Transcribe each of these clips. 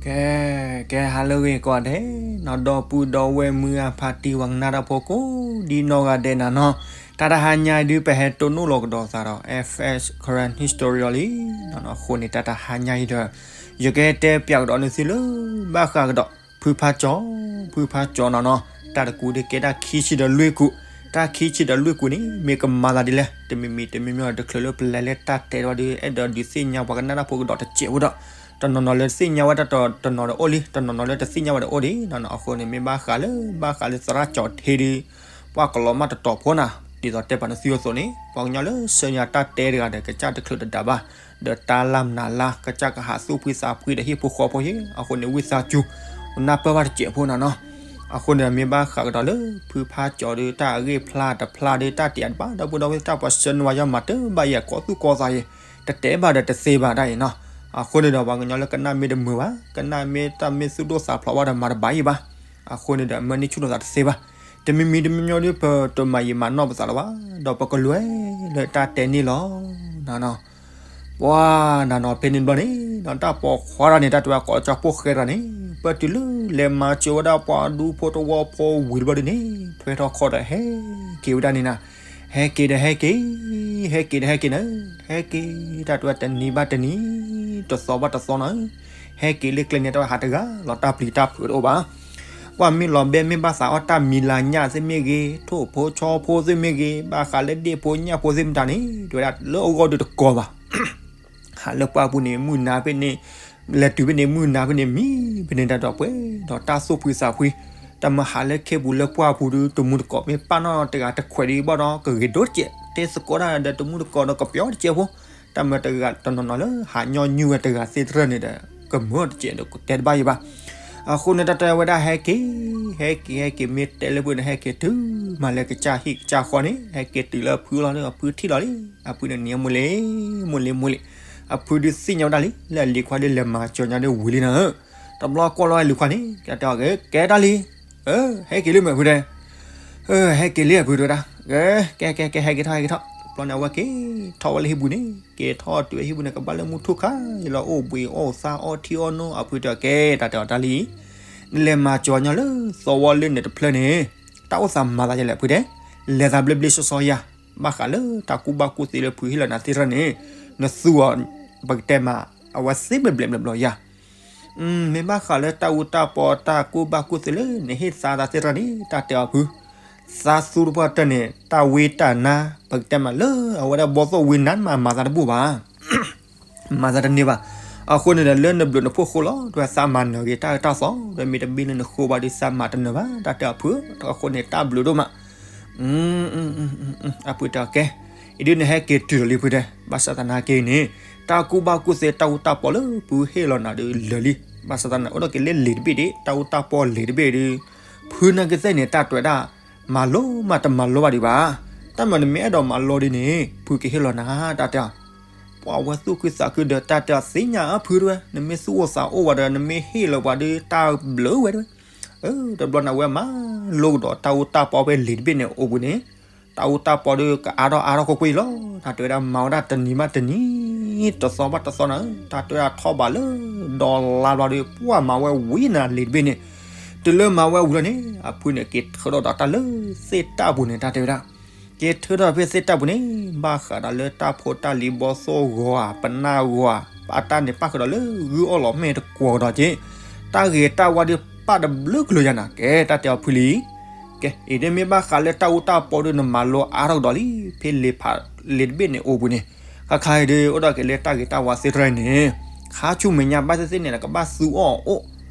ကဲ ကဲ ဟါလၢအဂ့ၤကိးဂၤဒဲးနီၤ, ဒီပုၢ်ဒီဝဲၢ်မုၢ်အဖါတံၢ် ပှၤကနၣ်တၢ်ဖိကိးဒ်နီၢ်ဂၤဒဲးနီၤနီၤ, တၢ်တဟါညါအံၤဒုး ပဟဲတိၢ်နီၣ်လီၤကဒီးသးဒီး F S Karen History အီၤလံနီၤနီၤ. အဃိန့ၣ် တၢ်တဟါညါအံၤဒီး ယကတဲပၠးကဒီးနသုလၢ ဘၣ်ဃးကဒီး ဖုဖါကၠီ, ဖုဖါကၠီနီၤနီၤ, တၢ်တကူဒုးကဲတၢ်ခံဆံဒီးလွံၢ်ကူ, တၢ်ခံဆံဒီးလွံၢ်ကူန့ၣ် မ့ၢ်ကမၤသးဒ်လဲၣ်, တမံၤမံၤတမံၤမံၤ တချုးလၢပလဲၤလၢတၢ်တဲတဝီဒုး အဲၣ်ဒိးဒုးသ့ၣ်ညါပှၤကနၣ်တၢ်ဖိကဒီးတစဲးဖိဒီး တနီၤနီၤလၢသ့ၣ်ညါဝဲတၢ်တနီၤဒီးအိၣ်လံ, တနီၤနီၤလၢတသ့ၣ်ညါဝဲဒီးအိၣ်ဒံးနီၤနီၤ. အဃိန့ၣ် မ့ၢ်ဘၣ်ဃးလၢ ဘၣ်ဃးလၢသရၣ်ကၠီထ့ဒုး ပှၤကလီၤမၢ်တတီၤဖိနီၤ, ဒ်သိးတဲပာ်နသုအသိးန့ၣ် ပှၤကညီလၢဆှၢညါတၢ်တဲတဂၤဒီး ကစၢ်တချုးတဒါဘၣ်, ဒီးတၢ်လၢ်မနုၤလၢ် ကစၢ်ကဟးသူၣ်ဖှံသးဖှံဒီးဟံၣ်ဖိဃီဖိယဲၢ်, အဃိန့ၣ် ဝံသးစူၤ နၢ်ပၢၢ်ဘၣ်တစဲးဖိနီၤနီၤ. အဃိန့ၣ် မ့ၢ်ဘၣ်ဃးကဒီးလၢ ဖုဖါကၠီဒုး တၢ်အဂ့ၢ်ဖျါတဖျါဒုး တၢ်တ့အတဘၣ် ဒီပုၢ်ဒီဝဲၢ် တၢ်ပှၤဆှၢနဝၤယီၤမၤတဘၣ်ယဲၢ် ကီၢ်သူၣ်ကီၢ်သးယဲၢ်, တတဲဘၣ်ဒီးတသ့ဘၣ်တၢ်အံၤနီၤ. အဃိန့ၣ်ဒီး ပှၤကညီလၢကနၣ်မ့ၢ်တမုာ်ဘၣ်, ကနၣ်မ့ၢ်တၢ်မ့ၢ်သူၣ်ဒိၣ်သးဖျိးဘၣ်ဒီးမၤတဘၣ်ယံၤဘၣ်. အဃိန့ၣ်ဒီး မၢန့ၢ်ဆူၣ်လိာ်သးတသ့ဘၣ်. တမံၤမံၤတမံၤမံၤဒုး ပတမၤယံာ်မၤနီၢ်ပသးလၢၤဘၣ်, ဒီးပကလဲၤလၢတၢ်တဲန့ၣ်လီၤ. ပှၤနီၤနီၤ ဖဲန့ၣ်တဘျီန့ၣ် တၢ်ပိာ်ခွါတဂၤန့ၣ် တၢ်တဲဝဲကိးကၠီဖိၣ်ဃဲတဂၤန့ၣ် ပတုၤလၢလဲၤမၤစၢၤဝဲဒၣ်ပှၤဒူဖိတဝီဖိဝံၤတဘျီဒုးန့ၣ် ထွဲထီၣ်ခီၣ်ဒီးဟဲက့ၤဝဲဒၣ်န့ၣ်နီၤ. ဟဲက့ၤဒီးဟဲက့ၤ, ဟဲက့ၤဒီးဟဲက့ၤနီၤ, ဟဲက့ၤ တၢ်တဲဝဲတနံၤဘၣ်တနံၤ, တသီဘၣ်တသီနီၤ, ဟဲက့ၤလၢကျဲန့ၣ် တၢ်တဲဝဲဟးတဂၤလီၤ တၢ်ပျံၤတၢ်ဖုးတအိၣ်ဘၣ်. ကွၢ်မ့ၢ်လီၤဘဲမ့ၢ်ဘၣ်သးအီၣ်တၢ်မံၤလၤညၣ်သ့ၣ်မ့ၢ်ဂ့ၤ, ထိၣ်ဖိဆီဖိသ့ၣ်မ့ၢ်ဂ့ၤ, ဘၣ်ဃးလၢဒ့ၣ်ဖိညၣ်ဖိသ့ၣ်မတၤန့ၣ် တဲဝဲဒၣ်လၢအဂီၢ်ဒုးတကိးဘၣ်. ဟးလၢပှၢ်ပူၤန့ၣ် မုၢ်နၤဖဲန့ၣ်, လဲၤတုၤဖဲန့ၣ် မုၢ်နၤဖဲန့ၣ် မံဖဲန့ၣ် တၢ်တဲပှဲၤဒီးတၢ်သူၣ်ဖှံသးဖှံ, တၢ်မၤဟးလၢခ့ပူၤလၢပှၢ်ပူၤဒုး တမုၢ်တကိးမ့ၢ်ပာ်နီၣ်တဂၤတခွဲးဒံးဘၣ်ဒီး ကဂ့ၤဒိၣ်တစဲး, တဲသကိးတၢ်ဒီးတမုၢ်တကိးဒီးကပျီတစဲးဖိ, တၢ်မၤတဂၤတနီၤနီၤလၢဟးညီနုၢ်ဝဲတဂၤသ့ၣ်တဖၣ်န့ၣ်ဒီး ကမၢတစဲးဒီးကတဲတဘၣ်ယံၤဘၣ်. အဃိန့ၣ် တၢ်တဲဝဲဒၣ်ဟဲက့ၤ, ဟဲက့ၤ ဟဲက့ၤ မ့ၢ်တဲလၢဖုန့ၣ် ဟဲက့ၤတုၤမးလၢကစၢ်ဟံၣ်ကစၢ်ဃီန့ၣ် ဟဲက့ၤတုၤလၢအဖုလီၤဒီး အဖုထံၣ်လီၤလံ. အဖုန့ၣ်နံၤမိၢ်လ့ၤ, မိၢ်လ့ၤ မိၢ်လ့ၤ, အဖုဒုးသ့ၣ်ညါဝဲဒၣ်လံ လၢအလံၤခွါဒုးလဲၤမၤစၢၤညါဒုးဝံၤလံနီၤ. တဘျီကွၢ်လီၤဝဲလံၤခွါန့ၣ် ကတဲအီၤ ကဲတၢ်လံ, ဟဲက့ၤလံမ့ၢ်ဖုတဲ, ဟဲက့ၤလံအဖုတဲဝဲဒၣ်, ကဲ ကဲ ကဲ ဟဲက့ၤထီၣ် ဟဲက့ၤထီၣ်. တဘျီန့ၣ် အဝဲက့ၤထီၣ်ဝဲလၢဟံၣ်ပူၤန့ၣ် က့ၤထီၣ်တုၤဝဲဟံၣ်ပူၤန့ၣ် ကဘၣ်လၢမုၢ်ထူၣ်ခါ ယလီၤအိၣ်ဘှံးအိၣ်သါအီထံအီနိ အဖုတဲအီၤ ကဲ တၢ်တဲအီၤတၢ်လံ, နလဲၤမၤစၢၤညီလၢသဝီလၢန့ၣ်တဖျၢၣ်န့ၣ် တၢ်အိၣ်သးမၤသးဒ်လဲၣ်ဖုတဲ, လဲၤသးဘျ့ဘျ့ဆှီဆှီယၤ, ဘၣ်ဃးလၢတၢ်ကူၣ်ဘၣ်ကူၣ်သ့လၢဖုဟ့ၣ်လီၤနၤသ့ၣ်တဖၣ်န့ၣ် နသူအီၤ ပကတဲမး အဝဲသ့ဘျဲးဘျဲးဘျီဘျီယၤ မ့ၢ်ဘၣ်ဃးလၢတၢ်အူတၢ်ပီတၢ်ကူၣ်ဘၣ်ကူၣ်သ့လၢနဟ့ၣ်သါသးသ့ၣ်တဖၣ်န့ၣ် တၢ်တဲအီၤဖု, သါသူတပှၢ်တၢၢ်န့ၣ် တၢ်ဝံတၢ်နါ ပကတဲမးလၢအဝဲဒၣ်ဘီသိၣ်ဝံနါမး မၤသးတဘူၣ်ဘၣ် မၤသးတန့ၢ်ဘၣ်. အဃိန့ၣ်ဒီး လၢနဘျုးနဖှိၣ်ဃိလီၤ တဝဲသးမၤနၢၤဂ့ၤတၢ်အၢတၢ်သီ ဒီးမ့ၢ်တဘ့ၣ်လၢနဃိဘၣ်ဒီး သးမၤတနၢၤဘၣ် တၢ်တဲအီၤဖု, အဃိန့ၣ် တၢ်ဘျုးဒိၣ်မး အဖုတဲအီၤ ကဲ, အံၤဒုးနဟဲက့ၤတုၤလီၤလံ ဖုတဲ, ဘၣ်ဆၣ်သနာ်က့န့ၣ် တၢ်ကူၣ်ဘၣ်ကူၣ်သ့တၢ်အူတၢ်ပီလၢဖုဟ့ၣ်လီၤနၤဒုးလၢာ်လံ. ဘၣ်ဆၣ်သနာ် အိၣ်ဒီးက့ၤလၢလံာ်တဘ့ၣ်ဒံး တၢ်အူတၢ်ပီလံာ်တဘ့ၣ်ဒုး ဖုနာ်က့သ့ၣ်န့ၣ် တၢ်တဲဝဲဒၣ် မၤလိမးတမၤလိဘၣ်ဒံးဘၣ်. တၢ်မၤနမ့ၢ်အဲၣ်ဒိးမၤလိဒ်န့ၣ် ဖုကဟ့ၣ်လီၤနၤ တၢ်တဲအီၤ ပှၤဝဲသူၣ်ခုသးခုဒီး တၢ်တဲအီၤသ့ၣ်ညါအဖုတဲဝဲ နမ့ၢ်သူၣ်အိၣ်သးအိၣ်ဘၣ်ဒီး နမ့ၢ်ဟ့ၣ်လီၤပှၤဒုး တၢ်ဘျုးဝဲတဲဝဲ. တဘျီန့ၣ် အဝဲမၤလိကဒီးတၢ်အူတၢ်ပီဖဲလံာ်တဘ့ၣ်န့ၣ်အိၣ်ပူၤန့ၣ် တၢ်အူတၢ်ပီဒုး ကအါထီၣ်အါထီၣ်ကွ့ၢ်ကွ့ၢ်လီၤ. တၢ်တဲဝဲဒၣ် မၤဝဲဒၣ်တနံၤဘၣ်တနံၤ တသီဘၣ်တသီန့ၣ် တၢ်တဲဝဲဒၣ်ထီၣ်ဘးလၢ ဒီလါဘျီဒီး ပှၤမၤဝဲဝံၤနၤလံာ်တဘ့ၣ်န့ၣ် တုၤလၢမၤဝဲဝံၤလီၤန့ၣ် အဖုန့ၣ် က့ၤထၢထီၣ်ဒီးတၢ်လၢသ့ၣ်တၢ်ပူၤန့ၣ် တၢ်တဲဝဲဒၣ် က့ၤထၢထီၣ်ဖဲသ့ၣ်တၢ်ပူၤန့ၣ် ဘၣ်ဃးဒီးလၢတၢ်ဖိတၢ်လံၤဘီသိၣ်ဂီၤဧါ ပနၢ်ဂီၤဧါ အတၢ်န့ၣ် ပၣ်ဃုာ်ဒီးလၢဂုၢ်အီၣ်လီၤမဲာ်တကွီၤကဒီးက့ၤ တၢ်ဂ့ၤတၢ်ဝါဒုးပၣ်တဘျုးကလုာ်ယၤနၤ ကဲ တၢ်တဲအီၤဖုလံ ကဲ အံၤဒ်မ့ၢ်ဘၣ်ဃးလၢတၢ်အူတၢ်ပီဒုး နမၤလိအါထီၣ်ကဒီးလံ ဖဲလံာ်ဖးလံာ်တဘ့ၣ်န့ၣ်အိၣ်ပူၤန့ၣ် ခါခါအံၤဒုး အိၣ်ဒီးက့ၤလၢတၢ်ဂ့ၤတၢ်ဝါသ့ၣ်တဖၣ်အံၤန့ၣ် ခါဆူမဲာ်ညါဘၣ်သ့ၣ်သ့ၣ်န့ၣ် ကဘၣ်သူအီၣ်အီၣ်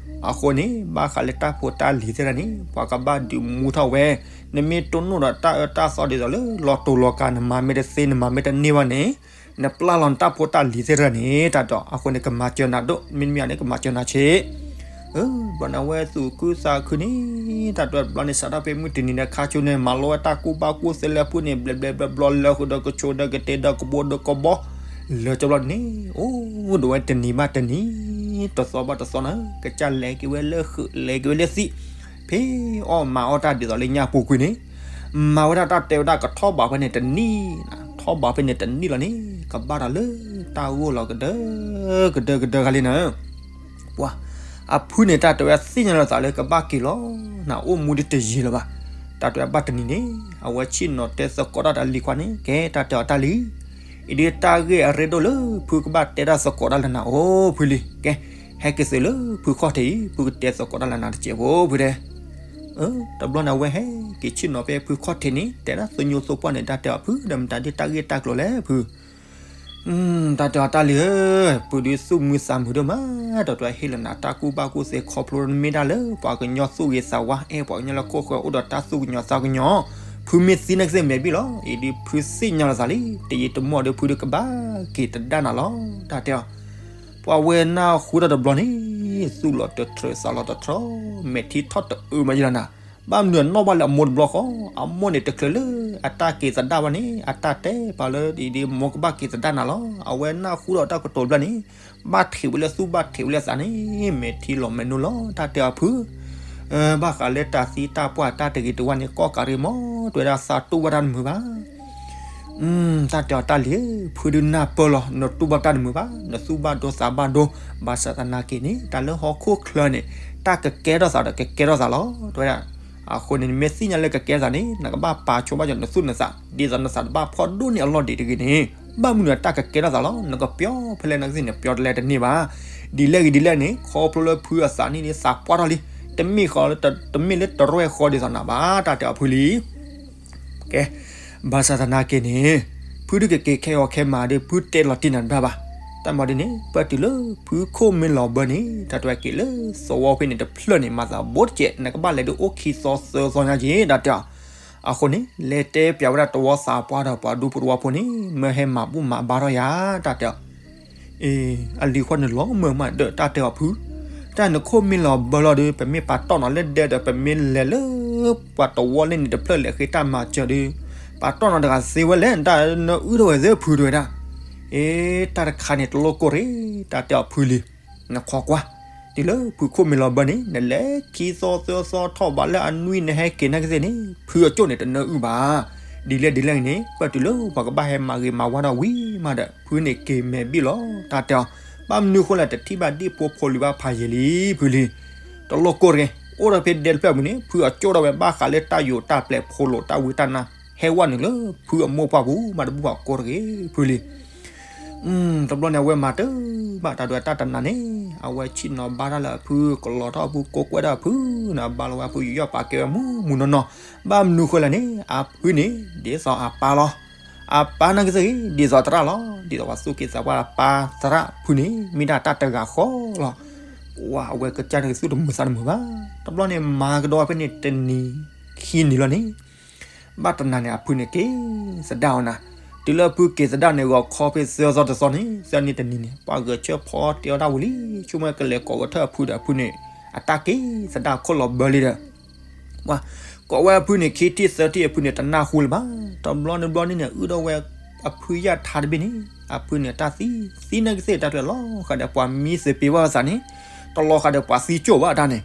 အဃိန့ၣ် ဘၣ်ဃးလၢတၢ်ဖိတၢ်လံၤသ့ၣ်တဖၣ်န့ၣ် ပှၤကဘၣ်ဒုးမူထီၣ်ဝဲ နမ့ၢ်တိၢ်နီၣ်ဒီးတၢ်အၢတၢ်သီဒ်သိးလၢ လီၤတူာ်လီၤကာ် နမၤမ့ၢ်တသ့ နမၤမ့ၢ်တန့ၢ်ဘၣ်န့ၣ် နပျၢ်လီၤနတၢ်ဖိတၢ်လံၤသ့ၣ်တဖၣ်န့ၣ် တၢ်တဲအီၤ အဃိန့ၣ် ကမၤစၢၤနၤဒိၣ် မ့တမ့ၢ်န့ၣ် ကမၤစၢၤနၤဆ့ ဘျီန့ၣ် အဝဲသူၣ်ခုသးခုန့ၣ် တၢ်တဲအီၤ ဘျီန့ၣ် စးထီၣ်ဖဲမုၢ်တနံၤန့ၣ် ခါဆူန့ၣ် မၤလိဝဲတၢ်ကူၣ်ဘၣ်ကူၣ်သ့လၢအဖုန့ၣ် ဘျဲးဘျဲးဘျီဘျီ လၢဃုာ်ဒီးကဆိးဒီးကတဲာ်ဒီးကဘိဒီးကဘီ လၢကဘျီန့ၣ် အိၣ်ဒီးဝဲတနံၤဘၣ်တနံၤ တသီဘၣ်တသီန့ၣ် ကစၢ်လဲၤက့ၤဝဲလၢဃုာ် လဲၤက့ၤဝဲလၢသံး ဖဲအီၣ်မၤအီၣ်တၢ်ဒ်သိးလၢညၣ်ပူၤကွံာ်န့ၣ် မၤဝဲဒၣ်တၢ်တဲဝဲဒၣ်ကထီၣ်ဘးဖဲန့ၣ်တနံၣ် ထီၣ်ဘးဖဲန့ၣ်တနံၣ်လီၤန့ၣ် ကဘၣ်တၢ်လၢတၢ်ဂိၢ်လီၤကဒၢ ကဒၢကဒၢဂၤလံန့ၣ် ပှၤ အဖုန့ၣ် တၢ်တဲဝဲသ့ၣ်ညါလီၤသးလၢကဘၣ်က့ၤလီၤနၤ အိၣ်မူဒ်တယံာ်လၢၤဘၣ်. တၢ်တဲဝဲဘၣ်တနံၤန့ၣ် အဝဲဆ့ၣ်နီၤတဲသကိးတၢ်ဒီးအလံၤခွါန့ၣ် ကဲ တၢ်တဲအီၤတၢ်လံၤ, အံၤဒ်တၢ်ဂ့ၢ်အရ့ဒိၣ်လၢဖုကဘၣ်တဲတၢ်သကိးတၢ်လၢနၤအိၣ်ဖုလံ. ကဲ ဟဲက့ၤသုးလၢဖုခီၣ်ထံးအံၤ ဖုကတဲသကိးတၢ်လၢနၤတစဲးဖိဖုတဲ တဘျီန့ၣ်အဝဲဟဲက့ၤဆ့ၣ်နီၤဖဲဖုခီၣ်ထံးန့ၣ် တဲဒၣ်သူညိၣ်သူပှၢ်န့ၣ် တၢ်တဲအီၤဖု ဒီးမတၤဒ်တၢ်ဂ့ၢ်တၢ်ကျိၤလဲၣ်ဖု တၢ်တဲအီၤတၢ်လံၤဧၢ, ဖုဒုးသူၣ်မုာ်သးမုာ်ဒိၣ်မး, ဒီးတဟ့ၣ်လီၤနၤတၢ်ကူၣ်ဘၣ်ကူၣ်သ့ခီဖျိနမ့ၢ်ဒၣ်လၢပှၤကညီသူၣ်ဂ့ၤသးဝါ အဲၣ်ပှၤကညီလၢခိၣ်ဃၢၤ အိၣ်ဒီးတၢ်သူၣ်ကညီၤသးကညီၤ, ဖုမ့ၢ်သံနာ်က့သ့ၣ်မဲာ်ဘံၣ်လီၤ. အံၤဒ်ဖုသ့ၣ်ညါလီၤသးလံ, တယံာ်တမီၢ်ဒီးဖုဒုးကဘၣ်က့ၤတဒၣ်နၤလီၤ တၢ်တဲအီၤ ပှၤဝဲနၢ်ဟူတၢ်တဘျီန့ၣ် သူၣ်လီၤတထြၢးသးလီၤတထြီ, မဲာ်ထံထီၣ်တအုးမးယလီၤနၤ, ဘၣ်မနုၤအနီၣ်ဘၣ်လၢအမိၢ်တဘျီဃီ, အမိၢ်န့ၣ်တချုးလၢအတၢ်က့ၤသဒၣ်ဘၣ်န့ၣ် အတၢ်တဲပာ်လၢဒ်ဒ်မိၢ်ကဘၣ်က့ၤသဒၣ်နၤလီၤ. အဝဲနၢ်ဟူဒီးတၢ်ကတိၤဘျီန့ၣ် ဘၣ်ထံးဝဲလၢသူၣ်ဘၣ်ထံးဝဲလၢသးန့ၣ် မဲာ်ထံလီၤမဲာ်နိလီၤ တၢ်တဲအီၤဖု ဘၣ်ဃးလၢတၢ်သံတၢ်ပှၢ်တၢ်တဂ့ၤတဝါန့ၣ် ကီၢ်ကးရ့မီၢ် တဲဝဲဒၣ်သးတူၢ်ဘၣ်တၢ်တမုာ်ဘၣ် တၢ်တဲအီၤတၢ်လံၤဧၢ, ဖုဒုးနၢ်ပၢၢ်လီၤ, နတူၢ်ဘၣ်တၢ်တမုာ်ဘၣ်, နသူၣ်ဘၣ်ဒိသးဘၣ်ဒိ, ဘၣ်ဆၣ်သနာ်က့န့ၣ် တၢ်လၢဟီၣ်ခိၣ်ချၢန့ၣ် တၢ်ကကဲထီၣ်သးဒီးကကဲထီၣ်သးလီၤ တဲဝဲဒၣ်. အဃိန့ၣ် နမ့ၢ်သ့ၣ်ညါလၢကကဲထီၣ်သးန့ၣ် နကဘၣ်ပာ်ဆိဘၣ်ယီၤနသူၣ်နသး, ဒ်သိးနသးတဘၣ်ဖှီၣ်ဒိၣ်န့ၢ်အလီၢ်ဒံးတဂ့ၤန့ၣ်, ဘၣ်မနုၤတၢ်ကကဲထီၣ်သးလီၤ, နကပျီဖဲလဲၣ်နာ်က့သ့ၣ်န့ၣ် ပျီတလဲတန့ၢ်ဘၣ်. ဒ်လဲၣ်ဂ့ၤဒ်လဲၣ်န့ၣ် ခီဖျိလၢဖုအသးန့ၣ်န့ၣ် သးပှၢ်ထီၣ်လံ, တမ့ၢ်ဃီ, တမ့ၢ်လၢတရဲၣ်ဃီဒ်သိးနၤဘၣ် တၢ်တဲအီၤဖုလံ ကဲ, ဘၣ်ဆၣ်သနာ်က့န့ၣ် ဖုဒုးကက့ၤခဲဂီၤခဲမးဒီး ဖုတဲလီၤတံၢ်နၤတဘၣ်ဘၣ်. တၢ်မၤဒ်န့ၣ် ပၢၢ်တုၤလၢဖုခိၣ်မ့ၢ်လီၤဘၢန့ၣ် တၢ်တဲဝဲက့ၤလၢသဝီဖဲန့ၣ်တဖျၢၣ်န့ၣ် မၤသးဘိတကဲး နကဘၣ်လဲၤဒုးအိၣ်ခံသီသၢသီညါက့ၤ တၢ်တဲအီၤ. အဃိန့ၣ် လဲၤတဲပျးဝဲဒၣ်တဝီသးပှၢ်ဒီးပှၤဒူဖိတဝီဖိန့ၣ် မၢဟဲမၤဘူၣ်မၤဘါထီၣ်ယၤ တၢ်တဲအီၤ အလံၤခွါန့ၣ်လီၤမၢ်မးဒီး တၢ်တဲအီၤဖု, တၢ်နခိၣ်မ့ၢ်လီၤဘၢလီၤဒီး ပမ့ၢ်ပာ်တီၢ်နီၤလၢဒဲဒီး ပမ့ၢ်လဲၤလၢပှၤတဝီလၢန့ၣ်တဖျၢၣ်လဲၤဃ့တၢ်မၤစၢၤဒီး ပာ်တီၢ်နီၤတဂၤသ့ဝဲလဲၣ် တၢ်နအုၣ်ထီၣ်ဝဲသ့ဖုတဲဝဲဒၣ်. အ့ တၢ်တခါန့ၣ်တလိၣ်ကိၢ်ရ့ၣ် တၢ်တဲအီၤဖုလံ. နခီကွၢ်, တုၤလၢဖုခိၣ်မ့ၢ်လီၤဘၢန့ၣ် နလဲၤခံသီသၢသီထီၣ်ဘးလၢအနွံနဟဲက့ၤနာ်က့သ့ၣ်န့ၣ် ဖုအကၠိၣ်န့ၣ်တနၢအုၣ်ဘၣ်. ဒ်လဲၣ်ဒ်လဲၣ်န့ၣ် ပၢၢ်တုၤလၢပှၤကဘၣ်ဟဲမၤဂ့ၤမၤဝါထီၣ်ဝံၤမးဒီး ဖုန့ၣ်က့ၤမဲာ်ဘံၣ်လီၤ တၢ်တဲအီၤ. ဘၣ်မနုၤအဃိလဲၣ် တထံၣ်ဘၣ်ဒ့ၣ်ဖိဖိလံၤဘၣ်ဖးယံာ်လံ ဖုလံ. တလိၣ်ကိၢ်တဂ့ၤ, အိၣ်ဒီးဖဲဒဲတဖျၢၣ်ပူၤန့ၣ် ဖုအကၠိၣ်ထီၣ်ဝဲဘၣ်ဃးလၢတၢ်ယိးတၢ်ပျဲၤဖိလိာ်တၢ်ဝံတၢ်နါ ဟဲဝဲနုာ်လၢဖုအမိၢ်ပှၢ်ပူၤ မးတဘူၣ်ဘၣ်ကိၢ်တဂ့ၤ ဖုလံ. တဘျီန့ၣ် အဝဲမၤတၢ်ဘၣ်တၢ်ဒွဲၣ်တၢ်တနၤန့ၣ် အဝဲဆ့ၣ်နီၤဘါတၢ်လၢအဖု ကလီၤထီၣ်အဖု ကိးကွဲဒၣ်အဖုန့ၣ် ဘါလီၤဝဲအဖု ယူးယီၣ်ပာ်ကဲဝဲမူမူနီၢ်နီၢ်. ဘၣ်မနုၤဃိလဲၣ်န့ၣ် အဖုန့ၣ် ဒ်သိးအပၢ်လီၤ. အပၢ်နာ်က့သ့ၣ်ဂ့ၤ ဒ်သိးသရၣ်လီၤ. ဒ်သိးပှၤသူၣ်က့သးပှၢ်အပၢ်သရၣ်ဖုန့ၣ် မ့ၢ်ဒၣ်တၢ်တဂၤဃီလီၤ. ပှၤအဝဲကစၢ်န့ၣ်ကသူၣ်တမုာ်သးတမုာ်ဘၣ်. တဘျီန့ၣ် မၤကဒီးဖဲန့ၣ်တနံၤခံနံၤလီၤန့ၣ် ဘၣ်တနၤန့ၣ် အဖုန့ၣ်က့ၤသဒၣ်အီၤနၤ. တုၤလၢအဖုက့ၤသဒၣ်န့ၣ် ဂီၤခီဖဲသၢသီတသီန့ၣ် သၢနံၤတနံၤန့ၣ် ပှၤဂဲၤဆၢဖီတဲအီၤဒၣ်ဝံၤလံ ဆိကမိၣ်ကလဲၤကိးကထၢၣ်အဖုဒီးအဖုန့ၣ် အတၢ်က့ၤသဒၣ်ခိၣ်လီၤဘၢလံဒီး ပှၤကိးဝဲအဖုန့ၣ် ခံထံၣ်သၢထံၣ်အဖုန့ၣ် တနၢ်ဟူလၢၤဘၣ်. တဘျီန့ၣ်ဘျီန့ၣ်န့ၣ် အုၣ်ဒိၣ်ဝဲအဖုယၢ်ထါတဘ့ၣ်န့ၣ် အဖုန့ၣ်တၢ်သံ သံနာ်က့သ့ၣ်တၢ်တလီၤဃာ်ဒီးပှၤမံသ့ပ့ၤဘၣ်သးန့ၣ် တလီၤဃာ်ဒီးပှၤသံကၠိၣ်ဘၣ်တၢ်န့ၣ်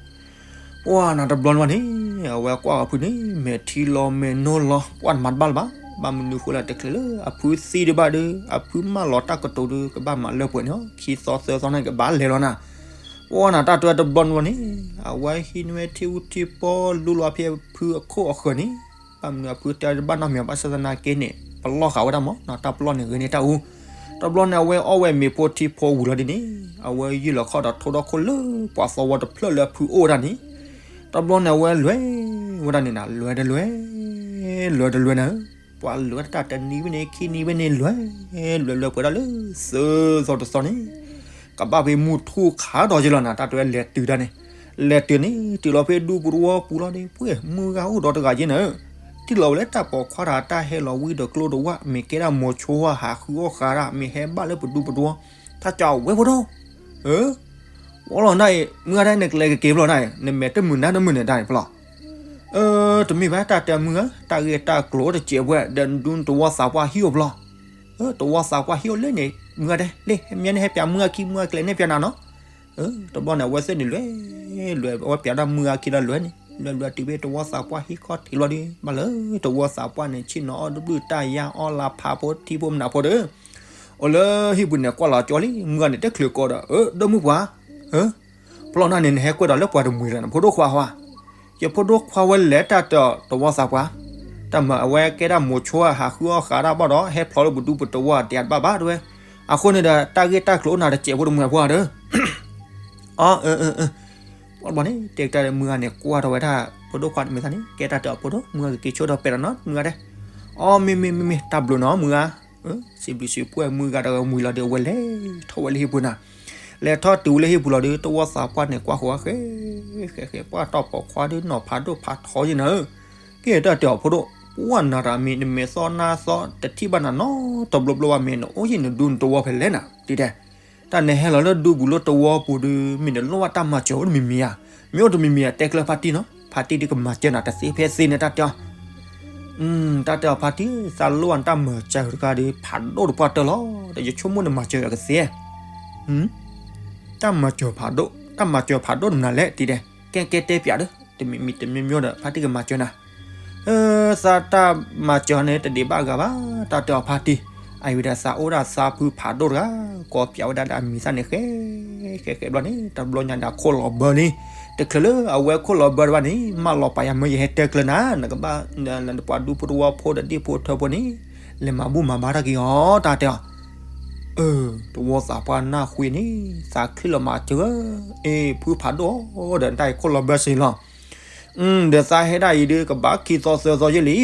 ပှၤနၤတဘျီန့ၣ်ဘၣ်န့ၣ် အဝဲကွၢ်အဖုန့ၣ် မဲာ်ထံလီၤမဲာ်နိလီၤ ပှၤတမၤတဘၣ်လၢၤဘၣ်. ဘၣ်မနုၤဃိလဲၣ်တချုးလၢအဖုသံဒံးဘၣ်ဒီး အဖုမၢလီၤတၢ်ကတိၤဒီး ကဘၣ်မၤလၢပှဲၤန့ၣ် ခံသီသၢသီန့ၣ် ကဘၣ်လဲၤလီၤနၤ. ပှၤနၤတၢ်တဘျီန့ၣ်ဘၣ်န့ၣ် အဝဲဟံးန့ၢ်ဝဲထံအူထံပီ လူလီၤဖဲအဖုအခိၣ်အဃၢၤန့ၣ် ဘၣ်မနုၤအဖုတဲတဘၣ်နီတမံၤ ဘၣ်ဆၣ်သနာ်က့န့ၣ် ပလီၢ်ဃာ်ဝဲဒၣ်မး တၢ်ပလီၢ်န့ၣ်ဂ့ၤန့ၢ်တၢ်အူ. တဘျီန့ၣ် အဝဲအီၣ်ဝဲမ့ၤဖိထံဖိဝံၤလီၤဒ်န့ၣ် အဝဲယုၢ်လီၤခီၣ်ဒီးထိဒီခိၣ်လၢပှၤသဝီတဖျၢၣ်လၢအဖုအိၣ်ဝဲဒၣ်န့ၣ် တဘျီန့ၣ် အဝဲလဲၤဝဲဒၣ်န့ၣ်နၤ လဲၤတလဲၤ လဲၤတလဲၤနၤဧၢ. ပှၤလဲၤဝဲဒၣ်တၢ်တနံၤဝဲန့ၣ် ခံနံၤဝဲန့ၣ် လဲၤ လဲၤလဲၤပှဲၤဒၣ်လၢ သၢသီတသီန့ၣ် ကဘၣ်ဖဲမုၢ်ထူၣ်ခးဒီးယဲလီၤနၤ တၢ်တဲဝဲလဲၤတုၤဒၣ်န့ၣ် လဲၤတုၤန့ၣ် တုၤလီၤဖဲဒူပူၤတဝီပူၤလီၤဒီး ပှဲၤမုၢ်ဂၤအိၣ်ဒီးတဂၤယဲနၤဧၢ. ထံၣ်လီၤဝဲလၢတၢ်ပိာ်ခွါတဂၤ တၢ်ဟဲလီၤဝံၤဒီးကျိတဝၣ် မ့ၢ်ကဲဒၣ်မိၤဆိဟးဃုအီၣ်ဃာ်ဒၣ် မ့ၢ်ဟဲဘၣ်လၢပဒူပူၤတဝီ တၢ်ကၠီဝဲဖိဒိၣ် အၢ ဝီလီၤနၤအံၤ မုၢ်ဂၤဒဲး နကလဲၤကက့ၤဖျီနၤအံၤ နမဲာ်တမုာ်နါတမုာ်န့ၣ်တၢ်န့ၣ်ဖျီ အၢ တမ့ၢ်ဘၣ် တၢ်တဲမုၢ်ဧၢ တၢ်ဂ့ၢ်တၢ်ကျိၤတစဲးပှဲၤ ဒီးနဒူတဝီသးပှၢ်ဟံၣ်အိၣ်ဖျီ တဝီသးပှၢ်ဟံၣ်အိၣ်လၢန့ၣ် မုၢ်ဂၤဒဲး လၢမ့ၢ်န့ၣ်ဟဲပၠးမုၢ်ဂၤခံ မုၢ်ဂၤကျဲၤန့ၣ်ပၠးနၤနီၤ တဘျီန့ၣ် အဝဲသ့ၣ်န့ၣ်လဲၤ လဲၤ အဝဲပၠးဒၣ်မုၢ်ဂၤခံဒီးလဲၤန့ၣ် လဲၤလဲၤတုၤဖဲတဝီသးပှၢ်ဟံၣ်ခီၣ်ထံးလီၤဒီး ဘၣ်လၢတဝီသးပှၢ်န့ၣ် ဆ့ၣ်နီၤအီၣ်တဘျုးတၢ်ယါအီၣ်လၢဖးဖိထံဖိမနုၤဖိဒီး အိၣ်လၢဟံၣ်ပူၤန့ၣ် ကွၢ်လီၤကၠီလံ မုၢ်ဂၤန့ၣ် တချုးကိးဒီး အၢ ဒီမုၢ်ပှၢ် အၢ ဖျီၣ်နၢ်န့ၣ် နဟဲကွဲးဒီးလၢပှၤတမှံၤလၢၤ နဖိဒိၣ်ခွါဟါ, ယဖိဒိၣ်ခွါဝဲလဲၤတၢ်တဲအီၤတဝီသးပှၢ်, တၢ်မၤအဝဲကဲဒၣ်မိၤဆိဟးဃုအီၣ်ဃးဒၣ်ဘၣ်ဒီး ဟဲဖျီလၢပဒူပတဝီတယးတဘၣ်ဘၣ်တဲဝဲ, အဃိန့ၣ်ဒီး တၢ်ဂ့ၢ်တၢ်ကျိၤအိၣ်နၤတစဲးဖိတမှံၤအဖိဧါဒီး အၢ အၢ အၢ ပှၤတဘျီန့ၣ် တဲကတၢၢ်ဒီးမုၢ်ဂၤန့ၣ် ကွၢ်ထီၣ်ဝဲဒၣ် ဖိဒိၣ်ခွါတမံၤသးန့ၣ် ကဲတၢ်တဲအီၤဖိဒိၣ် မုၢ်ဂၤကက့ၤဆိဒီးပဲာ်ဒီးနီၤ မုၢ်ဂၤတဲ, အီ မ့ၢ်မ့ၢ်မ့ၢ်မ့ၢ် တၢ်ဘျုးနီၤ မုၢ်ဂၤ, စံးဘျုးစံးဖှိၣ်မုၢ်ဂၤဒီးဝံၤလီၤဒီး အဝဲလဲၤထီၣ်ဝဲလၢဟံၣ်ပူၤနၤ, လဲၤထီၣ်တုၤဝဲလၢဟံၣ်ပူၤလီၤဒီး တဝီသးပှၢ်န့ၣ် ကွၢ်ဃီၤဝဲဃဲ ဃဲဃဲ ပှၢ်တီၢ်ပိာ်ခွါဒီးနီၤဖးဒိၣ်ဖးထီယဲနၤဧၢ, ကဲတၢ်တဲအီၤဖိဒိၣ်, ပှၢ်နၤတၢ်မ့ၢ်နမဲာ်သီနါသီ တထံၣ်ဘၣ်နၤနီတဘျီဘျီဘၣ် မ့ၢ်နအိၣ်ယံၤနဒူနတဝီဖဲလဲၣ်နၤ တဲဒဲ တၢ်နဟဲလီၤလၢဒူပူၤလၢတဝီပူၤဒီး မ့ၢ်နလိၣ်ဘၣ်တၢ်မၤစၢၤအိၣ်တမံၤမံၤဧါ, မ့ၢ်အိၣ်တမံၤမံၤဧါ တဲကျၢၤဖါတံၢ်နီၤ ဖါတံၢ်ဒ်ကမၤစၢၤနၤတသ့ဖဲသ့န့ၣ် တၢ်တဲအီၤ, တၢ်တဲအီၤဖါတံၢ် သးလိၣ်ဘၣ်နတၢ်မၤစၢၤတခါဒီး ဖးဒိၣ်တပှၢ်တၢၢ်လီၤ ဒီးယဆိကမိၣ်နမၤစၢၤယၤကသ့ တၢ်မၤစၢၤဖးဒိၣ် တၢ်မၤစၢၤဖးဒိၣ်တမနုၤလဲၣ် တဲဒဲ ကဲကဲတဲပၠးဒီး တမံၤမံၤတမံၤမံၤဒီး ဖါတံၢ်ကမၤစၢၤနၤ သးတၢ်မၤစၢၤန့ၣ် တဒံးဘၣ်အဂၤဘၣ် တၢ်တဲအီၤဖါတံၢ်, အအံၤဝဲဒၣ်သးအိၣ်ဒၣ်သးဖုဖးဒိၣ်တဂၤ ကိးပၠးဝဲဒၣ်ဒီးအမံၤသၣ်န့ၣ် ဃဲ ဃဲဃဲဘျီန့ၣ် တဘျီညါဒီးခိၣ်လီၤဘၢလံ, တချုးလၢအဝဲခိၣ်လီၤဘၢတဘၣ်န့ၣ် မၢလီၤပာ်ယၤမၢယဟဲတဲကျၢၤနၤ နကဘၣ် ပှၤဒူဖိတဝီဖိဒီးဒ့ၣ်ဖိထၢဖိန့ၣ် လဲၤမၤဘူၣ်မၤဘါတၢ်က့ၤအီၤ တၢ်တဲအီၤ အၢ တဝီသးပှၢ်နၢ်ဃုန့ၣ် သးချ့လီၤမၤစၢၤဧၢ, အ့ ဖုဖးဒိၣ်ဒီးတၢ်အံၤခိၣ်လီၤဘၢစ့လီၤ, ဒီးသးဟဲဒၣ်အံၤဒုး ကဘၣ်ခံသီသၢသီယဲၢ်လံ,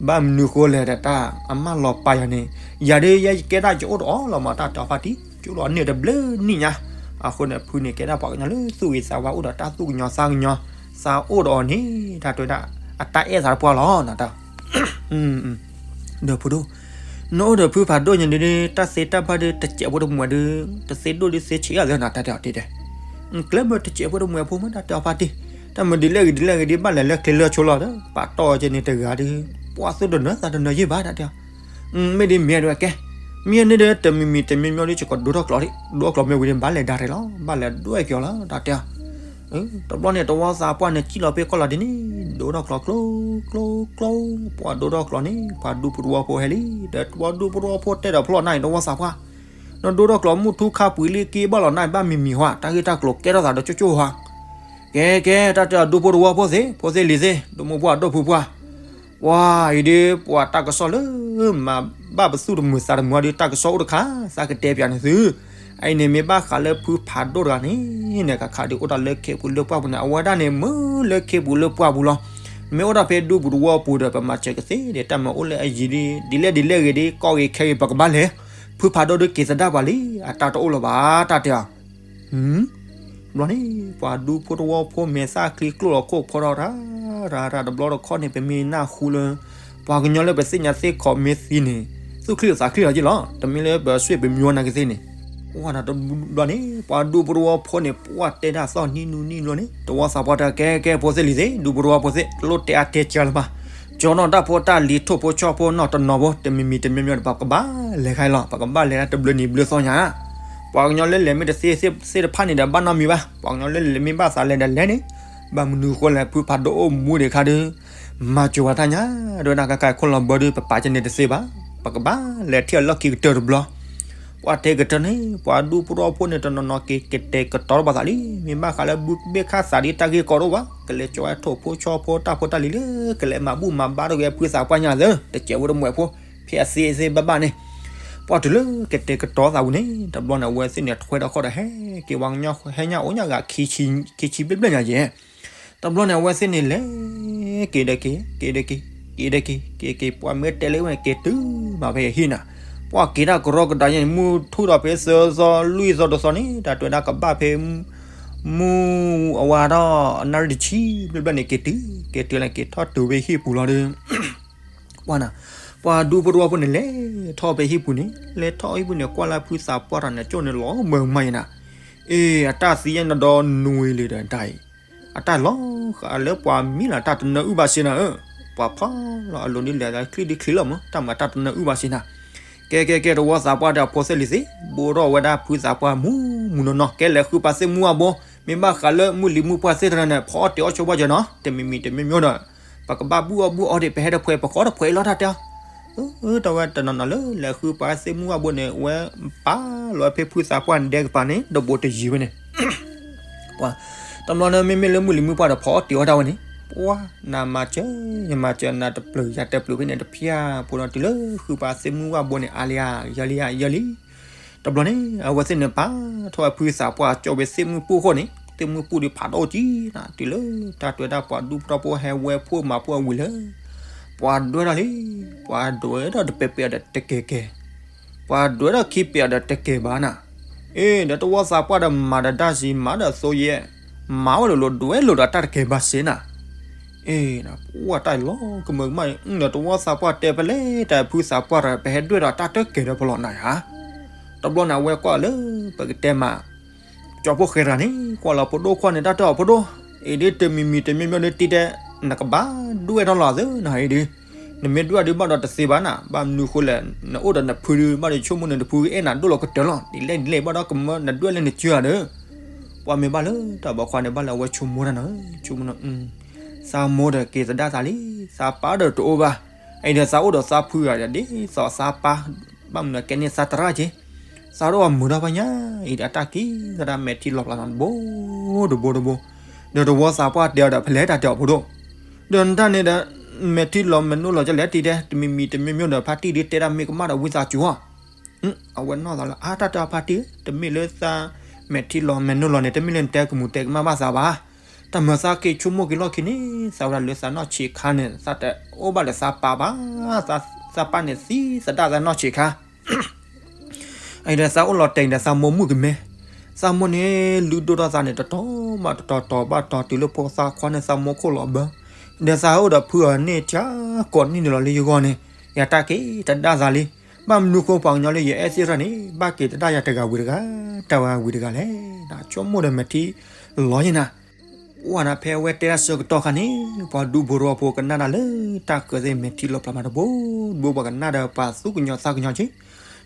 ဘၣ်မနုၤဃိလဲၣ်ဒီးတၢ်အမၢလီၤပာ်ယၤန့ၣ်, ယၤဒုးယဲယကဲဒၣ်ယအိၣ်ဒီးအီၤလီၤမး တၢ်တဲအီၤဖါတံၢ်, ကၠိလီၤန့ၢ်တဘျုးနံၣ်ညါ, အဃိန့ၣ် ဖုန့ၣ်ကဲဒၣ်ပှၤကညီလၢသူၣ်ဂ့ၤသးဝါအိၣ်ဒီးတၢ်သူၣ်ကညီၤသးကညီၤ, သးအိၣ်ဒီးအီၤန့ၣ် တၢ်တဲဝဲဒၣ် အတၢ်အဲၣ်သးတပှၢ်လီၤနတၢ် ဒီးဖိဒိၣ်, နအိၣ်ဒီးဖုဖးဒိၣ်ညါဒုး တၢ်သ့တၢ်ဘၣ်ဒုး တစဲးဖိတမှံၤဒုး တသ့ဒိၣ်ဒုးသ့ဆံးအါလၢနတၢ်တဲအီၤတဲဒဲး, ကျဲမ့ၢ်တစဲးဖိတမှံၤအဖိမ့ၢ်တၢ်တဲအီၤဖါတံၢ်, တၢ်မ့ၢ်ဒ်လဲၣ်ဂ့ၤဒ်လဲၣ်ဂ့ၤဒုး ဘၣ်လဲၤလၢချ့လၢဆိလီၤဒီး ပာ်တီၢ်ကဲန့ၣ်တဂၤဒုး ပှၢ်သူၣ်တနၢၤသးတနၢၤယ့ၢ်ဘၣ်တၢ်တဲအီၤ, မ့ၢ်ဒ်မ့ၢ်ဒုးကဲ, မ့ၢ်န့ၣ်ဒီး တမံၤမံၤတမံၤမံၤဒုး ယကဒိထီၣ်ကျိးဒံး ဒိထီၣ်ကျိးမ့ၢ်ဝံၤဒုး ဘၣ်လဲၤဒါရဲၣ်လီၤ ဘၣ်လဲၤဒိက့ၤအီၤလီၤ တၢ်တဲအီၤ တဘျီန့ၣ် တဝီသးပှၢ်န့ၣ် စံၣ်လီၤဖဲကီၢ်လီၤဒ်န့ၣ် ဒိထီၣ်ကျိး ကျိ ကျိ ကျိ ပှၤဒိထီၣ်ကျိးန့ၣ် ပှၤဒူဖိတဝီဖိဟဲလံ ဒီးပှၤဒူဖိတဝီဖိတဲဒီးဖျီၣ်နၢ်အံၤ တဝီသးပှၢ်, နဒိထီၣ်ကျိးမုၢ်ထူခါပှံၤလံက့ဘၣ်လီၤနၢ်အံၤ ဘၣ်မံၤမံၤဟါ တၢ်ဂ့ၢ်တၢ်ကျိၤကဲထီၣ်သးဒီးကၠိကၠိဟါ, ကဲကဲ တၢ်တဲအီၤဒူဖိတဝီဖိသ့ၣ် ဖိသ့ၣ်လံၤသ့ၣ် ဒိၣ်မိၢ်ပှၢ်ဒိၣ်ဖုပှၢ် ပှၤအံၤဒုး ပှၤတၢ်ကစီၣ်လၢ မၤဘၣ်ပသူၣ်တမုာ်သးတမုာ်ဒီး တၢ်ကစီၣ်အိၣ်တခါ သးကတဲပၠးန့ၣ်သု, အအံၤန့ၣ်မ့ၢ်ဘၣ်ဃးလၢဖုဖးဒိၣ်တဂၤန့ၣ် နကခးဒုးအိၣ်တၢ်လၢခ့ပူၤလၢပှၢ်ပူၤန့ၣ် အဝဲဒၣ်န့ၣ် မ့ၢ်လၢခ့ပူၤလၢပှၢ်ပူၤလီၤ, မ့ၢ်အိၣ်ဒၣ်ဖဲဒူပူၤတဝီပူၤဒီး ပမၤစၢၤကသ့ဒီး တၢ်မၤအိၣ်လၢအယံၤဒ်လဲၣ်ဒ်လဲၣ်ဂ့ၤဒ် ကီၢ်ဂ့ၤခဲဂ့ၤ ပကဘၣ်လဲၤ, ဖုဖးဒိၣ်ဒုးက့ၤသဒၣ်ပှၤလံ အတၢ်တအိၣ်လၢၤဘၣ် တၢ်တဲအီၤ ဘျီန့ၣ် ပှၤဒူဖိတဝီဖိမဲာ်သၣ်ချံကျိၣ်လီၤခိၣ်ဖီထီၣ်တၢ်, တၢ်တဘျီတခီၣ်န့ၣ် ပမ့ၢ်နၢ်ဟူလၢ ပှၤကညီလၢပသ့ၣ်ညါသ့ၣ်ခီမ့ၢ်သံန့ၣ် သူၣ်ချံသးချံလီၤက့လီၤ, တမ့ၢ်လၢပဆွေပမျိုးနာ်က့သ့ၣ်န့ၣ်, ဝဲဒၣ်တဘျီန့ၣ် ပှၤဒူဖိတဝီဖိန့ၣ် ပှၤတဲဒၣ်သီၣ်နံၤနူနံၤဘျီန့ၣ် တဝီသးပှၢ်တၢ်ကဲကဲဖိသ့ၣ်လံၤသ့ၣ် ဒူဖိတဝီဖိသ့ၣ် တလိၣ်တဲအါတဲကၢလၢၤဘၣ်, ကၠီနီၣ်တၢ်ဖိတၢ်လံၤထိၣ်ဖိဆီဖိနီၢ်တနီၤဖိ တမံၤမံၤတမံၤမံၤဒီး ပကဘၣ်လဲၤခါအံၤလီၤ, ပကဘၣ်လဲၤဒၣ်တဘျုးနံၤဘျုးသီညါ ပှၤကညီလၢလဲၤမ့ၢ်တသ့သ့ၣ်တဖၣ်န့ၣ်ဒီး ဘၣ်နီတမံၤဘၣ်, ပှၤကညီလၢလဲၤမ့ၢ်ဘၣ်သးလဲၤဒီးလဲၤန့ၣ်, ဘၣ်မနုၤဃိလဲၣ် ဖုဖးဒိၣ်အိၣ်မူဒံးခါဒုး, မၤစၢၤဝဲတၢ်ညါ, ဒီးနကခးခိၣ်လီၤဘၢဒုး ပပာ်ကဲန့ၣ်တသ့ဘၣ်, ပကဘၣ်လဲၤထံၣ်အလီၢ်ခံကတၢၢ်တဘျီ ပှၤတဲကတၢၢ်န့ၣ် ပှၤဒူဖိတဝီဖိန့ၣ် တနီၤနီၤက့ၤကတဲာ်ကတီၤတဘၣ်သးလံ, မ့ၢ်ဘၣ်ဃးလၢဘုဘ့ၣ်ခၣ်သးဒ်တၢ်ဂ့ၢ်ကီတအိၣ်ဘၣ်, ကလဲၤကၠီဝဲထိၣ်ဖိဆီဖိတၢ်ဖိတၢ်လံၤလၢ ကလဲၤမၤဘူၣ်မၤဘါတဂ့ၤ ဖုသးပှၢ်ညါသၢ တစဲးဖိတမှဲးဖိ ဖဲအသ့အသ့ဘၣ်ဘၣ်န့ၣ်, ပှၤတုၤလၢကတဲာ်ကတီၤသးဝံၤန့ၣ် တဘျီန့ၣ် အဝဲသ့ၣ်န့ၣ် ထွဲဒီးခီၣ်ဒီးဟဲက့ၤ ပှၤကညီဟဲညါအိၣ်ညါဂၤ ခံဆံဘျဲၣ်ဘျဲၣ်ညါယဲၢ် တဘျီန့ၣ် အဝဲသ့ၣ်န့ၣ်လဲၤက့ၤဒီးက့ၤ က့ၤဒီးက့ၤ က့ၤဒီးက့ၤ က့ၤက့ၤ ပှၤမ့ၢ်တဲလၢဝဲန့ၣ် က့ၤတုၤမးဖဲအဟံၣ်နၤ, ပှၤက့ၤတၢ်ကရီကဒါယဲၢ်န့ၣ် မုၢ်ထူၣ်ဒီးဖဲသၢသီလွံၢ်သီတသီန့ၣ် တၢ်တဲဝဲဒၣ်ကဘၣ်ဖဲ မုၢ်အဝါထီၣ်အနၣ်ရံၣ်တဆံဘျဲၣ်ဘျဲၣ်န့ၣ် က့ၤတုၤ က့ၤတုၤလဲၤက့ၤထီၣ်တုၤဖဲဟံၣ်ပူၤလီၤဒီး ပှၤနၤ, ပှၤဒူဖိတဝီဖိန့ၣ် လဲၤထီၣ်ဖဲဟံၣ်ပူၤန့ၣ် လဲၤထီၣ်ဟံၣ်ပူၤန့ၣ် ကွၢ်လၢဖုသးပှၢ်တၢ်န့ၣ် ကၠိၣ်န့ၣ်လီၤမၢ်မးယဲၢ်နၤ, အ့ အတၢ်သံယဲၢ်နဒီနွံလံဒီးတၢ်အံၤ, အတၢ်လီၤဃာ်လၢပှၤမံလီၤ တၢ်တနၢအုၣ်ဘၣ်စ့နၤဧၢ, ပှၤဖီလီၤအလိၤဒ်လဲၣ်ချံဒ်ချံလီၤမး တၢ်မၤတၢ်တနၢအုၣ်ဘၣ်စ့နၤ, ကဲကဲကဲ တဝီသးပှၢ်ဒီးဖိသ့ၣ်လံၤသ့ၣ် ဘိးထီၣ်ဝဲဒၣ်ဖုသးပှၢ်မူမူနီၢ်နီၢ် ကဲလဲၤဃုပှၤသ့ၣ်မူအဘိ, မ့ၢ်ဘၣ်ဃးလၢမုၢ်လံၤမုၢ်ပှၢ်သ့ၣ်တဖၣ်န့ၣ် ဖီအီၣ်တ့ၤအီၣ်ဆိဘၣ်ယဲၢ်နီၤ တမံၤမံၤတမံၤမံၤဒီး ပကဘၣ်ဘူၣ်အီၣ်ဘူၣ်အီတ့ၢ် ပဟဲတဖှဲးပဃီတဖှဲးအံၤလီၤတၢ်တဲအီၤ, တဝဲတနီၤနီၤလၢလဲၤဃုပှၤသ့ၣ်မူအဘိန့ၣ် ဝဲပာ်လီၤဖဲဖုသးပှၢ်ဒဲကပၤန့ၣ် တဘိးတယံၤဝဲန့ၣ် ပှၤ တဘျီန့ၣ် မ့မ့ၢ်လၢမုၢ်လံၤမုၢ်ပှၢ်ဒီးဖီအီၣ်တ့ၤအီၣ်တၢ်ဝဲန့ၣ်, ပှၤ နမၤစၢၤ ယမၤစၢၤ နတပျုာ်ယတပျုာ်ဖဲန့ၣ်တဖၠၣ်ဖိဒီးတုၤလၢဃုပှၤသ့ၣ်မုၢ်ဝၣ်ဘိန့ၣ် အါလံဧါ ယၢလံဧါ ယၢလံ. တဘျီန့ၣ် အဝဲသ့ၣ်န့ၣ်ပာ်ထီၣ်ဝဲဖုသးပှၢ်ကၠီၣ်ဝဲသ့ၣ်မုၢ်ပူၢ်ဃိန့ၣ် သ့ၣ်မုၢ်ပူၢ်ဒီးဖးဒိၣ်ကံနၤ တုၤလၢတၢ်တွဲဒၣ်ပှၤဒူၣ်ဖိထီၣ်ဖိဟဲဝဲဖှိၣ်မၤဖှိၣ်အဝံၤလၢ ပှၤဒွဲၣ်ထီၣ်လံ, ပှၤဒွဲၣ်ထီၣ်ဒီးတပဲာ်ပဲာ်ဒီးတကဲၤကဲၤ, ပှၤဒွဲၣ်ထီၣ်ခံပဲာ်ဒီးတကဲၤဘၣ်နၤ, အ့ ဒီးတဝီသးပှၢ်ဒီးမၤဒီးတၢ်စံး မၤဒီးသိယဲၢ်, မၤဝဲလိၤလိၤဒွဲၣ်လိၤဒီးတၢ်တကဲၤဘၣ်စ့နၤ အ့ ပှၤတၢ်လီၤကမၢကမၣ်န့ၣ် ဒီးတဝီသးပှၢ်တဲဖဲလဲၣ် တၢ်ဖုသးပှၢ်ဒီး ပဟဲဒွဲၣ်ဒီးတၢ်တကဲၤဒီးဖီလီၤနၤဧါ. တဘျီန့ၣ် အဝဲကွၢ်လၢ ပကတဲမး ကၠီဖိဃဲၤတဂၤန့ၣ် ကွၢ်လီၤဖိဒိၣ်ခွါန့ၣ် တၢ်တဲအီၤဖိဒိၣ်, အ့ ဒ်တမံၤမံၤတမံၤမံၤဒ်တံၤတဲ နကဘၣ်ဒွဲၣ်ထီၣ်လီၤသ့နၤအံၤဒ်, နမ့ၢ်ဒွဲၣ်ဒ်ဘၣ်ဒီးတသ့ဘၣ်နၤ, ဘၣ်မနုၤဃိလဲၣ် နအိၣ်ဒီးနဖုဒ်ဘၣ်ဒီးဆိကမိၣ်န့ၣ် နဖုကအဲၣ်နၤဒိၣ်လီၤကတၢၢ်လီၤ ဒ်လဲၣ်ဒ်လဲၣ်ဘၣ်ဒီးကမၢနဒွဲၣ်လၢနစုဧါဒီး ပှၤမ့ၢ်ဘၣ်လၢတၢ်ဘီခွါန့ၣ် ဘၣ်လၢအဝဲဆိကမိၣ်တၢ်နီၤ, ဆိကမိၣ်နီၤ, သးမိၢ်ဒီးက့ၤသဒၣ်သးလံ, သးပၢ်ဒီးတအိၣ်ဘၣ်, အံၤဒီးသးအိၣ်ဒီးသးဖုဂၤဒီး ဒ်သိးသးပၢ်, ဘၣ်မနုၤကဲန့ၣ်သးသရၣ်က့ၤ, သးဒိၣ်အမုာ်ထီၣ်ဘၣ်ညါ, အံၤဒီးအတၢ်က့ၤသဒၣ်မဲာ်ထံလီၤပျၢၤနီၤတဘိ, တဘိတဘိ, ဒီးတဝီသးပှၢ်တဲအီၤဒီး ဖဲလဲၣ်တၢ်တဲအီၤဖိဒိၣ်, ဒီးနတၢ်န့ၣ်ဒီး မဲာ်ထံလီၤမဲာ်နိလီၤကလဲၣ်တံၤတဲ တမံၤမံၤတမံၤမံၤဒီးဖါတံၢ်ဒ်တဲတၢ်မ့ၢ်ကမၣ်ဒီးဝံသးစူၤအီၤ အဝဲနီၢ်သးလၢ အါ တၢ်တဲအီၤဖါတံၢ်, တမ့ၢ်လၢသးမဲာ်ထံလီၤမဲာ်နိလီၤန့ၣ် တမ့ၢ်လၢနတဲကမူၤတဲကမၣ်ဘၣ်သးဘၣ်. တၢ်မၤသးက့ၤဆိကမိၣ်က့ၤလီၢ်ခံန့ၣ် သးဝဲဒၣ်လၢသးနီၢ်ဆံးခါန့ၣ် သးတအိၣ်ဘၣ်လၢသးပၢ်ဘၣ်, သးပၢ်န့ၣ်သံသဒၣ်သးနီၢ်ဆံးခါ အံၤဒီးသးအိၣ်လီၤတဲာ်ဒီးသးမိၢ်မုၣ်ကမဲ, သးမိၢ်န့ၣ် လုၢ်ဒိၣ်ထီၣ်သးန့ၣ် တတီၤဘၣ်တတီၤ တီၤဘၣ်တီၤ တုၤလၢဖိသၣ်ခွါန့ၣ် သးမိၢ်ခိၣ်လီၤဘၢ, ဒီးသးအိၣ်ဒီးဖုအီၤန့ၣ် ကၠါကိးနံၣ်န့ၣ်လီၤလၢယဂီၢ်န့ၣ်, ယတၢ်က့ၤတဒၣ်သးလံ. ဘၣ်မနုၤဃိပှၤကညီလၢယအဲၣ်စ့ၢ်ရၣ်န့ၣ် ဘၣ်က့ၤတဒၣ်ယၤတဂၤဝံၤတဂၤ, တဂၤဝံၤတဂၤလဲၣ်. ဆိကမိၣ်ဒီးမဲာ်ထံလီၤယံၤနၤ ပှၤနၤဖဲအဝဲတဲတၢ်ဆၢကတီၢ်ခါန့ၣ် ပှၤဒူဖိတဝီဖိကနၣ်ဒၣ်လၢတၢ်ဃၢၤသ့ၣ်မဲာ်ထံလီၤပျၢၤမးတဘိ, တဘိပှၤကနၣ်ဒီးပှၤသူၣ်ကညီၤသးကညီၤက့ၤ,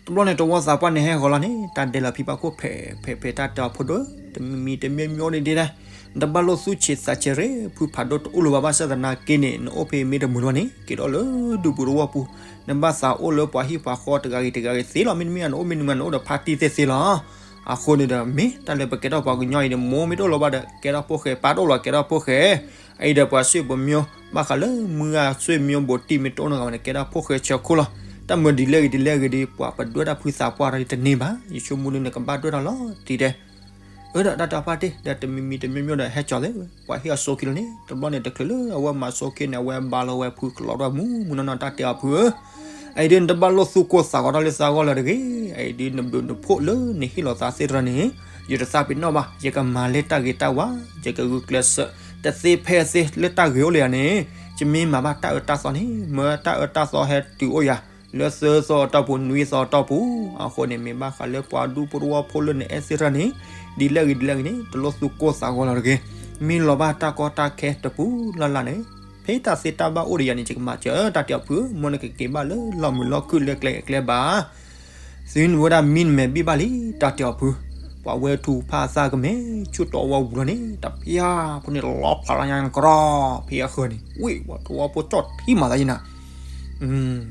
တဘျီန့ၣ် တဝီသးပှၢ်န့ၣ်ဟဲဂီၤလီၤန့ၣ် တၢ်ဒဲးလီၤဖံးဘၣ်ခိၣ်ဖဲးဖဲးဖဲး တၢ်တဲအီၤဖိဒိၣ်, တမံၤမံၤတမံၤမံၤဒ်ဒ်လဲၣ်, နတဘၣ်လိၣ်သူၣ်ဆံးသးဆံးရ့ ဖုဖးဒိၣ်တအိၣ်လၢၤဘၣ် ဘၣ်ဆၣ်သနာ်က့န့ၣ် နအိၣ်ဖဲမ့ၢ်တမုာ်လီၤန့ၣ် က့ၤထီၣ်လၢဒူပူၤတဝီပူၤ, နဘၣ်သးအိၣ်လၢပှၤဟံၣ်ပှၤဃီတဂၤဂ့ၤတဂၤဂ့ၤသ့လီၤ. မ့တမ့ၢ်နအိၣ်မ့ၢ်နမၤနအိၣ်ဒီးဖါတံၢ်သ့ၣ်သ့လီၤ. အဃိန့ၣ်ဒီး မ့ၢ်တၢ်လၢပကဲထီၣ်ပှၤကညီအံၤန့ၣ် မိၢ်မ့ၢ်တအိၣ်လၢၤဘၣ်ဒီး ကဲထီၣ်ဖိၣ်ဃဲ, ပၢ်တအိၣ်လၢၤ ကဲထီၣ်ဖိၣ်ဃဲ, အအံၤဒီးပှၤဆွေမျိုး ဘၣ်ဃးလၢမုၢ်ဂၤဆွေမျိုးဘိးတံၢ်မ့ၢ်တအိၣ်နီတဂၤဘၣ်န့ၣ် ကဲထီၣ်ဖိၣ်ဃဲဆၢခိၣ်လီၤ. တၢ်မၢဒ်လဲၣ်ဂ့ၤဒ်လဲၣ်ဂ့ၤဒီး ပှၤပဒွဲၣ်တၢ်ဖုသးပှၢ်တဂၤတန့ၢ်ဘၣ်. ယဆိကမိၣ်ဒ်န့ၣ် ကဘၣ်ဒွဲၣ်ထီၣ်လီၤတံၢ်တဲ အၢ ဒီးတၢ်တဲအီၤဖါတံၢ် ဒီးတမံၤမံၤတမံၤမံၤဒီးဟဲကၠီၤသ့ၣ် ပှၤဟ့ၣ်အီၤစိခံလီၤန့ၣ် တဘျီန့ၣ် တချုးလၢအဝဲမၤစိခံန့ၣ် အဝဲဘါလီၤဝဲဖုကလီၤထီၣ်မုၢ်မုၢ်နီၢ်နီၢ် တၢ်တဲအီၤဖုဧၢ, အအံၤဒ်နတဘၣ်လိၣ်သူၣ်ကိၢ်သးဂီၤထီၣ်လၢသးဂီၢ်လၢၤတဂ့ၤ, အအံၤဒ်နဘျုးနဖှိၣ်လၢနဟ့ၣ်လီၤသးသ့ၣ်တဖၣ်န့ၣ် ယတသးပ့ၤနီၣ်ဘၣ်, ယကမၤလၢတၢ်ဂ့ၤတၢ်ဝါ, ယကဂုာ်ကျဲးစၢး တသ့ဖဲသ့လၢတၢ်ဂ့ၤအိၣ်လၢယၤန့ၣ်, ယမ့ၢ်မၤဘၣ်တၢ်အၢတၢ်သီန့ၣ် မၢတၢ်အၢတၢ်သီဟဲတုၤအိၣ်ယၤ လၢသၢသီအတီၢ်ပူၤ နွံသီအတီၢ်ပူၤ, အဃိန့ၣ် မ့ၢ်ဘၣ်ဃးလၢပှၤဒူဖိတဝီဖိလၢနအဲၣ်သ့ၣ်တဖၣ်န့ၣ် ဒ်လဲၣ်ဂ့ၤဒ်လဲၣ်ဂ့ၤန့ၣ် တလိၣ်သူၣ်ကိၢ်သးဂီၤလီၤတဂ့ၤ, မ့ၢ်လီၤဘၣ်တၢ်ကီတၢ်ခဲတပူၤလၢ်လၢ်န့ၣ် ဖဲတၢ်သ့တၢ်ဘၣ်အိၣ်ဒီးယၤန့ၣ် ယကမၤစၢၤ တၢ်တဲအီၤဖုဧၢ, မ်နကက့ၤဘၣ်လၢလီၢ်မုာ်လီၢ်ခုၣ်လၢကျဲကျဲဘၣ် သုနဝဲဒၣ်မံနမဲာ်ဘံၣ်ဘၣ်လံ တၢ်တဲအီၤဖု, ပှၤဝဲထူဖးသးကမဲာ် ဆူတီဝီပူၤလီၤန့ၣ် တဖၣ်ဖိန့ၣ်လီၤဖးလီၤညါကရီ ဖဲအဃၢၤန့ၣ် ဝံၣ် ပှၤတဝီဖိကၠီၣ်ထံမၤသးယံၤနၤ,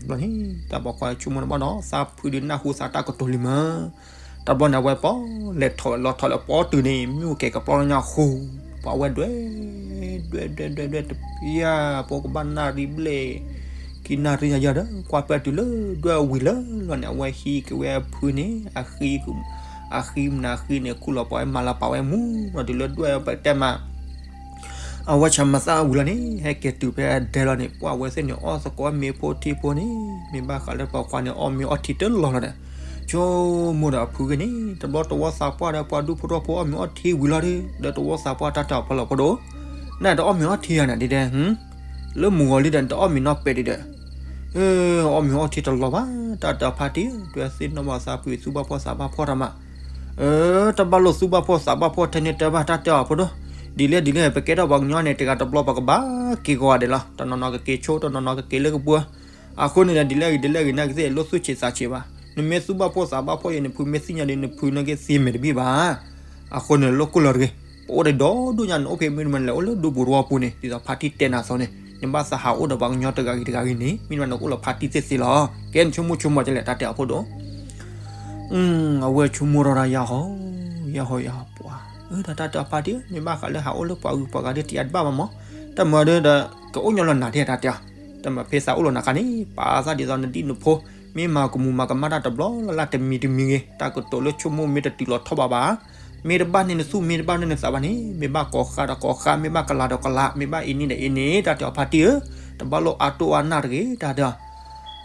ဘျီန့ၣ် တၢ်ဘီခွါဆိကမိၣ်တဘၣ်ဒီး သးဖုဒုးနၢ်ဟူသးတၢ်ကတိၤလံမၢ် တဘျီန့ၣ် အဝဲပီၣ်လဲၣ်ထီၣ်ဝဲလီၤထီၣ်လၢပီၣ်တုၤန့ၣ် မ့ၣ်အူကဲၤကပျီလၢညါဃိ, ပှၤဝဲဒွဲၣ် ဒွဲၣ် ဒွဲၣ် ဒွဲၣ် ဒွဲၣ် တဖၣ် ဖိကဘၣ်နၣ်ရံၣ်ဘျဲၣ် ခံနၣ်ရံၣ်ညါယၤဒီး ကွၢ်ပၢၢ်တုၤလၢဒွဲၣ်အဝံၤလၢလီၤန့ၣ် အဝဲဟံးက့ၤဝဲအဖုန့ၣ် အဃံ အဃံမနုၤအဃံန့ၣ် ခူၣ်လီၤပှၤဝဲမၤလၤပာ်ဝဲမူ ဒီးတုၤလၢဒွဲၣ်ပတဲမး အဝဲဆၢမၤသၣ်ဝံၤလီၤန့ၣ် ဟဲက့ၤတုၤဖဲအဒဲလီၤန့ၣ် ပှၤဝဲသ့ၣ်န့ၣ် အီၣ်သကိးမ့ၤဖိထံဖိန့ၣ် မ့ၢ်ဘၣ်ဃးလၢပှၤခွါန့ၣ် အီၣ်မ့ၤအီထံတလီၤလီၤဒီး ဆိကမိၣ်ဒီးအဖုဂ့ၤန့ၣ် တဘျီတဝီသးပှၢ်ဒီးပှၤဒူဖိထီၣ်ဖိအီၣ်မ့ၤအီထံဝံၤလီၤဒီး ဒီးတဝီသးပှၢ်တၢ်တဲအီၤဖီလီၤဖိဒိၣ် နတအီၣ်မ့ၤအီထံဧါနၤဒ်တဲ လၢမုၢ်ဂီၤလံဒီး နတအီၣ်မ့ၤနီၢ်ပဲာ်ဒံးဒီး အီၣ်မ့ၤအီထံတလီၤဘၣ် တၢ်တဲအီၤဖါတံၢ် တွဲသ့ၣ်နီၣ်ဘၣ်သးဖုသူၣ်ဘၣ်ဖှီၣ်သးဘၣ်ဖှီၣ်တၢ်မး တဘၣ်လိာ်သူၣ်ဘၣ်ဖှီၣ်သးဘၣ်ဖှီၣ်ထဲန့ၣ်တဲဘၣ် တၢ်တဲအီၤဖိဒိၣ် ဒ်လဲၣ်ဒ်လဲၣ် ပကဲထီၣ်ပှၤကညီန့ၣ် တဂၤတဘျီပကဘၣ်က့ၤဂီၤဂၤဒဲးလီၤ တနီၤနီၤကက့ၤဆိ တနီၤနီၤကက့ၤလၢကပှၢ် အဃိန့ၣ်ဒီး ဒ်လဲၣ်ဂ့ၤဒ်လဲၣ်ဂ့ၤ နာ်က့သ့ၣ် လိာ်သူၣ်ဆံးသးဆံးဘၣ် နမ့ၢ်သူၣ်ဘၣ်ဖှီၣ်သးဘၣ်ဖှီၣ်ယဲ နဖုမ့ၢ်သ့ၣ်ညါဒီး နဖုနာ်က့သ့မဲာ်တဘ့ၣ်ဘၣ် အဃိန့ၣ် လိာ်ကိၢ်လီၤတဂ့ၤ ပအိၣ်ဒီးဒီဒူၣ်ညါ နအိၣ်ဖဲမ့ၢ်တမံၤလဲၣ် အိၣ်လၢဒူပူၤတဝီပူၤန့ၣ် ဒ်သိးဖါတံၢ်တဲနၤအသိးန့ၣ် နဘၣ်သးဟးအိၣ်ဒီးပှၤကညီတဂၤဂ့ၤတဂၤဂ့ၤန့ၣ် မ့ၢ်တမံၤနကအိၣ်လၢဖါတံၢ်သ့ၣ်သ့လီၤ ကဲနဆိကမိၣ်ဆိကမိၣ်ကလဲၣ် တၢ်တဲအီၤဖိဒိၣ် အဝဲဆိကမိၣ်ထီၣ်ဒၣ်ယၤဟီ ယၤဟီယၤဟီပှၤ တၢ်တဲအီၤဖါတံၢ်ဧၢ, မ့ၢ်ဘၣ်ဃးလၢဟးအိၣ်လၢပှၤဂုၤပှၤဂၤဒ်တယါတဘၣ်ဘၣ်မး, တၢ်မၤဒီး ကအိၣ်ညီလီၤနၤဒ်တၢ်တဲအီၤ, တၢ်မၤဖဲသးအိၣ်လီၤနၤခါန့ၣ် ပာ်သးဒ်သိးနဒံၣ်နဖိ, မ့ၢ်မၤကမူၤမၤကမၣ်တၢ်တဘျီလၢ်လၢ်တမံၤတမံၤဂ့ၤ, တၢ်ကတိၤလၢဆိကမိၣ်မ့ၢ်တတုၤလီၤထီၣ်ဘးဘၣ် မ့ၢ်တဘၣ်န့ၢ်နသူၣ်မ့ၢ်တဘၣ်န့ၢ်နသးဘၣ်န့ၣ် မ့ၢ်ဘၣ်ကိးဃါဒီးကိးဃါ, မ့ၢ်ဘၣ်ကလၤဒီးကလၤ, မ့ၢ်ဘၣ်အ့န့ၣ်ဒီးအ့န့ၣ်, တၢ်တဲအီၤဖါတံၢ်ဧၢ, တဘၣ်လိၣ်အါတိၢ်အါနၢ်တဂ့ၤ, တၢ်တဲအီၤ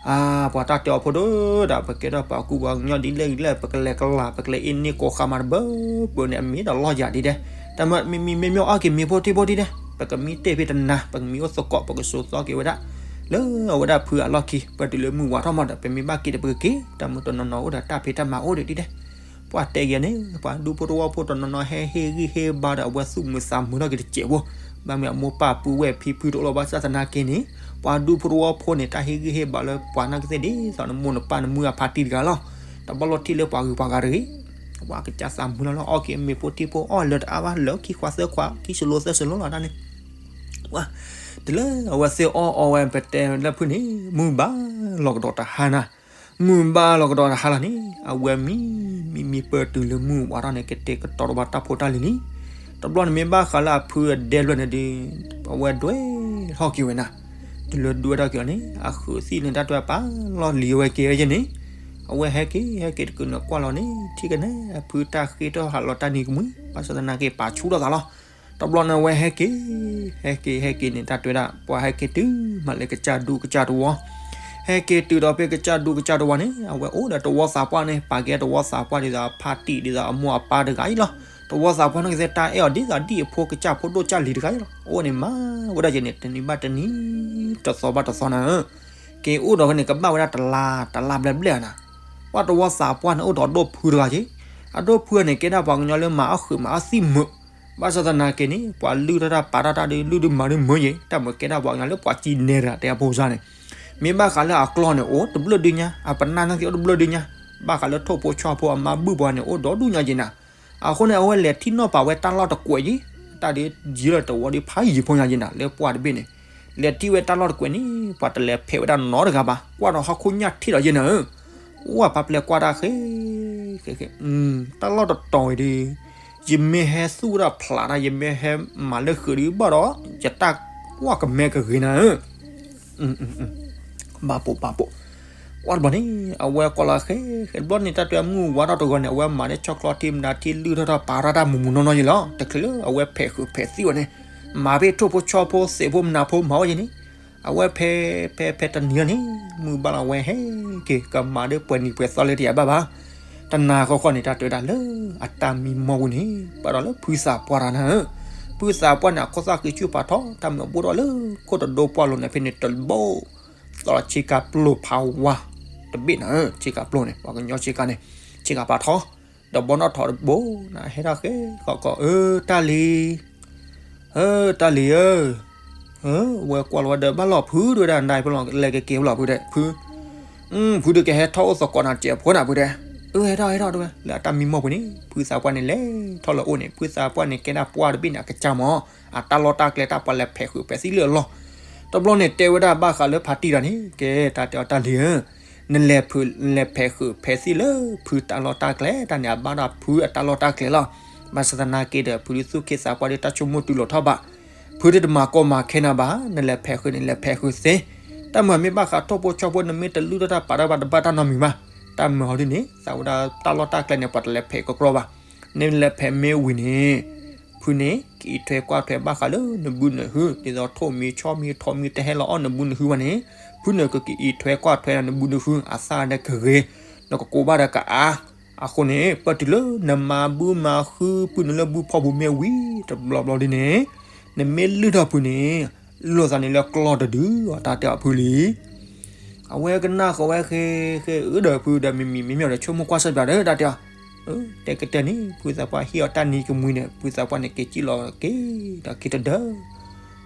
အါ, ပှၤတၢ်တဲအီၤဖိဒိၣ်ဒီး ပကဲထီၣ်ပှၤကူပှၤကညီဒ်လဲၣ်ဂ့ၤလဲၣ်, ပကလဲၤကလၤ ပကလဲၤအ့န့ၣ်ကိးဃါမးတဘၢဘၢန့ၣ် အမ့ၢ်ဒီးလီၢ်ယၤဒ်ဒဲး, တၢ်မၤမံၤမံၤမ့ၢ်မ့ၢ်အီၣ်က့ၤမ့ၤဖိတ့ၢ်ဖိဒ်ဒဲး, ပကမံတ့ၢ်ဖဲတနၤ, ပကမံအိၣ်သကိး ပကစိာ်သီက့ၤဝဲဒၣ် လၢအဝဲဒၣ်ဖုအလီၢ်ခံ, ပတုၤလၢမုၢ်ဝါထီၣ်မးဒီး ပမ့ၢ်ဘၣ်က့ၤဒီးပကက့ၤ, တၢ်မုၢ်တနီၤနီၤအိၣ်ဒီးတၢ်ဖံးတၢ်မၤအိၣ်ဒီးဒ်ဒဲး ပှၤတဲက့ၤန့ၣ် ပှၤဒူဖိတဝီဖိတနီၤနီၤဟဲဟ့ၣ်ဂံၢ်ဟ့ၣ်ဘါဒီးအဝဲသူၣ်မုာ်သးမုာ်ထီၣ်က့ၤတစဲးဖိ, ဘၣ်မနုၤအမိၢ်ပၢ်ပုၢ်ဝဲၢ်ဖံဖုတအိၣ်လီၤဘၣ်ဆၣ်သနာ်က့န့ၣ်, ပှၤဒူဖိတဝီဖိန့ၣ် တၢ်ဟ့ၣ်ဂံၢ်ဟ့ၣ်ဘါလၢပှၤနာ်က့သ့ၣ်ဒ်သိးနမိၢ်နပၢ်နမုၢ်အဖါတံၢ်တဂၤလီၤ, တဘၣ်လိၣ်ထံၣ်လၢပှၤဂုၤပှၤဂၤတဂ့ၤ, ပှၤကစၢ်သးမုာ်လီၤလီၤအီၣ်က့ၤမ့ၤဖိတ့ၢ်ဖိအီၣ်လၢတအါဘၣ်လၢခံခွါသၢခွါ ခံစလိသၢစလိလီၤတၢ်န့ၣ် ဝါ, တုၤလၢအဝဲသ့ၣ်အီၣ်အီဝဲပတဲလၢဖုန့ၣ် မုၢ်ဘၣ်လီၤကဒီးတဟါနၤ, မုၢ်ဘၣ်လီၤကဒီးတဟါလီၤန့ၣ် အဝဲမံ, မံမံပၢၢ်တုၤလၢမုၢ်ဝါထီၣ်န့ၣ် ကတဲာ်ကတီၤတဘၣ်တၢ်ဖိတၢ်လံၤလံ, တဘျီန့ၣ်မ့ၢ်ဘၣ်ဃးလၢအဖုအဒဲလွဲၢ်န့ၣ်ဒီး, အဝဲဒွဲၣ်ထီၣ်က့ၤဝဲနၤ, တုၤလၢဒွဲၣ်ထီၣ်က့ၤအီၤန့ၣ် အဃုးသံၣ်န့ၣ် တၢ်တဲပာ်လီၤလံၤဝဲက့ၤဝဲယဲန့ၣ်, အဝဲဟဲက့ၤ ဟဲက့ၤတကုာ်န့ၣ်ကွၢ်လီၤန့ၣ် ထံၣ်ကနဲ အဖုတၢ်ဃ့ထီၣ်ဟးလီၤတၢ်နံၤကမှံ ဘၣ်ဆၣ်သနာ်က့ပာ်ဆူၣ်ထီၣ်သးလီၤ, တဘျီန့ၣ်အဝဲဟဲက့ၤ, ဟဲက့ၤ ဟဲက့ၤန့ၣ် တၢ်တဲဝဲဒၣ် ပှၤဟဲက့ၤတုၤမးလၢကစၢ်ဒူကစၢ်တဝီ, ဟဲက့ၤတုၤဒီးဖဲကစၢ်ဒူကစၢ်တဝီန့ၣ် အဝဲအိၣ်ဒီးတဝီသးပှၢ်န့ၣ် ပာ်ကဲတဝီသးပှၢ်ဒ်သိးအဖါတံၢ်ဒ်သိးအမိၢ်အပၢ်တဂၤအံၤလီၤ, တဝီသးပှၢ်န့ၣ်ကသ့တၢ်အဲၣ်အီၤဒ်သိးဒ်အဖိကစၢ်ဖိဒိၣ်ကစၢ်လံၤတဂၤအံၤလီၤ, အိၣ်န့ၣ်မၤဝဲဒၣ်ယဲန့ၣ် တနံၤဘၣ်တနံၤ, တသီဘၣ်တသီနၤဧၢ, က့ၤအိၣ်ဒီးဖဲန့ၣ် ကဘၣ်ဝဲဒၣ်တလါ, တလါဘျဲၣ်ဘျဲၣ်နၤ, ပှၤတဝီသးပှၢ်န့ၣ် အိၣ်ဒီးဒိၣ်ဖုတဂၤက့ၤ, အဒိၣ်ဖုန့ၣ် ကဲဒၣ်ပှၤကညီလၢမၤအီၣ်ဃုာ်မၤအီၣ်သံၣ်မုာ်, ဘၣ်ဆၣ်သနာ်က့န့ၣ် ပှၤလုၢ်ထီၣ်တၢ်ပာ်ထီၣ်တၢ်ဒီး လုၢ်ဒုးမၤဒုးမုာ်ယဲၤ, တၢ်မၤကဲဒၣ်ပှၤကညီလၢပှၤစံနဲတဂၤတဲအဖိစါန့ၣ်, မ့ၢ်ဘၣ်ဃးလၢအကျီၢ်န့ၣ် အိၣ်တဘျုးဒုညါ, အပနၢ်န့ၣ်က့ၤအိၣ်တဘျုးဒုညါ, ဘၣ်ဃးလၢထိၣ်ဖိဆီဖိအမါဘုၣ်ပှၤန့ၣ် အိၣ်ဒီဒူၣ်ညါယဲၤနၤ, အဃိန့ၣ် အဝဲလဲၤထံၣ်နီၣ်ပာ်ဝဲတၢ်လီၢ်တကွဲးယဲၤ, တၢ်ဒ်ယံၤလၢတဝီဒ်ဖးယံၤဖိညါယဲၤနၤ လၢပှၢ်တဘ့ၣ်န့ၣ်, လဲၤထံၣ်ဝဲတၢ်လီၢ်တကွဲးန့ၣ် ပှၤတလဲၤဖဲးဝဲဒၣ်နီတဂၤဘၣ်, ကွၢ်ဒီးဟီၣ်ခိၣ်ညၣ်ထံၣ်ဒီးယဲၤနၤဧၢ, ဝၢ်ဖးပျဲၢ်ကွၢ်တၢ်ဃဲ, ဃဲဃဲ, တၢ်လီၢ်တတီၤအံၤဒီး, ယမ့ၢ်ဟဲသူၣ်ဝဲဒၣ်ဖျးတၢ် ယမ့ၢ်ဟဲမၤလၢဃုာ်ဒုးဘၣ်ဒီး, ယတၢ်ကွၢ်ကမဲကဂ့ၤနၤဧၢ ဘၣ်ပိာ်ဘၣ်ပိာ်, ကွၢ်တဘျီန့ၣ် အဝဲကွၢ်လီၤဃဲ, ဃဲတဘျီန့ၣ် တၢ်တဲမုၢ်ဝါထီၣ်တဂီၤန့ၣ် အဝဲမၤလၢဆီချီထံမနၤထံလုၢ်ထီၣ်ထီၣ်ပာ်ထီၣ်တၢ်မူးမူးနီၢ်နီၢ်ယဲၤလီၤ, တချုးလၢအဝဲဖဲးဃုာ်ဖဲးသံၣ်ဝဲန့ၣ်, မၤဖဲထိၣ်ဖိဆီဖိသ့ၣ်ဖိမနၤဖိမၤဝဲယဲၤန့ၣ်, အဝဲဖဲ, ဖဲဖဲတနံၤအီၤန့ၣ် မုၢ်ဘၣ်လီၤဝဲဟဲက့ၤ ကမၤဒီးပှဲၤနံၤပှဲၤသီလၢတယၤဘၣ်ဘၣ်, တနၤဃီဃီန့ၣ် တၢ်တဲဝဲဒၣ်လၢအတၢ်မံမီၢ်ဝံၤန့ၣ် ဘၣ်ဒီးလၢဖုသးပှၢ်တဂၤနၤဧၢ, ဖုသးပှၢ်န့ၣ် အခိၣ်သၣ်ဃံဆူၣ်ဖးထီ တၢ်မၤဘူၣ်ထီၣ်လၢခိၣ်တဒိပှၢ်လိၤန့ၣ် ဖဲန့ၣ်တဘိ သီလီၤဆ့ကၤပျိဖးဝါတဘ့ၣ်နၤဧၢ, ဆ့ကၤပျိန့ၣ် ပှၤကညီဆ့ကၤန့ၣ်, ဆ့ကၤဖးထီ, ဒီးဘီနီၣ်ထီတဘိနၤ ဟဲထီၣ်ဃဲဃီကီး အၢ တၢ်လံၤ, အၢ တၢ်လံၤဧၢ, ဝဲကွၢ်လီၤဝဲဒီး ဘၣ်လီၤဖုဒဝဲဒၣ် နဒါဖဲလီၤ လဲၤကက့ၤဖဲလီၤဖုဒဲး ဖု ဖုဒုးကဟဲထီၣ်အိၣ်သကိးနၤစဲးဖိနၤဖုဒဲး, အၢ ဟဲထီၣ်ဟဲထီၣ်ဒဝဲ လၢအတၢ်မံမီၢ်ပူၤန့ၣ် ဖုသးပှၢ်န့ၣ်လဲၤထီၣ်လၢအအိၣ်န့ၣ် ဖုသးပှၢ်န့ၣ်ကဲဒၣ်ပှၢ်တဘ့ၣ်န့ၣ် အကစၢ်မး, အတၢ်လီၢ်တၢ်ကျဲတၢ်ပှၤလဲၤဖဲးဃုာ်ဖဲးသံၣ်လၢအလီၢ်, တဘျီန့ၣ်တဲဝဲဒၣ်ဘၣ်ဃးလၢဖါတံၢ်တဂၤန့ၣ် ကဲတၢ်တဲအီၤတၢ်လံၤဧၢ, နလဲၤဖဲး, နလဲၤဖဲးဃုာ်ဖဲးသံၣ်လၢဖုတၢ်လီၢ်တၢ်ကျဲ တၢ်န့ၣ်အဘၣ်ဒၣ်ဖုအတၢ်လီၢ်တၢ်ကျဲလီၤ, ဘၣ်ဆၣ်သနာ်က့ဒီး ဖုဒုးသူၣ်က့သးပှၢ်ဒီးတၢ်ဆိကမိၣ်တုၤလီၤထီၣ်ဘး ဖုဒုးတမၤကီမၤခဲနၤဘၣ်, နလဲၤဖဲးဃုာ်န့ၣ် လဲၤဖဲးဃုာ်သ့, တၢ်မၤမ့ၢ်ဘၣ်ဃးထိၣ်ဖိဆီဖိ နမ့ၢ်တလုၢ်ထီၣ်တၢ်ပာ်ထီၣ်ဘၣ် တဘၣ်တၢ်နီတမံၤဘၣ်, တၢ်မၤဟီဒ်န့ၣ် သးဝဲဒၣ်တၢ်လီၢ်တၢ်ကျဲန့ၣ် ပှၤတလဲၤဖဲးကကြီဘၣ်, နလဲၤဖဲးမ့ၢ်ဝံၤန့ၣ် ဖုန့ၣ် ကအံးထွဲကွၢ်ထွဲဘၣ်ဃးလၢနဘုနဟု, ဒ်သိးထိၣ်မံဆီမံထိၣ်မံတဟဲလီၤအီၣ်နဘုနဟုဘၣ်န့ၣ်, ဖုန့ၣ်ကကအံးထွဲကွၢ်ထွဲနဘုနဟု အသၣ်ဒီးကဂ့ၤ, နကကိးဘၣ်ဒီးကအါ, အဃိန့ၣ် ပတုၤလၢနမၤဘုမၤဟုပုၢ်နုာ်လၢဘုဖီပူၤမ့ၢ်ဝံၤ တဘျီဘျီဒ်န့ၣ်, နမ့ၢ်လုၢ်ထီၣ်ဖုန့ၣ် လိာ်သးန့ၣ်လၢကျီၢ်တဒုအတၢ်တဲအီၤဖုလံ အဝဲကနၣ်ဃီဝဲဃဲ, ဃဲအၢဒီးဖုဒီးမံၤမံၤမံၤမံၤဒီးဆိကမိၣ်ကွၢ်ဆၢၣ်ပၠးဒီးတၢ်တဲအီၤ, တဲကတၢၢ်န့ၣ် ဖုသးပှၢ်ဟ့ၣ်အီၤတၢ်နံၤကမှံန့ၣ် ဖုသးပှၢ်န့ၣ်က့ၤကံၣ်လီၤက့ၤဒီးက့ၤတဒၢ,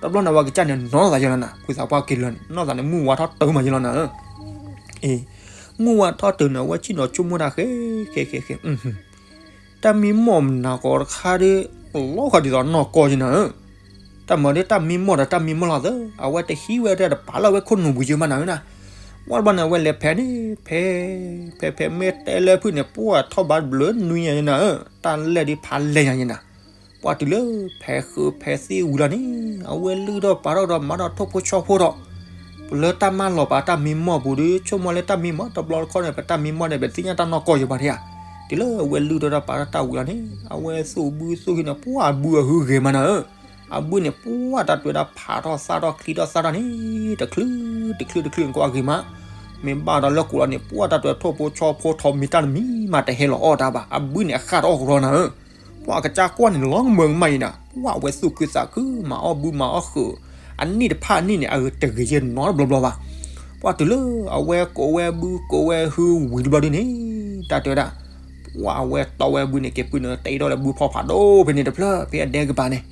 တဘျီန့ၣ် အဝဲကစၢ်န့ၣ်နီၢ်သးယဲလီၤနၤ, ဖုသးပှၢ်က့ၤလၢာ်န့ၣ် နီၢ်သးန့ၣ် မုၢ်ဝါထီၣ်တုၤမးယဲလီၤနၤဧၢ, အ့ မုၢ်ဝါထီၣ်တုၤန့ၣ် အဝဲဆ့ၣ်နီၤဆိကမိၣ်တၢ်ဃဲ, ဃဲဃဲဃဲ တၢ်မံမီၢ်မနၤကီတခါဒီး လီၤဃာ်ဒ်သိးနီၢ်ကီၢ်ယဲနၤဧၢ, တၢ်မၤဒီးတၢ်မံမီၢ်ဒီးတၢ်မံမီၢ်လီၤသၢ, အဝဲတဟံးဝဲတၢ်တပာ်လီၤဝဲခိၣ်နူာ်ပူၤယဲမးနၤဧၢနၤ, ဝံၤတဘျီန့ၣ် အဝဲလဲၤဖဲန့ၣ် ဖဲ, ဖဲဖဲမ့ၢ်တဲလၢဖုန့ၣ် ပှၢ်ထီၣ်ဘးဘျုးနွံညါယဲနၤဧၢ, တၢ်လဲၢ်ဒ်ဖးလဲၢ်ညါယဲနၤ, ပှၢ်တုၤလၢဖဲဃုဖဲသ့ၣ်ဝံၤလီၤန့ၣ်, အဝဲလုၢ်ထီၣ်ပာ်ထီၣ်ဒီးမၤထီၣ်ထိၣ်ဖိဆီဖိဒီး ပလၢတၢ်မၢလီၤပာ်တၢ်မံမီၢ်ပူၤဒီး ဆိကမိၣ်လၢတၢ်မံမီၢ်တဘျီတခီၣ်န့ၣ် ပတၢ်မံမီၢ်န့ၣ် ပသ့ၣ်ညါတၢ်နီၢ်ကီၢ်ယဘၣ်ဒံးဧါ. တုၤလၢအဝဲလုၢ်ထီၣ်တၢ်ပာ်ထီၣ်တၢ်ဝံၤလီၤန့ၣ် အဝဲသူၣ်ဘုသူၣ်ဟံးန့ၣ် ပှၢ်အဘုအဟုဂ့ၤမးနၤဧၢ. အဘုန့ၣ် ပှၢ်တၢ်တွဲဒီးဖးထီၣ်သၣ်ထီၣ်ချံထီၣ်သၣ်ထီၣ်န့ၣ် တချုးတချုးတချုးန့ၣ် ကွၢ်ဂ့ၤမး. မ့ၢ်ဘၣ်ဒီးလၢကိးလီၤန့ၣ် ပှၢ်တၢ်တွဲထိၣ်ဖိဆီဖိထီးမံၤတၢ်တမံၤမးတဟဲလီၤအီၣ်တၢ်ဘၣ်. အဘုန့ၣ်အဃၣ်တအီၣ်ကရီနၤဧၢ. ပှၢ်အကစၢ်ကွၢ်န့ၣ်လီၤကမၢကမၣ်အံၤနၤ, ပှၢ်အဝဲသူၣ်ခုသးခု မၤအီၣ်ဘုမၤအီၣ်ဃုာ်, အနံၣ်တဖၣ်အနံၣ်န့ၣ် အဂ့ၤတဂ့ၤယဲၢ်နီတဘျီဘျီဘၣ်. ပှၢ်တုၤလၢအဝဲကိးဝဲဘုကိးဝဲဟုဝံၤတဘျီဒုန့ၣ် တၢ်တဲဝဲဒၣ် ပှၢ်အဝဲတီဝဲဘုန့ၣ် က့ၤပုၢ်နုာ်တ့ထီၣ်လၢဘုဖီဖးဒိၣ်ဖဲန့ၣ်တဖျၢၣ် ဖဲအဒဲကပၤန့ၣ်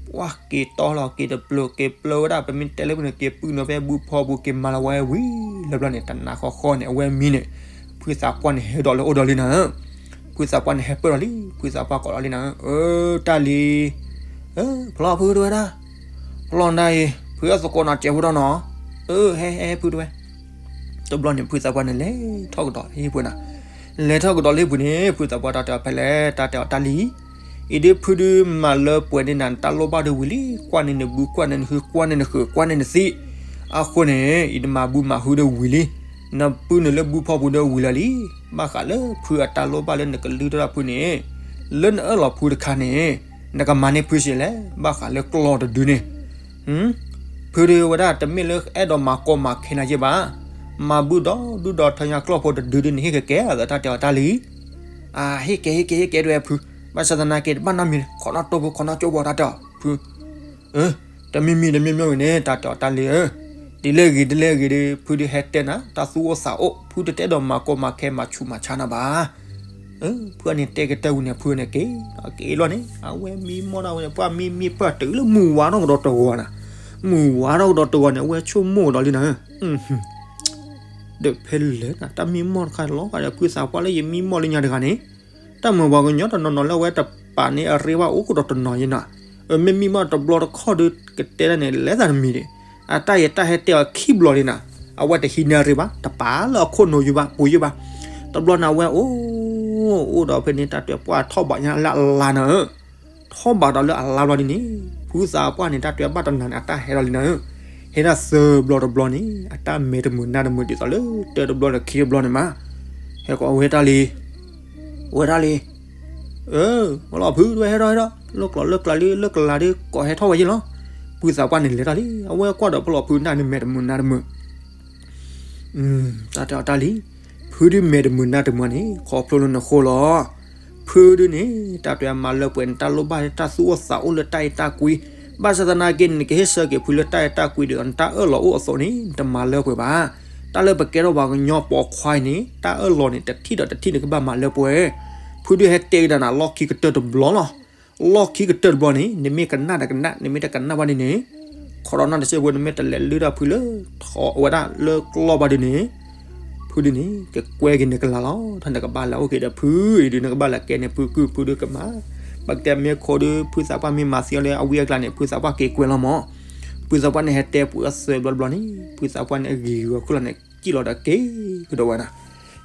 ပှၢ်က့ၤတီလီၤက့ၤတပျုာ်က့ၤပျၢၤဝဲဒၣ် ပမ့ၢ်တဲလၢပူၤန့ၣ် က့ၤပုၢ်နုာ်ဖဲဘုဖီပူၤ က့ၤမၤလီၤဝဲဝံၤလၢဘျီန့ၣ် တနၤဃီဃီန့ၣ် အဝဲမံန့ၣ် ဖုသးပှၢ်န့ၣ်ဟဲဒီးလၢအိၣ်ဒီးလံနၤဧၢ. ဖုသးပှၢ်န့ၣ်ဟဲပၢၢ်ဒီးလံ ဖုသးပှၢ်ကိးလီၤလံနၤဧၢ, အၢ တၢ်လံၤ ဖျီဖုတဝဲဒၣ်, ဖျီနၤအံၤ ဖုအသကိးနီၤစဲးဖိဒီးနီၤ, အၢ ဟဲဟဲဟဲဖုတဝဲ တဘျီန့ၣ် ဖုသးပှၢ်န့ၣ် လဲၤထီၣ်ကဒီးဟံၣ်ပူၤနၤ, လဲၤထီၣ်ကဒီးလၢဟံၣ်ပူၤန့ၣ် ဖုသးပှၢ်တၢ်တဲအီၤဖဲလဲၣ် တၢ်တဲအီၤတၢ်လံၤ, အံၤဒ်ဖုဒုးမၤလၢပှဲၤန့ၢ်နၤ နတၢ်လိၣ်ဘၣ်ဒုးဝံၤလံ, ကွၢ်န့ၢ်နဘု ကွၢ်န့ၢ်နဟု ကွၢ်န့ၢ်နဃုာ်ကွၢ်န့ၢ်နသံး, အဃိန့ၣ် အံၤနမၤဘုမၤဟုဒုးဝံၤလံ, နပုၢ်နုာ်လၢဘုဖီပူၤဒုးဝံၤလီၤလံ, ဘၣ်ဃးလၢဖုအတၢ်လိၣ်ဘၣ်လၢနကလုၢ်ထီၣ်တၢ်ဖုန့ၣ်, လၢနအၢၣ်လီၤဖုတခါန့ၣ်, နကမၤန့ၢ်ဖုစ့လဲၣ်, ဘၣ်ဃးလၢကျီၢ်တဒုန့ၣ် ဖုဒုးဝဲဒၣ်တမ့ၢ်လၢအဲၣ်ဒိးမၤကီမၤခဲနၤယဲၢ်ဘၣ်, မၤဘုဒီဒူၣ်ဒီထၢညါကျီၢ်ဖိတဒုဒုန့ၣ် ဟ့ၣ်ကကဲအသးတၢ်တဲအီၤတၢ်လံၤ, အၢ ဟ့ၣ်ကဲဟ့ၣ်ကဲဟ့ၣ်ကဲတဝဲဖု, ဘၣ်ဆၣ်သနာ်က့တဘၣ်နီတမံၤ, ခိးနီၣ်တိၢ်ဖိ ခိးနီၣ်ကၠိဖိတၢ်တဲအီၤဖု, တမံၤမံၤတမံၤမံၤဝံၤန့ၣ် တၢ်တဲအီၤတၢ်လံၤဧၢ, ဒ်လဲၣ်ဂ့ၤဒ်လဲၣ်ဂ့ၤဒီး ဖုဒုးဟဲတဲနၤ တၢ်သူၣ်အိၣ်သးအိၣ်, ဖုတတဲဒီးမၤကီမၤခဲမၤဆူးမၤဆါနၤဘၣ် ဖုအန့ၣ်တဲကတၢၢ်ဝံၤန့ၣ် ဖုန့ၣ်က့ၤ, က့ၤလီၤန့ၣ် အဝဲမံမီၢ်ဒၣ်ဝဲန့ၣ် ပှၢ်မံမံၢ်ပၢၢ်တုၤလၢမုၢ်ဝါထီၣ်ကဒီးတဂီၤနၤ, မုၢ်ဝါထီၣ်ကဒီးတဂီၤန့ၣ် အဝဲဆိကမိၣ်ကဒီးလံနၤ, ဒီးဖဲလဲၣ်နၤ တၢ်မံမီၢ်တခါလီၤဂာ်ဒီးဖုသးပှၢ်လၢယမံမီၢ်လၢညါတဂၤန့ၣ်, တၢ်မၤပှၤကညီတနီၤနီၤလၢအဝဲတပာ်န့ၢ်အရ့ဘၣ်အိၣ်ကဒီးတနီၤယဲနၤ, မ့ၢ်မံမီၢ်တဘျီတခီၣ်ဒုးကတဲဒၣ်န့ၣ် လဲၤသးတမံၤဒံး, အတၢ်ယဲတၢ်ဟဲတဲအီၤခံဘျီဒံးနၤ, အဝဲတဟံးန့ၢ်အရ့ဘၣ်, တပာ်လၢအခိၣ်နူာ်ယုာ်ဘၣ် ပူၤယုာ်ဘၣ်, တဘျီန့ၣ်အဝဲအိၣ်, အိၣ်ဒီးဖဲန့ၣ် တၢ်တဲပှၢ်ထီၣ်ဘးညါလၢအလါနၤဧၢ, ထီၣ်ဘးဒီးလၢအလါဘျီဒ်န့ၣ်, ဖုသးပှၢ်န့ၣ် တၢ်တဲဘၣ်တနၤန့ၣ် အတၢ်ဟဲလီၤလံနၤဧၢ, ဟဲဒၣ်သၢဘျီတဘျီန့ၣ် အတၢ်မဲာ်တမုာ်နါတမုာ်ဒ်သိးလၢ တၢတဘျီဒီးခံတဘျီန့ၣ်မး, ဟဲကိးဝဲတၢ်လံၤ, ဝဲတၢ်လံၤ အၢ ဖျီဖုတဝဲဟဲထီၣ်ဟဲထီၣ် လၢကျိၤလၢကျါလၢလၢကလၤဒုး ကိးဟဲထီၣ်ဝဲယဲလီၤ, ဖုသးပှၢ်န့ၣ်လဲၤတၢ်လံ, အဝဲကွၢ်ဒီးဖျီဖုန့ၣ် မဲာ်တမုာ်နါတမုာ် တၢ်တဲအီၤတၢ်လံၤ, ဖုဒုးမဲာ်တမုာ်နါတမုာ်န့ၣ် ခီဖျိလၢနဃိလီၤ, ဖုဒုးန့ၣ် တၢ်တဲအမၤလၢပှဲၤန့ၣ် တၢ်လိၣ်ဘၣ်တၢ်သူၣ်အိၣ်သးအိၣ်လၢတၢ်အဲၣ်တၢ်ကွံ, ဘၣ်ဆၣ်သနာ်က့န့ၣ် နကဟ့ၣ်ဆၢက့ၤဖုလၢတၢ်အဲၣ်တၢ်ကွံဒီး နတၢ်အၢၣ်လီၤအိၣ်အသိးန့ၣ် နတမၤလၢပှဲၤဘၣ်, တၢ်လၢပကဲထီၣ်ပှၤကညီပိာ်ခွါအံၤန့ၣ် တၢ်အၢၣ်လီၤန့ၣ် တထံၣ်ဒီးတထံၣ်န့ၣ် ကဘၣ်မၤလၢပှဲၤ, ဖုဒုးဟဲတဲကဒါနၤ လီၢ်ခံကတၢၢ်တဘျီလီၤ လီၢ်ခံကတၢၢ်တဘျီန့ၣ် နမ့ၢ်ကနၣ်ဒီးကနၣ် နမ့ၢ်တကနၣ်ဘၣ်န့ၣ်န့ၣ်, ခီဒီးနီၢ်တစဲးဖိ နမ့ၢ်တလဲၤလုၢ်ထီၣ်ဖုလၢ ထီၣ်ဝဲဒၣ်လၢကျီၢ်ဘၣ်ဒ်န့ၣ်, ဖုဒုးန့ၣ် ကကွဲက့ၤနကလၤလီၤ, ထီၣ်နကဘၣ်လဲၤအိၣ်က့ၤဒီးဖုအံၤဒုး နကဘၣ်လဲၤကဲန့ၣ်ဖုကုၢ်ဖုဒုးကမၤ, ပကတဲမ့ၢ်ခိးဒုး ဖုသးပှၢ်မ့ၢ်မၤသံအီၤလၢအဝံအကျါန့ၣ် ဖုသးပှၢ်က့ၤကွဲလီၤမး, ဖုသးပှၢ်န့ၣ်ဟဲတဲပှၤအသၢဘျီတဘျီန့ၣ် ဖုသးပှၢ်န့ၣ်အဂ့ၤဂီၤခိၣ်လီၤန့ၣ် ကံၣ်လီၤဒီးက့ၤကဒီးဝဲနၤ,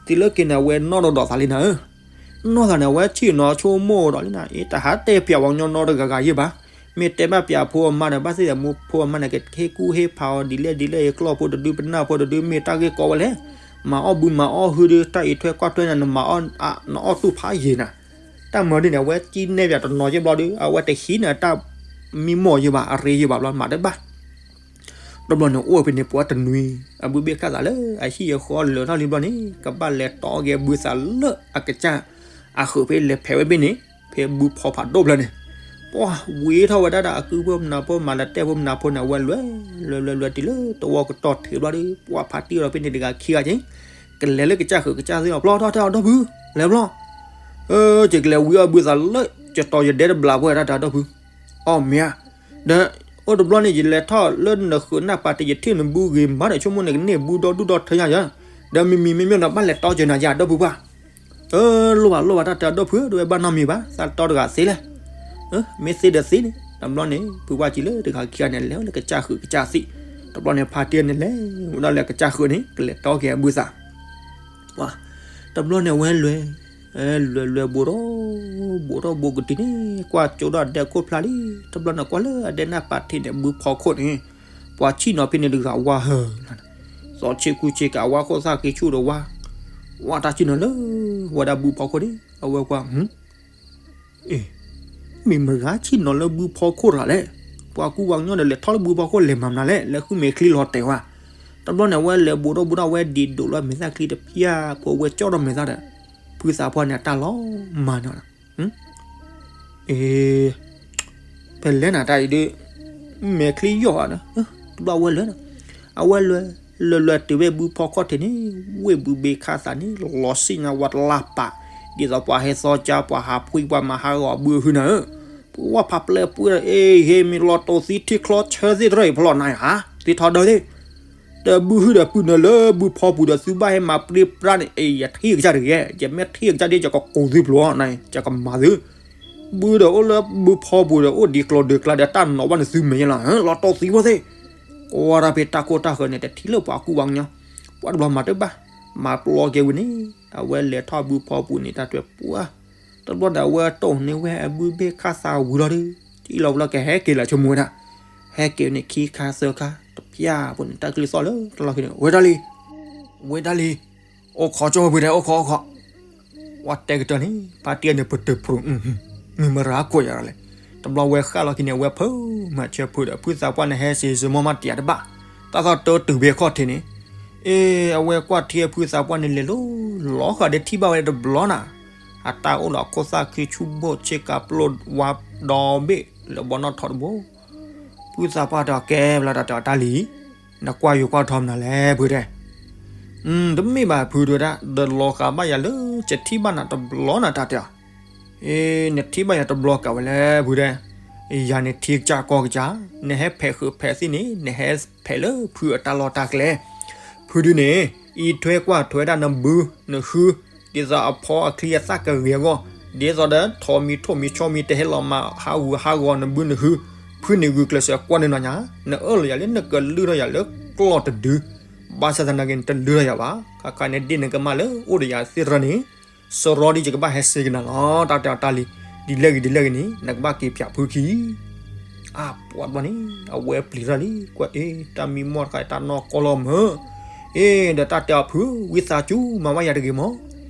တုၤလၢက့ၤန့ၣ် အဝဲနီၢ်ဒီးဒီးသးလံနၤဧၢ နီၢ်သးန့ၣ် အဝဲထံၣ်နီၤဆိကမိၣ်ဒီးလံနၤ, အ့ တဟးတဲပျးပှၤကညီနီတဂၤဂၤယဲၢ်ဘၣ်, မ့ၢ်တဲဘၣ်ပျးဖိအမါဒီး ဘၣ်သ့ၣ်သ့ၣ်မူဖိအမါန့ၣ် ကဟ့ၣ်ကူၣ်ဟ့ၣ်ဖးအီၤဒ်လဲၣ်ဒ်လဲၣ် ယကျီၢ်ဖိတဒု ပနၢ်ဖိတဒု မ့ၢ်တၢ်ဂ့ၢ်ကီဝဲလဲၣ်, မၤအီၣ်ဘုမၤအီၣ်ဟုဒုး တၢ်အံးထွဲကွၢ်ထွဲန့ၣ် နမၤအီၣ် နအီၣ်တူၢ်ဖးယံာ်နၤ, တၢ်မၤဒ်န့ၣ် အဝဲကံၣ်နဲၣ်ပၠးတနီၤယဲၢ်ဘျီဒီး အဝဲတဟံးန့ၢ်တၢ်မံမီၢ်ယဲၢ်ဘၣ် အရ့ယဲၢ်ဘၣ်ဘျီ မၤတဘၣ် တဘျီန့ၣ် အိၣ်ဖဲန့ၣ် ပှၤတနွံ အဘုဘ့ၣ်ဃၣ်သးလၢအဟံၣ်အဃီလၢာ်ထီၣ်လံဘျီန့ၣ် ကဘၣ်လဲၤတီက့ၤအဘုသးလၢအကစၢ် အဃုာ်ဖဲလဲၤဖဲးဝဲဘ့ၣ်န့ၣ် ဖဲဘုဖီဖးဒိၣ်ဖျၢၣ်န့ၣ် ပှၤဝံထီၣ်ဝဲဒၣ်ဒီးအကုၢ်ဖိမနၤဖိ မၤလၢတဲဖိမနၤဖိန့ၣ် အဝဲလွဲ လွဲလွဲလွဲတုၤလၢတဝီကတီၢ်ထံးဘျီဒီး ပှၤဖးတံၢ်အီၤဒီးဖဲန့ၣ်တဂၤခံဂၤက့ၤ ကလဲၤလၢကစၢ်ဃုာ်ကစၢ်သ့ၣ်အီၤ ဖျီထီၣ်တဲအီၤဒီပုၢ် လဲၤဖျီ ကကလဲၤဝံအီၣ်ဘုသးလၢ ကတီၤယဒဲတဘျးဖိဝဲဒၣ်တၢ်ဒီပုၢ် အီၣ်မ့ၢ်ဧါ ဒီး အိၣ်တဘျီန့ၣ် ယလဲၤထီၣ်လၢနဃုာ်နၢ်ပၤတယထံၣ်နဘုဂ့ၤမးဒီး ဆိကမိၣ်န့ၣ်ကန့ၢ်ဘုဒီဒူၣ်ဒီထၢညါယၤ ဒီးမံၤမံၤမ့မ့ၢ်ဒီး ဘၣ်လဲၤတီကၢၤနၤယၤဒီပုၢ်ပှၢ် အၢ လိၣ်ဘၣ်လိၣ်ဘၣ်တၢ်တဲအီၤဒီပုၢ် တဝဲဘၣ်နီတမံၤဘၣ် သးတီတဂၤသ့လဲၣ် မ့ၢ်သ့ဒီးသ့န့ၣ် တဘျီန့ၣ် ဖုဝါကံလၢတဂၤခံဂၤန့ၣ် လဲၤဝဲလၢကစၢ်ဃုာ်ကစၢ်သ့ၣ် တဘျီန့ၣ် ဖါတံၢ်န့ၣ်လဲၤဝဲဒၣ်လၢကစၢ်ဃုာ်န့ၣ် ကလဲၤတီက့ၤအဘုသး တဘျီန့ၣ် အဝဲလဲၤ လွဲၢ်လွဲၢ်ဘိးထီၣ်ဘိးထီၣ်ဘိးကတုၤန့ၣ် ကွၢ်ကၠိဒီးအဒဲခိၣ်ဖျါလံ, တဘျီန့ၣ်ကွၢ်လၢအဒဲနၢ်ပာ်ထံးန့ၣ် ဘုဖီခိၣ်န့ၣ် ပှၤဆံၣ်နီၤဖဲန့ၣ်တဂၤဝါဟၢလီၤ, သီဆ့ကူဆ့ကၤဝါခိၣ်သၣ်ဃ့ဆူၣ်ဒီးဝါ, ဝါတၢ်ဆံၣ်နီၤလၢ ဝဲဒၣ်ဘုဖီခိၣ်န့ၣ် အဝဲကွၢ် အ့ မ့ၢ်မတၤဆံၣ်နီၤလၢဘုဖီခိၣ်တဂၤလဲၣ်, ပှၤကူပှၤကညီဒီးလဲၤထီၣ်လၢဘုဖီခိၣ်လဲၤမၤမနုၤလဲၣ်, လဲၤဃုမဲာ်ချံလီၤတဲာ်ဝဲ, တဘျီန့ၣ် အဝဲလဲၤဘိးထီၣ်ဘိးထီၣ်ဝဲဒံးဒိးလီၤမဲာ်သၣ်ချံတဖျၢၣ်ဖိ အဝဲကၠီၣ်ထီၣ်မဲာ်သၣ်ဒီး ဖုသးပှၢ်န့ၣ်အတၢ်လီၤမၤန့ၣ်လီၤ, အ့ ဖဲလဲၣ်နၤတၢ်အံၤဒုး မဲာ်ချံယီၢ်ဧါ, တဘျီအဝဲလဲၤ, အဝဲလဲၤ လဲၤလဲၤတုၤဝဲဘုဖီခိၣ်ထံးန့ၣ် ဝ့ၢ်ဘုဘ့ခါသးန့ၣ် လီၤဆံၣ်ညါဝဲတလၢ်ပာ်, ဒ်သိးပှၤဟဲသီကၢ် ပှၤဟးဖှံ ပှၤမၤဟးဂီၤဘုအဟုနၤဧၢ, ပှၤဖးပျဲၢ်ပှဲၤဒီး အ့ ဟ့ၣ်မ့ၢ်လီၤတိၢ်သံထံချီဆၢသ့ၣ်တရၢၣ်အံၤဖီလီၤနၤဧါ, သ့ထီဒါသ့ၣ် ဒီးဘုဟုဒီးပုၢ်နၤလၢဘုဖီပူၤဒီးသုဘၣ်ဟဲမၤပြံပြါန့ၣ် အ့ ယထံၣ်ကစၢ်တဂ့ၤ, ယမ့ၢ်ထံၣ်ကစၢ်ဒ် ယကကိးသုဖျိအီၤန့ၣ် ယကမၤသု, ဘုဒီးအိၣ်လၢဘုဖီပူၤဒီး အိၣ်ဒံးကျိၤဒံးကျါဒီး တၢ်နီၤဘၣ်န့ၣ်သုမဲာ်ညါလီၤ, လီၤတိၢ်သံဖိသ့ၣ်, ကွၢ်တၢ်ဖဲတၢ်ခိၣ်တၢ်ဃၢၤန့ၣ် တထံၣ်လၢပှၤကူပှၤကညီ, ပှၤတဘျီမၤတဘၣ်, မၤပျီက့ၤဝံၤန့ၣ် အဝဲလဲၤထီၣ်ဘုဖီပူၤန့ၣ် တၢ်တွဲပှၢ်, တဘျီဒီးအဝဲတိၢ်န့ၢ်ဝဲအဘုဘ့ၣ်ခါသးဝံၤလီၤဒီး တအံၤလီၤဝဲလီၤ ကဟဲက့ၤလၢဆိကမိၣ်ဝဲဒၣ်, ဟဲက့ၤန့ၣ်ခံခါသၢခါ တဖၣ်ဖိန့ၣ် တၢ်ကလုၢ်သီၣ်လၢတၢ်လီၢ်ခံန့ၣ် ဝဲဒၣ်လံ, ဝဲဒၣ်လံ, အိၣ်ခိးကၠိဝဲဖုဒဲး အိၣ်ခိးအိၣ်ခိး, ဝဲတဲကတၢၢ်န့ၣ် ဖါတံၢ်န့ၣ် ပတဖျိး, မုၢ်မရၤကိးယၤလီၤလဲၣ်, တဘျီဝဲဃၣ်လီၤခံန့ၣ် အဝဲဖုးမၤဆၢဖုးဒီး ဖုသးပှၢ်န့ၣ် ဟဲစံးစ့မိၢ်မးတံာ်တဘၣ်, တၢ်သီၣ်တၢတုၤဘ့ၣ်ခီၣ်ထံးန့ၣ်, အ့ အဝဲကွၢ်ထံဖုသးပှၢ်န့ၣ်လဲၤလိၤလီၤဃာ်ဒီးထံၣ်ဘၣ်ဝဲတဘျီနၤ, အတၢ်အိၣ်ဒီးခိၣ်သၣ်ခံဆူၣ်ဘိၣ်ဆ့ကၤပျိၢ်ဝါဒီဘ့ၣ် လၢဘီနီၣ်ထီတဘိ, ဖုသးပှၢ်တဲအီၤ ကဲဘျီတၢ်တဲအီၤ တၢ်လံၤ, နကွၢ်ယိၤကွၢ်ထီမနုၤလဲၣ်ဖုတဲ, တမ့ၢ်ဘၣ်ဖုတဲဝဲဒၣ် ဒီးလီၤဃာ်ဘၣ်ယၤလၢ ယထံၣ်ဘၣ်နၤတဘျီနၤ တၢ်တဲအီၤ, အ့ နထံၣ်ဘၣ်ယၤတဘျီကးဝဲလဲၣ်ဖုတဲ, ယၤန့ၣ်ထံကစၢ်ကီၢ်ကစၢ်, နဟဲဖဲးဃုာ်ဖဲးသ့ၣ်န့ၣ် နဟဲဖဲးလၢဖုအတၢ်လီၢ်တၢ်ကျဲ, ဖုဒုန့ၣ် အံးထွဲကွၢ်ထွဲဒၣ်နဘုနဟု, ဒ်သိးအဖီအချံအသၣ်ကဂ့ၤအဂီၢ်, ဒ်သိးဒီးထိးမံၤထိၣ်မံၤဆီမံၤ တဟဲလီၤမၤဟးဂူာ်ဟးဂီၤနဘုနဟု, ဖုန့ၣ်ဂုာ်ကျဲးစၢးကွၢ်န့ၢ်နီၤညါ, နအၢၣ်လီၤယၤလၢနကလုၢ်ထီၣ်ယၤလၢကျီၢ်တဒု, ဘၣ်ဆၣ်သနာ်က့ နတလုၢ်ထီၣ်ယၤဘၣ်, ခါခါန့ၣ်ဒ်နကမၣ်လၢအိၣ်ဒီးယၤသ့ၣ်တဖၣ်န့ၣ်, စရီဒ်ယကဘၣ်ဟဲစ့ကနၤလီၤ တၢ်တဲအီၤ တၢ်လံၤ, ဒ်လဲၣ်ဂ့ၤဒ်လဲၣ်ဂ့ၤန့ၣ် နကဘၣ်က့ၤဖၠးဖုခံ အါ ပှၤတဘျီန့ၣ် အဝဲပျံၤထီၣ်လံ ကွၢ်အ့ တၢ်မံမီၢ်တခါအံၤတၢ်နီၢ်ကီၢ်လီၤမၢ်, အ့ ဒီးတၢ်တဲအီၤဖု ဝံသးစူၤ မၤဘၣ်ယၤတဂ့ၤမၢ်,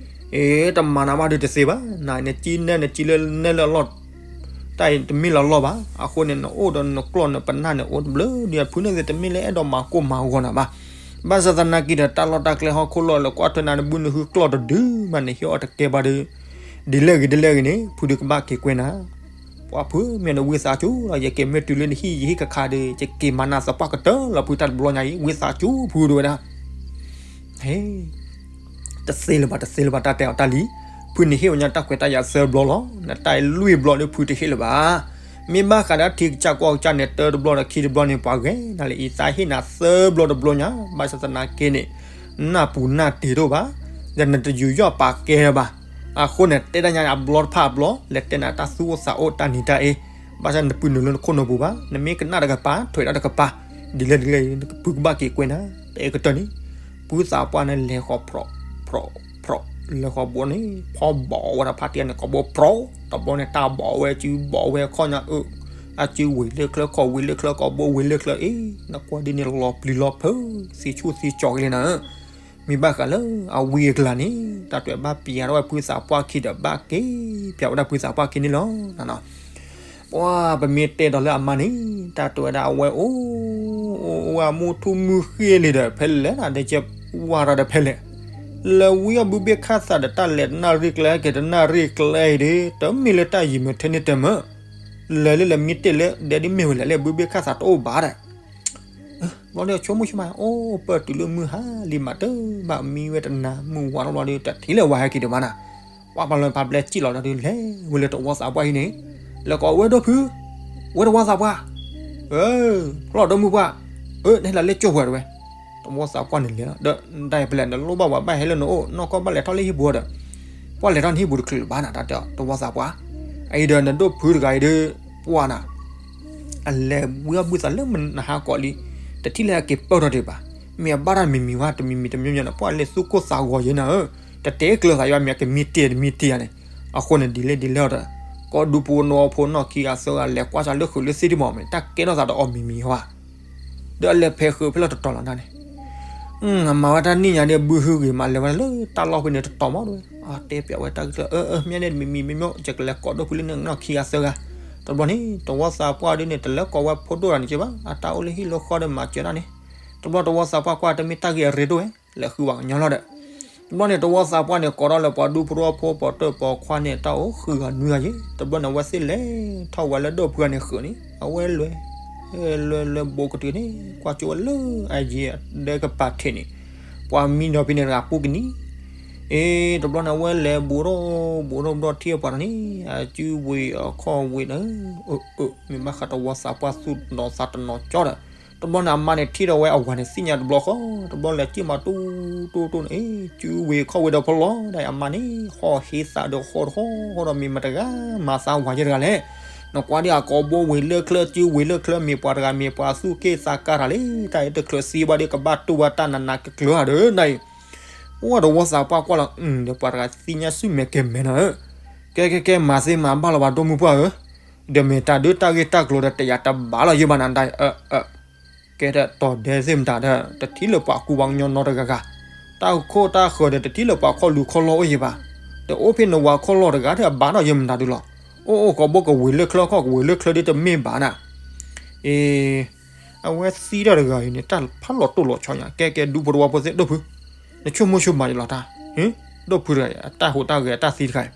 အ့ တမၤနၤဘၣ်ဒုးတသ့ဘၣ်, နနကံနဲၣ်နကံလၢနဲၣ်လၢအလီၢ်, တၢ်အံၤတမ့ၢ်လၢအလီၢ်ဘၣ်, အဃိန့ၣ် နအိၣ်ဒီးနကျီၢ်နပနၢ်န့ၣ် အိၣ်တဘျုးဒ်အဖုန့ၣ်ဂ့ၤ တမ့ၢ်လၢအဲၣ်ဒိးမၤကိၢ်မၤဂီၤနၤဘၣ်, ဘၣ်ဆၣ်သနာ်က့ဒီး တၢ်လီၢ်တၢ်ကျဲဟီၣ်ခိၣ်လီၢ်လၢကွၢ်ထွဲနၤနဘုနဟုကျီၢ်တဒုမးန့ၣ် ဟ့ၣ်အီၤတကဲဘၣ်ဒီး ဒ်လဲၣ်ဂ့ၤဒ်လဲၣ်ဂ့ၤန့ၣ် ဖုဒုးကဘၣ်က့ၤကွဲနၤ, ပှၤဖုမ့ၢ်နဝံသးစူၤလီၤ ယက့ၤမ့ၢ်တုၤလၢနဟံၣ်ယဟံၣ်ကခါဒီး ယက့ၤမၤနၤသပှၢ်ကတၢၢ်လီၤ ဖုတၢ်တဘျီညါအံၤ ဝံသးစူၤဖုဒုးဝဲဒၣ် ဟဲ တသ့လၢၤဘၣ် တသ့လၢၤဘၣ် တၢ်တဲအီၤတၢ်လံၤ, ဖုန့ၣ်ဟ့ၣ်ဝဲညါတၢ်ခွဲးတၢ်ယာ်သၢဘျီလီၤ, နတၢ်လွံၢ်ဘျီဒီးဖုတဟ့ၣ်လၢၤဘၣ်, မ့ၢ်ဘၣ်ဃးဒီးထံကစၢ်ကီၢ်ကစၢ်န့ၣ် တၢတဘျီဒီးခံတဘျီန့ၣ် ပှၤဂဲၤနၤလၢအံၤ သးဟ့ၣ်နၤသၢဘျီတဘျီညါ, ဘၣ်ဆၣ်သနာ်က့န့ၣ် နၢ်ပူၤနၢ်တ့ၤတအိၣ်ဘၣ်, ဒီးနတယူးယီၣ်ပာ်ကဲလၢၤဘၣ်, အဃိန့ၣ် တဲဒၣ်ညါအဘျီတဖၣ်အဘျီ လဲၤတဲနၤတၢ်သူၣ်အိၣ်သးအိၣ်တၢ်နံၤတၢ်အ့, ဘၣ်ဆၣ်နပုၢ်နုာ်လၢနခိၣ်နူာ်ပူၤဘၣ်, နမ့ၢ်ကနၣ်တကပၤ ထွဲးဒၣ်တကပၤ, ဒ်လဲၣ်ဒ်လဲၣ် ဖုကဘၣ်က့ၤကွဲနၤ, တအဲၣ်ကတၢၢ်န့ၣ်, ဖုသးပှၢ်န့ၣ်လဲၤဃီၤဖြီး ဖြီး ဖြီး လဲၤဃီၤဘိန့ၣ် ဖီဘီးဝဲဒၣ်ဖါတံၢ်န့ၣ် ကိးဘိဖြီး, တဘျီန့ၣ် တၢ်ဘီးဝဲစုဘီးဝဲခီၣ်ညါအၢ, အစုဝံၤလၢချၢခီၣ်ဝံၤလၢချၢကိးဘိဝံၤလၢချၢအ့, နကွၢ်ဒ်န့ၣ်လီၤပျံၤလီၤဖုး သံဆူၣ်သံကၠီၤက့ၤလံနၤ, မ့ၢ်ဘၣ်ဃးလၢအဝံအကျါန့ၣ် တၢ်တွဲဘၣ်ပျံၤထီၣ်ဝဲဖုသးပှၢ်ခံဒီးဘၣ်က့ၤဖၠးဝဲဒၣ်ဖုသးပှၢ်ခံန့ၣ်လီၤ. ပှၤပမ့ၢ်တဲဒီးလၢအမါန့ၣ် တၢ်တဲဝဲဒၣ်အဝဲအိၣ် အိၣ်ဝဲအမူထူမူဃ့လံဒီး ဖဲလဲၣ်နၤဒီးကဲဝါရၤဒီးဖဲလဲၣ်, လဲၤဝံအီၣ်ဘုဘ့ၣ်ခၣ်သးဒီးတၢ်လဲၤတနၣ်ရံၣ်ကျဲက့ၤတနၣ်ရံၣ်ကျဲအံၤဒီး တမ့ၢ်လၢတၢ်ယံာ်မုာ်ထဲန့ၣ်တမၢ်, လဲၤလၢလဲၤမ့ၢ်တဲလၢဒဲဒ်မ့ၢ်ဝဲလဲၣ်လၢဘုဘ့ၣ်ခၣ်သးတအိၣ်ဘၣ်ဒီး ဘျီဒီးဆိကမိၣ်ဆိကမး အိၣ်ပၢၢ်တုၤလၢမုၢ်ဟါလံမးတဘၣ်မံဝဲတနၤ မုၢ်ဝါထီၣ်ဘျီဒီး တထံၣ်လၢၤဝဲဟဲက့ၤဒံးဘၣ်နၤ, ပှၤပာ်လီၤဖးဘျဲၣ်စံၣ်လီၤဒီး လဲၤဝဲလၢတဝီသးပှၢ်ဟံၣ်န့ၣ်, လဲၤကိးဝဲဒိၣ်ဖု, ဝဲတဝီသးပှၢ်, ဖျီၣ်ဒီမုၢ်ပှၢ်, အၢ နဟဲလီၤလၢကၠိၢ်ပှဲၤတဝဲ, တဝီသးပှၢ်န့ၣ်လဲၤလီၤ ဒီး တၢ်အံၤဖဲလဲၣ် နလိၣ်ဘၣ်ဝဲဘၣ်ဟဲလၢနအိၣ် နီၢ်ကီၢ်ဘၣ်လဲၤထီၣ်လၢဟံၣ်ပူၤဒီး ပှၤလဲၤထီၣ်နဟံၣ်ပူၤတချုးလၢၤဘၣ်နၤ တၢ်တဲတဝီသးပှၢ်, အအံၤဒီးနဒိၣ်ဖုတဂၤအံၤဒီး ပှၤနၤ အလဲၤဝံအီၣ်ဘုသးလၢမနုၤဟါကီးလံ, တထံၣ်လၢအက့ၤပၢၢ်ထီၣ်ဒံးဘၣ်, မ့ၢ်အဘၣ်တၢ်မံၤမံၤဝဲ တမံၤမံၤတမံၤမံၤန့ၣ် ပှၤလဲၤသူၣ်ကိၢ်သးဂီၤယဲနၤဧၢ, တတဲကျၢၤသးယါမ့ၢ်ကမံတ့ၢ်တမံတ့ၢ်ဧါန့ၣ်, အဃိန့ၣ်ဒ်လဲၣ်ဒ်လဲၣ်ဒီး ကိးဒူဖိနီၢ်ဖိနီၢ်ခံဂၤသၢဂၤလဲၤကွၢ်စၢၤလၢဃုာ်လၢသ့ၣ်တမီၢ်မ့ၢ် တၢ်ကဲထီၣ်သးဒီးအီၤမံၤမံၤဟီဧါ, ဒီးအလဲၤဖဲဃုာ်ဖဲလၢတတီၤလီၤနၤန့ၣ် အမၤဝဲတၢ်နံၣ်ညါဒီးဘုဟုဂ့ၤမး လဲၤဝဲလၢတၢ်လီၢ်ဖဲန့ၣ်တတီၤမးဒဝဲ, အတဲပျးဝဲတၢ်ကတၢၢ် အၢ အၢ မ့ၢ်န့ၣ်တမံၤမံၤမ့ၢ်မ့ၢ် ယကလဲၤကိးဒိၣ်ဖုလၢနနီၢ်ခံဂၤသၢဂၤ, တဘျီန့ၣ် တဝီသးပှၢ်ဒ်န့ၣ် တလဲၤကိးဝဲဖိဒိၣ်တဂၤန့ၣ်က့ဘၣ် အတၢ်အိၣ်လၢဟံၣ်လၢဃီဒီးမၤစၢၤတၢ်န့ၣ်, တဘျီတဝီသးပှၢ်ကွၢ်တမ့ၢ်တၢ်ဂ့ၢ်အရ့ဒိၣ်ဝဲ လဲၤဃုပှၤကညီလီၤဒီး တဘျီန့ၣ် တဝီသးပှၢ်န့ၣ် ကိးထီၣ်လၢပှၤဒူဖိတဝီဖိပိာ်တၢၢ်ပိာ်ခွါန့ၣ် တၢ်အိၣ်ဃုဂၤနွံဂၤယ့ၣ်, တဘျီန့ၣ် အဝဲသ့ၣ်လဲၤထီၣ်ဝဲလၢဒိၣ်ဖုဂၤန့ၣ်ဃုာ်န့ၣ် အဝဲလဲၤ လဲၤလဲၤဘိးကတုၤန့ၣ် ကွၢ်ကၠိဝဲလၢအယံၤအဒဲကပၤထံးန့ၣ် ပှၤမံဒီးဖဲန့ၣ်တဂၤပူၤကနံၤ, အ့ တဘျီန့ၣ် အဝဲလဲၤဘူးထီၣ်ဘူးထီၣ်ဘျီထံၣ်ပှၤတဂၤန့ၣ် အစုဝ့ၤအခီၣ်ဝ့ၤဒီး အၢ အၢ မ့ၢ်ဘၣ်ဃးတဝီသးပှၢ်သူၣ်နီၤသးတနီၤကၠီဒီး တဘျီန့ၣ် အမါန့ၣ်ထံၣ်ဒီးဝဲအဝၤန့ၣ် သ့ၣ်ညါတဘျီဃီ, တဘျီလဲၤစံၣ်မၤတူၢ်တူၢ်တူၢ်န့ၣ် အ့ စုဝ့ၤခီၣ်ဝ့ၤဒီးဖီလီၤဒီး အမါန့ၣ် ဟီၣ်ဟ့သးဒီးဃီတဃီဃီဒီး မ့ၢ်မတဂၤမၤသးဝၤယဲၢ်တဂၤလဲၣ်, နကွၢ်ဒ်အကိာ်ဘိဝ့ၤလၢချၢ စုဝ့ၤလၢချၢ မ့ၢ်ပှၤတဂၤမ့ၢ်ပှၤသူၣ်က့သးကါတဂၤလံ, တၢ်အံၤတချုးသံဘၣ်ဒီး ကဘၣ်တူၢ်ဝဲတၢ်နးနးကျၢၤကျၢၤဧါဒီးနၤအံၤ, အိၣ်ဒီးဝီသးပှၢ်ကွၢ်လီၤ ဒီးပှၤတဂၤသ့ၣ်ညါဆူမဲာ်ကဲၤမဲာ်နၤဧၢ, ကဲကဲကဲ မၤသ့မၤဘၣ်လီၤဘၣ် ဒိၣ်မုၢ်ပှၢ်ဧၢ ဒီးမ့ၢ်တၢ်ဒုးတၢ်ဂ့ၢ်တၢ်ကျိၤဒီး တယာ်တဘၣ်လီၤယဲၢ်ဘၣ်နၤဒၣ်အၢ, ကဲဒီးတီၤဒဲသ့ၣ်မတၤဒီး တထံၣ်လၢပှၤကူပှၤကညီနီတဂၤဂၤ, တၢ်ခိၣ်တၢ်ဃၢၤဒီး တထံၣ်လၢပှၤခီၣ်လူၤခီၣ်လီၢ်အိၣ်ယဲၢ်ဘၣ်, ဒီးအိၣ်ဖဲနဝၤခီၣ်လီၢ်တဂၤဒီး အဘၣ်ဒီးယဲၢ်မတၤဒုလီၤ, အိၣ်အိၣ်ကိာ်ဘိကဝ့ၤလၢချၢခီၣ် ကဝ့ၤလၢချၢဒ်တမ့ၢ်ဘၣ်နၤ, အ့ အဝဲသံတၢ်တဂၤအံၤန့ၣ် တၢ်ဖးလီၤတိၢ်လီၤဆီညါ ကဲကဲ ဒူဖိတဝီဖိသ့ၣ် ဒိၣ်ဖု, နဆိကမိၣ်ဆိကမးယလီၤတၢ်, ဒိၣ်ဖုတဂၤအံၤ အတၢ်ဟူးတၢ်ဂဲၤအတၢ်သံတခါအံၤ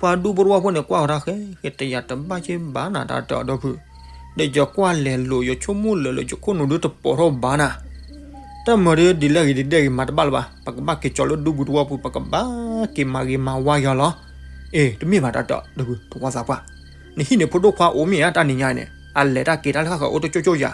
ပှၤဒူဖိတဝီဖိန့ၣ် ကွၢ်ဃီၤတၢ်ဃဲ ဃဲတယာ်တဘၣ်က့ဘၣ်နၤ တၢ်တဲအီၤ ဒိၣ်ဖု, ဒီးယကွၢ်လဲၤလိာ် ယဆိကမိၣ်လၢာ်လၢယခိၣ်နူာ်ဒုတပိာ်ထီၣ်ဘၣ်နၤ, တၢ်မၤဒ်ဒ်လဲၣ်ဂ့ၤဒ်လဲၣ်ဂ့ၤ မၤတဘၣ်လၢၤဘၣ် ပကဘၣ်က့ၤကၠီလၢဒူပူၤတဝီပူၤ ပကဘၣ်က့ၤမၤဂ့ၤမၤဝါယၤလီၤ, အ့ တမ့ၢ်ဘၣ်တၢ်တဲအီၤ ဒိၣ်ဖု တဝီသးပှၢ်, နဟံၣ်န့ၣ်ဖိဒိၣ်ခွါအိၣ်မ့ၢ်ဧါ တၢ်နံၤညါအံၤန့ၣ် အလဲၤတၢ်က့ၤတၢ်လၢဃၣ်ဃၣ်အိၣ်တကၠိၢ်ကၠိၢ်ယၤ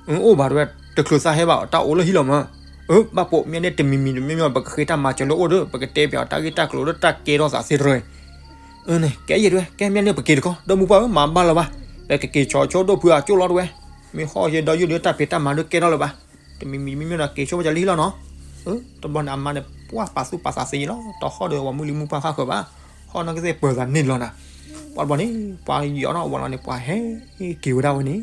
အအိၣ်ဘၣ်တဝဲ တချုးသးဟဲဘၣ် တၢ်အိၣ်လၢဟံၣ်လီၤမး, အၢ ဘၣ်ပိာ်မ့ၢ်န့ၣ် တမံၤမံၤတမံၤမံၤ ပကဃ့တၢ်မၤစၢၤလၢအိၣ်ဒီး ပကတဲပၠးတၢ်ဂ့ၢ်တၢ်ကျိၤလၢတၢ်ကဲထီၣ်သးသ့တရၢအံၤ, ကဲယဲၢ်တဝဲ ကဲမ့ၢ်န့ၣ် ပက့ၤတခီ ဒီမုၢ်ပှၢ်ဧၢ မၤဘၣ်လၢၤဘၣ်, ပကက့ၤဆီဆိဒိၣ်ဖုအကၠိၢ်လီၤတဝဲ, မ့ၢ်ဟီၣ်ယဲဒီးယုၢ်ဒီးတၢ်ဖံးတၢ်မၤဒုးကဲထီၣ်လၢၤဘၣ်, တမံၤမံၤတမံၤမံၤဒီး က့ၤဆိဝဲဒၣ်လၢဟံၣ်လီၤနီၤ, တဘျီန့ၣ် အမါန့ၣ် ပှၢ်ပာ်သူၣ်ပာ်သးသ့လီၤ တဟီၣ်ဒီးဝၤမုၢ်လံမုၢ်ပှၢ်ဃၣ်ဃၢၤဘၣ်, ဟီၣ်နီၢ်ကသ့ၣ်ပၢၤသးန့ၣ်လီၤနၤ, ပှၤတဘျီန့ၣ် ပှၤယီၤထီၣ်ဝဲလီၤန့ၣ် ပှၤဟဲက့ၤဝဲဒၣ်ဝဲန့ၣ်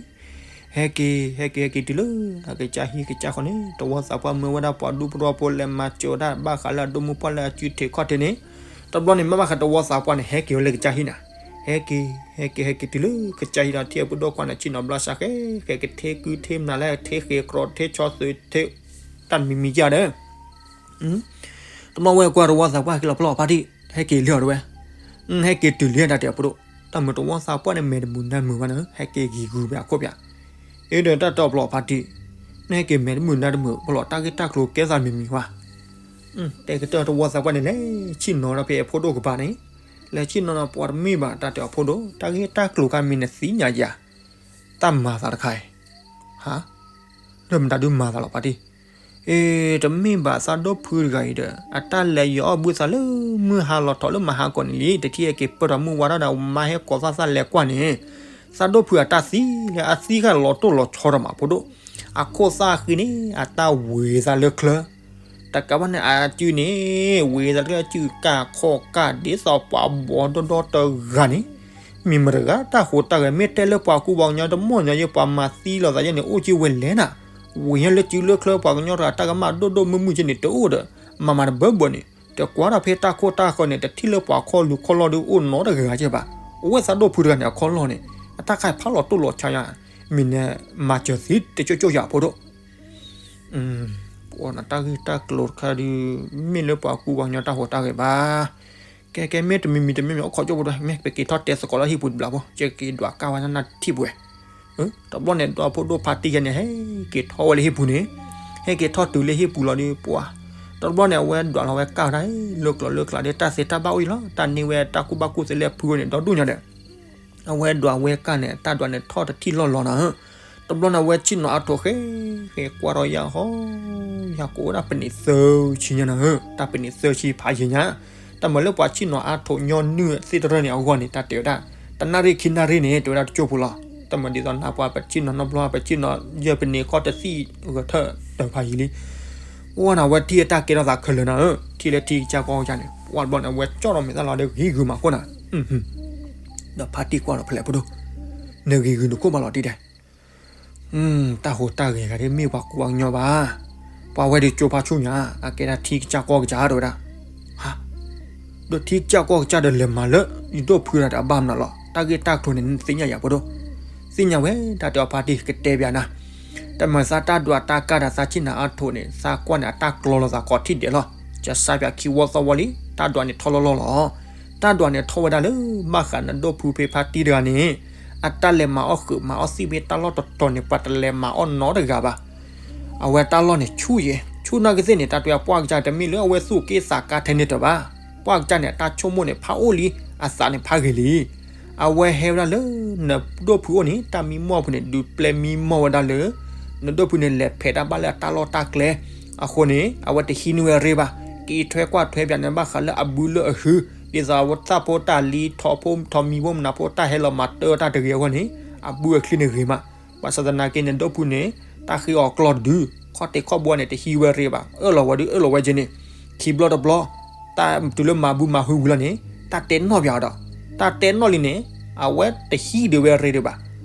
ဟဲက့ၤ ဟဲက့ၤ ဟဲက့ၤတုၤလၢ အကစၢ်ဟံၣ်ကစၢ်ဃီန့ၣ် တဝီသးပှၢ်မၢဝဲဒၣ်ပှၤဒူဖိတဝီဖိလဲၤမၤစၢၤဝဲဒၣ် ဘၣ်ဃးလၢအဒိၣ်မုၢ်ပှၢ်လၢအစုထံးခီၣ်ထံးန့ၣ်, တဘျီန့ၣ် မ့ၢ်ဘၣ်ဃးတဝီသးပှၢ်န့ၣ် ဟဲက့ၤဝဲလၢကစၢ်ဟံၣ်နၤ, ဟဲက့ၤ ဟဲက့ၤ ဟဲက့ၤတုၤလၢကစၢ်ဟံၣ်ဒီး ထံၣ်အပုၢ်ဒိၣ်ခွါန့ၣ် ဆ့ၣ်နီၤဘျါစၢ်ဃဲ ဃဲကထ့ကုထ့မနၤလဲၣ် ထ့ဃ့ကရီထ့ဆီသုးထ့ တၢ်မံၤမံၤကဒီး တဘျီဝဲကွၢ်တဝီသးပှၢ်က့ၤလီၤဖျီၣ်ဖါတံၢ် ဟဲက့ၤလၢအီၤတဝဲ, ဟဲက့ၤတုၤလံတၢ်တဲအဖိဒိၣ်, တၢ်မုာ်တဝီသးပှၢ်န့ၣ် မဲာ်တမုာ်နါတမုာ်ဘၣ်န့ၣ် ဟဲက့ၤဂံၤဂုၤပှၤခိၣ်ပၠး, အ့ဒီးတၢ်တဲအီၤဖျီၣ်ဖါတံၢ်, နဟဲက့ၤမဲာ်တမုာ်နါတမုာ် ဖျီၣ်တၢ်ဂ့ၢ်တၢ်ကျိၤကဲသးမံၤမံၤဝဲ, တဲကတၢၢ်တဝီသးပှၢ်န့ၣ်လဲၤဆ့ၣ်နီၤဒီးဖဲအဖိဒိၣ်ကပၤန့ၣ်, လဲၤဆ့ၣ်နီၤဒီးပှၤတမ့ၢ်ဘၣ်တၢ်တဲအီၤဖိဒိၣ် တၢ်ဂ့ၢ်တၢ်ကျိၤခါမံၤန့ၣ်သ့ၣ်ညါယၤ, တၢ်မၤသးတခါအံၤ, ဟါ, ဒီးမတၤဒုးမၤသးလီၤဖါတံၢ် အ့ တမ့ၢ်ဘၣ်သးဒိၣ်ဖုတဂၤအံၤဒီး အတၢ်လဲၤယီၤအီၣ်ဘုသးလၢမုၢ်ဟါလီၤထီၣ်လၢမဟါကီးန့ၣ်လံ တထံၣ်ဟဲက့ၤပၢၢ်ထီၣ်မုၢ်ဝါထီၣ်ဒီး မါဟဲကိးသးသးလဲၤကွၢ်န့ၣ်, သးဒိၣ်ဖုအတၢ်သံလၢအသံဃာ်လီၤတိၢ်လီၤဆီဒီးမး ဖိဒိၣ်, အခိၣ်သၣ်ဃံန့ၣ် အတၢ်ဝံၤသးလၢချၢ တကးဘၣ်န့ၣ် အစုန့ၣ် ဝံၤသးလၢအစုကၢ်ခီၣ်ကၢ် ဒ်သိးပှၤဘီဒီဒီတဂၤန့ၣ်, မ့ၢ်မတဂၤတၢ်ဟူးတၢ်ဂဲၤ မ့ၢ်တဲလၢပှၤကူပှၤကညီတမီၢ်ညီယဲၢ် ပှၤမၤသံလိာ်သးယဲၢ်န့ၣ် အိၣ်က့ၤဝဲလဲၣ်နၤ, ဝံၤညါလၢစုလၢချၢပှၤကညီတဂၤ တၢ်ကမၣ်ဒိၣ်ဒိၣ်မုၢ်မုၢ်က့န့ၣ် တအိၣ်ဒီး မၤမၤတဘၢဘၢန့ၣ် တကွၢ်ဒီးဖဲတၢ်ခိၣ်တၢ်ဃၢၤန့ၣ် တထံၣ်လၢပှၤခီၣ်လူၤခီၣ်လီၢ်ဒုးအိၣ်နီတဂၤကဲဘၣ်, အဝဲသးဒိၣ်ဖုတဂၤန့ၣ် အခီၣ်လီၢ်န့ၣ် အတၢ်ခါဖးလီၤတိၢ်လီၤဆီညါ, မ့ၢ်န့ၣ် မၤစၢၤသံတကၠိၢ်ကၠိၢ်ယၤဖိဒိၣ် ပှၤနတၢ်ဂ့ၢ်တၢ်ကျိၤတခါဒုး မ့ၢ်လၢပှၤကူပှၤကညီတၢ်ဟူးတၢ်ဂဲၤဘၣ်. ကဲကဲ မ့ၢ်တမံၤမံၤတမံၤမံၤ အိၣ်ခိးကၠိဖိတဝဲ မ့ၢ်ပက့ၤထီၣ်တဲသကိးလၢဟံၣ်ပူၤတဘျီဖိ ကက့ၤဒွးကၢ်ဝဲနၢ်ထံၣ်ပူၤဝဲ, တဘျီန့ၣ် ဒီဖိဒိၣ်ဖါတံၢ်ယဲၢ်န့ၣ် ဟဲက့ၤထီၣ်ဝဲလၢဟံၣ်ပူၤန့ၣ်, ဟဲက့ၤထီၣ်တုၤလၢဟံၣ်ပူၤလီၤဒုးပှၤ, တဘျီန့ၣ် အဝဲဒွးလီၤဝဲကၢ်ဝဲဒၣ် လၢကျိၤလၢကျးဒီး တၢ်သ့တၢ်ဘၣ်အိၣ်အံၤလီၤ, တၢ်န့ၢ်ဝဲတၢ်ကူၣ်ဘၣ်ကူၣ်သ့လၢဖုန့ၣ် ဒီဒူၣ်ညါဒီး အဝဲဒွးဝဲကၢ်န့ၣ် တၢ်ဒွးန့ၣ်ထီၣ်တထံၣ်လီၢ်လီၤနၤဧၢ, တဘျီန့ၣ် အဝဲဆ့ၣ်နီၤအါထိးဃဲ ဃဲကွၢ်ထီၣ်ယၢ်ဟီ, ယၢ်ကိးဝဲဒၣ်ပနံးသၢဆံညါနၤဧၢ, တၢ်ပနံးသၢဆံဖးယံၤညါ, တၢ်မၤလၢပှၤဆ့ၣ်နီၤအါထိးညီနုၢ်သ့ၣ်တရၢန့ၣ်အဂီၢ်န့ၣ် တၢ်တဲဝဲဒၣ်, တနၣ်ရံၣ်ခံနၣ်ရံၣ်န့ၣ် တဲဝဲဒၣ်တကၠိၢ်ဖိလီၤ, တၢ်မၤဒ်သိးနၤပှၤပဆ့ၣ်နီၤနီတဘျီ ပဆ့ၣ်နီၤယဲၢ်ပနံးခီတသံၣ်ဂဲၤထၢၣ်တဖးယံၤလံ, ဝ အိၣ်နၤဝဲထံၣ်အတၢ်ကဲထီၣ်သးခဲလၢာ်နၤဧၢ, ထံၣ်လၢထံကစၢ်ကီၢ်ကစၢ်န့ၣ် ပှၢ်တဘျီန့ၣ် အဝဲကၠီၣ်ထီၣ်မဲာ်သၣ်လီၤဒီးဂံၤဂုာ်မးခိၣ်နၤ, ဒီးဖါတံၢ်ကွၢ်ဒီးဖဲလဲၣ်ဖိဒိၣ်, နဂံၤဂုာ်နခိၣ်မးလီၤတံၢ်တဲ တၢ်ဟူးတၢ်ဂဲၤဂၤဒ်မ့ၢ်ပှၤကူပှၤကညီဘၣ်, ပှၤဝဲဒုးကၠိဖးဆူၣ်ညါ, အကဲဒၣ်ထံကစၢ်ကီၢ်ကစၢ်တဲဝဲဒၣ်, ဟါ, ဒီးထံကစၢ်ကီၢ်ကစၢ်ဒီးလဲၤမၤလၢ ယဒိၣ်ဖုဒၣ်ဒီးအဘၣ်မနုၤလီၤ, တၢ်ဂ့ၢ်တၢ်ကျိၤန့ၣ် နသ့ၣ်ညါယၤဖိဒိၣ်, သ့ၣ်ညါဝဲ တၢ်တဲအီၤဖါတံၢ်ကတဲဘၣ်နၤ, တမၤသးတၢ်ဒွးတၢ်ကၢ်ဒီးသးဆ့ၣ်နၤအါထိးန့ၣ် သးကွၢ်န့ၣ်အတၢ်ကျီလိာ်သးကိးထံၣ်ဒဲးလီၤ, ကစၢ်ပၠးခံဝီသီဝီလံ, တၢ်ဒွးန့ၣ်ထီၣ်လီၢ်လီၢ်လီၤ, တၢ်ဒွးန့ၣ်ထီၣ်ဝဲဒၣ်လၢ ဘၣ်ဃးနဒိၣ်ဖုဖဲဖါတံၢ်တဂၤန့ၣ် အတၢ်လဲၤမၤအီၣ်ဃုာ်မၤအီၣ်သံၣ်မ့ၢ်တၢ်လီၢ်တတီၤန့ၣ် ပှၤတလဲၤမၤအီၣ်နီတဂၤဘၣ်, အဝဲတၢ်လီၢ်န့ၣ်ဆူၣ်ယဲ, ဆူၣ်နာ်က့သ့ၣ်န့ၣ် တၢ်တဲအီၤပှၢ်ကစၢ်တမ့ၢ်လၢအဝဲသူၣ်က့သးကါထဲန့ၣ်တဘၣ်, ပှၢ်ကစၢ်န့ၣ် အတၢ်ဆိကမိၣ်န့ၣ် ဖးအိၣ်လံ, အသးန့ၣ်ဖးဂ့ၤလံ, အဝဲဟဲဝဲဒၣ်လၢ နဒိၣ်ဖုအိၣ်န့ၣ် တၢ်မံမီၢ်ဖိန့ၣ် ဒုးပျဲမံမီၢ်ဝဲဒၣ်လၢ နဒိၣ်ဖုန့ၣ် လဲၤဖဲးတၢ်ဘၣ်လၢအတၢ်လီၢ်တၢ်ကျဲ, အဃိန့ၣ် အဝဲတဟံးန့ၢ်ဝဲရ့ဘၣ်, ကအံးထွဲကွၢ်ထွဲပၠးန့ၣ် ဘၣ်ဃးလၢအဘုလၢအဟု, ဒ်သိးအဝဲသၣ်ဖိတၢ်လံ ထီဖိထီမံဖိမနၤဖိ တၢ်ဟဲလီၤမၤတၢ်တၢ်တဂ့ၤအဂီၢ်န့ၣ် အဘုအချံန့ၣ်ဂ့ၤမး, ဘၣ်ဆၣ်သနာ်က့န့ၣ် ဒိၣ်ဖုန့ၣ် တၢ်ဃ့အီၤကျီၢ်တဒု, ခီၣ်တဲာ်ခီၣ်ဘိန့ၣ် တဟံးဝဲရ့ဘၣ်, အၢၣ်လီၤဝဲဒုးအၢၣ်လီၤဝဲက့န့ၣ်, ခံဘျီတဘျီ, တၢ်တုၤလၢမၤဘုမၤဟုဝံၤလီၤန့ၣ် တၢ်တဲနီၣ်ပၠးအီၤဒီး, တၢ်တဲနီၣ်လံန့ၣ် အဝဲတဟံးဒံးဝဲရ့ဒံးဘၣ်,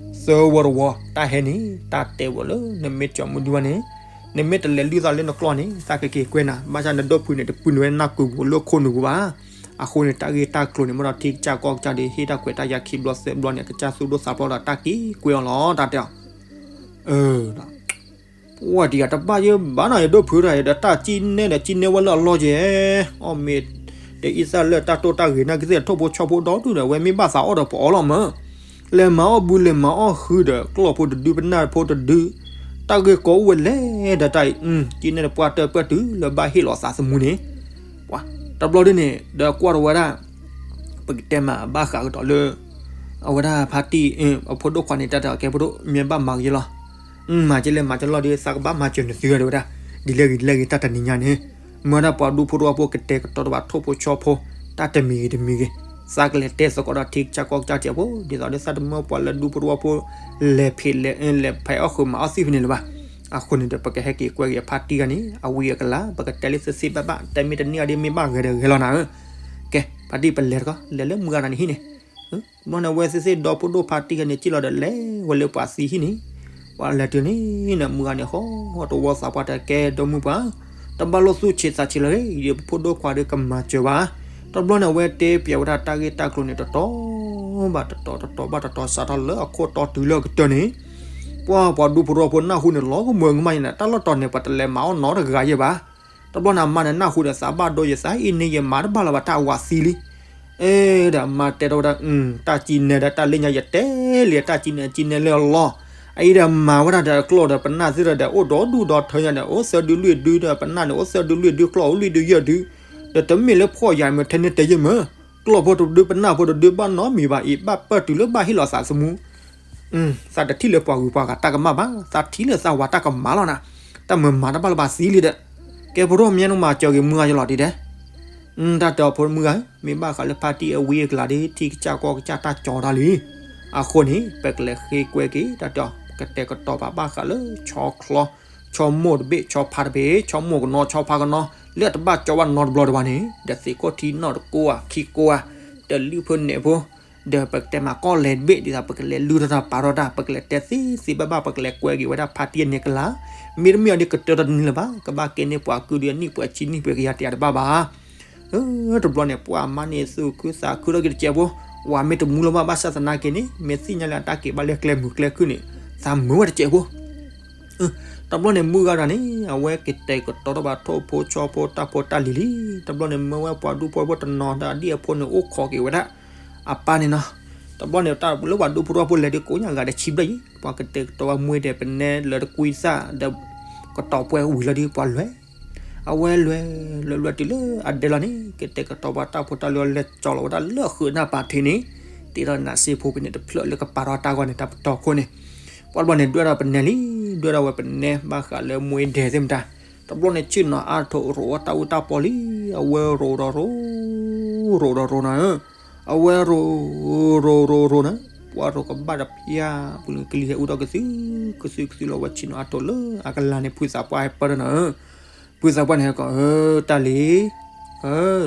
သၢဝီတဝီ တၢ်ဟဲန့ၣ် တၢ်တဲဝဲလၢနမ့ၢ်ကၠီမုၢ်ဒုဘၣ်န့ၣ်, နမ့ၢ်တလဲၤလုၢ်သးလၢနကျီၢ်န့ၣ် သးကက့ၤကွဲနၤ, ဘၣ်ဆၣ်နဒိၣ်ဖုန့ၣ် တပုၢ်နုာ်ဝဲနၢ်ကုာ်ပူၤလၢခိၣ်နူာ်ပူၤဘၣ်, အဃိန့ၣ် တၢ်ဂ့ၢ်တၢ်ကျိၤန့ၣ် မ့ၢ်ဒီးထံကစၢ်ကီၢ်ကစၢ်ဒီး ဟ့ၣ်တၢ်ခွဲးတၢ်ယာ်ခံဘျီသၢဘျီန့ၣ် အကစၢ်သူၣ်ဒိၣ်သးဖျိးဒီးတၢ်က့ၤကွဲအီၤလီၤ တၢ်တဲအီၤ ပှၤတံၢ်ယၤတဘၣ်ယဲဘၣ်နီၤ ယဒိၣ်ဖုတၢ်ဒီးတၢ်ကံၣ်နဲဒီးကံၣ်နဲဝဲလၢအလီၢ်ကဲ, အီၣ်မ့ၢ် တအံသၣ်လၢတၢ်တိၢ်တၢ်ဂ့ၤနာ်က့သ့ၣ် ထိၣ်ဖိဆီဖိဒီဒူၣ်ဒီး အဝဲမ့ၢ်ဘၣ်သးအီၣ်ဒီးပအီၣ်လီၤမၢ်, လဲၤမၤအီၣ်ဘုလဲၤမၤအီၣ်ဟုဒီး ကျီၢ်ဖိတဒုပနၢ်ဖိတဒု, တၢ်ဂ့ၢ်ကီအိၣ်ဝဲလဲၣ်ဒီးတၢ်အံၤ, ကံၣ်နဲဒီးပှၢ်တၢၢ်ပၢၢ်တုၤလၢဘၣ်ဟ့ၣ်လီၤသးသမူန့ၣ်, ပှၤ တဘျီဒ်န့ၣ် ဒီးကွၢ်တဝဲဒၣ် ပကတဲမးဘၣ်ဃးကဒီးလၢ အဝဲဒၣ်ဖါတံၢ် အဖိဒိၣ်ခွါန့ၣ် တၢ်တဲအီၤကဲဖိဒိၣ် မ့ၢ်ဘၣ်မၤကယဲလီၤ, မၤကလဲၣ်မၤကလီၢ်ဒီး သးကဘၣ်မၤစၢၤနသုဂၤတဲဝဲဒၣ်, ဒ်လဲၣ်ဂ့ၤဒ်လဲၣ်ဂ့ၤ တၢ်တနံၤညါန့ၣ် မ့ၢ်ဝဲဒၣ်ပှၤဒူဖိတဝီဖိကတဲာ်ကတီၤတဘၣ်ထိၣ်ဖိဆီဖိ တၢ်တမံၤဂ့ၤတမံၤဂ့ၤ, သးကလဲၤတဲသကိးဒီးထံကစၢ်ကီၢ်ကစၢ်တစဲးဖိ ဒ်သိးဒီးသးတမၢပှၤလၢဒူဖိတဝီဖိ လဲၤဖဲးလဲၤ လဲၤဖဲးအီၣ်ဃုာ်မၤအီၣ်သံၣ်ဖဲန့ၣ်လၢၤဘၣ်, အဃိန့ၣ်ဒီး ပကဟဲက့ၤကွဲက့ၤအဖါတံၢ်ဂၤန့ၣ် အဝံၤအကလၤ ပကတဲလၢသ့သ့ဘၣ်ဘၣ် တဲမ့ၢ်တန့ၢ်အီၤဒီးမ့ၢ်ဘၣ်ဂဲၤဒီးဂဲၤလီၤနၤဧၢ, ကဲ ဖါတံၢ်ပလဲၤတကီၢ် လဲၤလၢမုၢ်ဂၤနၤန့ၣ်ဟံၣ်န့ၣ် ဘျီန့ၣ် အဝဲသ့ၣ်သ့ၣ်ဒီဖိဒိၣ်ဖါတံၢ်ဂၤန့ၣ် စံၣ်လီၤဒီးလဲၤဝဲလၢပှၤသံဟံၣ်န့ၣ်, ပှၤလဲၤတုၤန့ၣ် နမုၢ်ဂၤန့ၣ် ဟီတဝီသးပှၢ်တကဲ ဒီမုၢ်ပှၢ်, တဘၣ်လိၣ်သူၣ်ဆံးသးဆံးလၢၤ, ယဖိဒိၣ်ခွါဒီးကမၤစၢၤဘၣ်, တဘျီန့ၣ် အဝဲတဲပျးဝဲဒၣ်တၢ်ဂ့ၢ်တၢ်ကျိၤန့ၣ် တတီၤဘၣ်တတီၤ တတီၤဘၣ်တတီၤ စးထီၣ်လၢအခိၣ်တီတုၤလၢအကတၢၢ်န့ၣ်, ပှၤ ပှၤဒူဖိတဝီဖိနၢ်ဟူန့ၣ် လီၤကမၢကမၣ်ယဲန့ၣ် တၢ်လီၢ်တီၤန့ၣ် ပှၤတလဲၤမၤအီၣ်နီတဂၤယဲဘၣ် တဘျီန့ၣ် အမါန့ၣ်နၢ်ဟူဒီးသးဘၣ်ဒိယသးအံၤန့ၣ် ယမၤတဘၣ်လၢၤဘၣ် တၢ်ဝၤသံလံ, အဲ ဒီးအမါတဲထီၣ်ဝဲဒၣ်, တၢ်ကံၣ်နဲဒီးတၢ်လၢညါယတဲလံ တၢ်ကံၣ်နဲကံၣ်နဲလၢအလီၢ်, အအံၤဒီးမၤဝဲဒၣ်ဒီးကျီၢ်ဒီးပနၢ်သ့ၣ်ဒီး အိၣ်ဒီဒူၣ်ဒီထၢညါဒီး အိၣ်သၢဒုလွံၢ်ဒုဒီး ပနၢ်န့ၣ် အိၣ်သၢဒုလွံၢ်ဒု ကျီၢ်အိၣ်လွံၢ်ဒုယဲၢ်ဒု, ဒီးတမ့ၢ်လၢဖှီၣ်ယာ်မ့ၢ်ထဲန့ၣ်တဲယဲၢ်မၢ်, ကျီၢ်ဖိတဒုပနၢ်ဖိတဒုဘၣ်နီတမံၤဘၣ်အံၤ ဘၣ်ပၢၢ်တုၤလၢဘၣ်ဟ့ၣ်လီၤသးသမူ သးတထံၣ်လၢပှၤဂုၤပှၤဂၤတၢ်ကမၣ်ဘၣ်, သးထံၣ်လၢသးဝၤတၢ်ကမၣ်လီၤနၤ, တၢ်မၤမၤတဘၣ်လၢၤဘၣ်သံလံဒီး, ကဲဖိဒိၣ်မ့ၢ်နမၤစၢၤဂ့ၤမုၢ်ဂၤယလီၤတံၢ်တဲ, တၢ်တဲအီၤဖိမုၢ်ဂၤ, မ့ၢ်ဘၣ်ဃးလၢဖါတံၢ်အဝံအကလၤဒီး ထံကစၢ်ကီၢ်ကစၢ်တၢ်ကၠီတၢ်လံ, အဃိန့ၣ် ပကလဲၤဃ့ကွဲက့ၤ တၢ်တဲအီၤ ကတဲာ်ကတီၤပာ်ဘၣ်ဃးလၢဆီချီ, ဆီမိၢ်တဘ့ၣ် ဆီဖါတဘ့ၣ် ဆီမိၢ်ကနီၤ ဆီဖါကနီၤ လၢအတဘၣ်ကၠီဘၣ်နီတဘျီတဘၣ်န့ၣ် ဒီးသ့ၣ်ခိၣ်ထံနီၣ်တကိးဧါ ခံကိးဧါ, ဒီးလုၢ်ဖိနဲၣ်ဖိ ဒီးပကတဲမးကီၢ်လဲၤတဘ့ၣ် ဒ်သိးပကလဲၤလုၢ်ထီၣ်တၢ်ပာ်ထီၣ်တၢ် ပကလဲၤတဲသ့သ့ဘၣ်ဘၣ် ပကလဲၤကွဲက့ၤဝဲဒၣ်ဖါတံၢ်အန့ၣ်ကလၤ, မ့တမ့ၢ်အီၤဒီးကတၢၢ်တန့ၢ်လၢၤဘၣ် ကဘၣ်ကဲန့ၢ်ပှၤကုဒုအနံၣ်ပှဲၤဆံနံၣ်ပှဲၤကယၤတယၤတဘၣ်ဘၣ်. တဘျီန့ၣ် ပှၤမါန့ၣ်သူၣ်ခုသးခုထီၣ်က့ၤတစဲးဖိ, ဝၤမ့ၢ်တမူလၢၤဘၣ် ဘၣ်ဆၣ်သနာ်က့န့ၣ် မ့ၢ်သ့ၣ်ညါလၢအတၢ်က့ၤဘၣ်လၢကျဲမုၢ်ကျဲခုၣ်န့ၣ် သးမုာ်ဝဲတစဲးဖိ တဘျီန့ၣ် မုၢ်ဂၤတဂၤန့ၣ် အဝဲကတဲာ်ကတီၤထီၣ်ဘၣ်ထိၣ်ဖိဆီဖိတၢ်ဖိတၢ်လံၤလံ, တဘျီန့ၣ် မၢဝဲပှၤဒူဖိဖိတနီၤဒီးအဒံၣ်အဖိန့ၣ် အိၣ်ခိးက့ၤဝဲဒၣ် အပၢ်န့ၣ်နီၤ, တဘျီန့ၣ် တၢ်လၢပှၤဒူဖိဖိလဲၤဒုးကိးညါဂၤဒီးဆံဘျဲၣ်ယံၤ ပှၤကတဲာ်ကတီၤဝဲမွ့ဒဲးပနဲလၢတကွံသၣ်ဒီး ကတီၤပှဲၤဝံၤလီၤဒီးပှၤလဲၤ အဝဲလဲၤ လဲၤလဲၤတုၤလၢအဒဲလီၤန့ၣ် ကတဲာ်ကတီၤပှၤတၢ်ဖိတၢ်လံၤအီၤ လဲၤကၠီလီၤဝဲဒၣ်လၢအဃုာ်နၢ်ပာ်ထံးန့ၣ်, တ့ထီၣ်နးစ့ဖိဖဲန့ၣ်တဖျၢၣ်လၢကပာ်ထီၣ်တၢ်ဂီၢ်န့ၣ် တၢ်ပတီၢ်ခိၣ်န့ၣ်, ပှၤတဘျီန့ၣ် ဒွဲၣ်ထီၣ်ပနဲလံ, ဒွဲၣ်ထီၣ်ဝဲပနဲဘၣ်ဃးလၢမွ့ဒဲးသ့ၣ်မတၤ, တဘျီန့ၣ် ဆ့ၣ်နီၤအါထီၣ်ရိးဝဲတၢ်အူတၢ်ပီလံ, အဝဲရိးဒီးရိး, ရိးဒီးရိးနၤ, အဝဲရိး, ရိးရိးရိးနၤ, ပှၤရိးကဘၣ်တပျၢ် ပူၤလၢကလံၤဟဲအူထီၣ်ကသု, ကသုကသုလီၤဝဲဆ့ၣ်နီၤအါထီၣ်လၢအကလၤန့ၣ် ဖုသးပှၢ်ဟဲပၢၢ်ထီၣ်နၤဧၢ ဖုသးပှၢ်န့ၣ်ဟဲကိး, အၢ တၢ်လံၤ, အၢ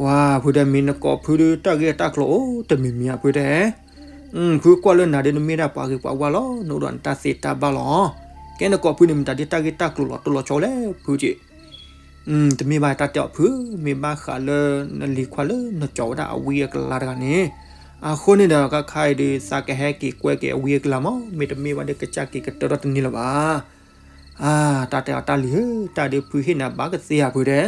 ဝါ ဖုတဲ မ့ၢ်နကိးဖုဒုး တၢ်ဂ့ၢ်တၢ်ကျိၤအိၣ်တမံၤမံၤဧါ ဖုတဲ, ဖုကွၢ်လၢနၤဒုးနမ့ၢ်ဒၣ်ပှၤဂ့ၤပှၤဝါလီၤ, နအိၣ်ဒီးနတၢ်သ့တၢ်ဘၣ်လီၤ. ကဲနကိးဖုန့ၣ် မတၤဒ်တၢ်ဂ့ၢ်တၢ်ကျိၤလီၤတိၢ်လီၤဆီလဲၣ် ဖုက့ တမ့ၢ်ဘၣ်တၢ်တဲအီၤဖု, မ့ၢ်ဘၣ်ဃးလၢနလံၤခွါလၢနကၠီၤဝဲဒၣ်အဝံအကလၤတဂၤန့ၣ်, အဃိန့ၣ်ဒီး ခါခါအံၤဒုး သးကဟဲက့ၤကွဲက့ၤအဝံအကလၤမး, မ့တမ့ၢ်ဘၣ်ဒီးကစၢ်က့ၤကတၢၢ်ထီၣ်တန့ၢ်လၢၤဘၣ်. အါ တၢ်တဲအီၤတၢ်လံၤဧၢ, တၢ်ဒုးဖုဟ့ၣ်နၤဘၣ်ကသ့ဧါဖုတဲ,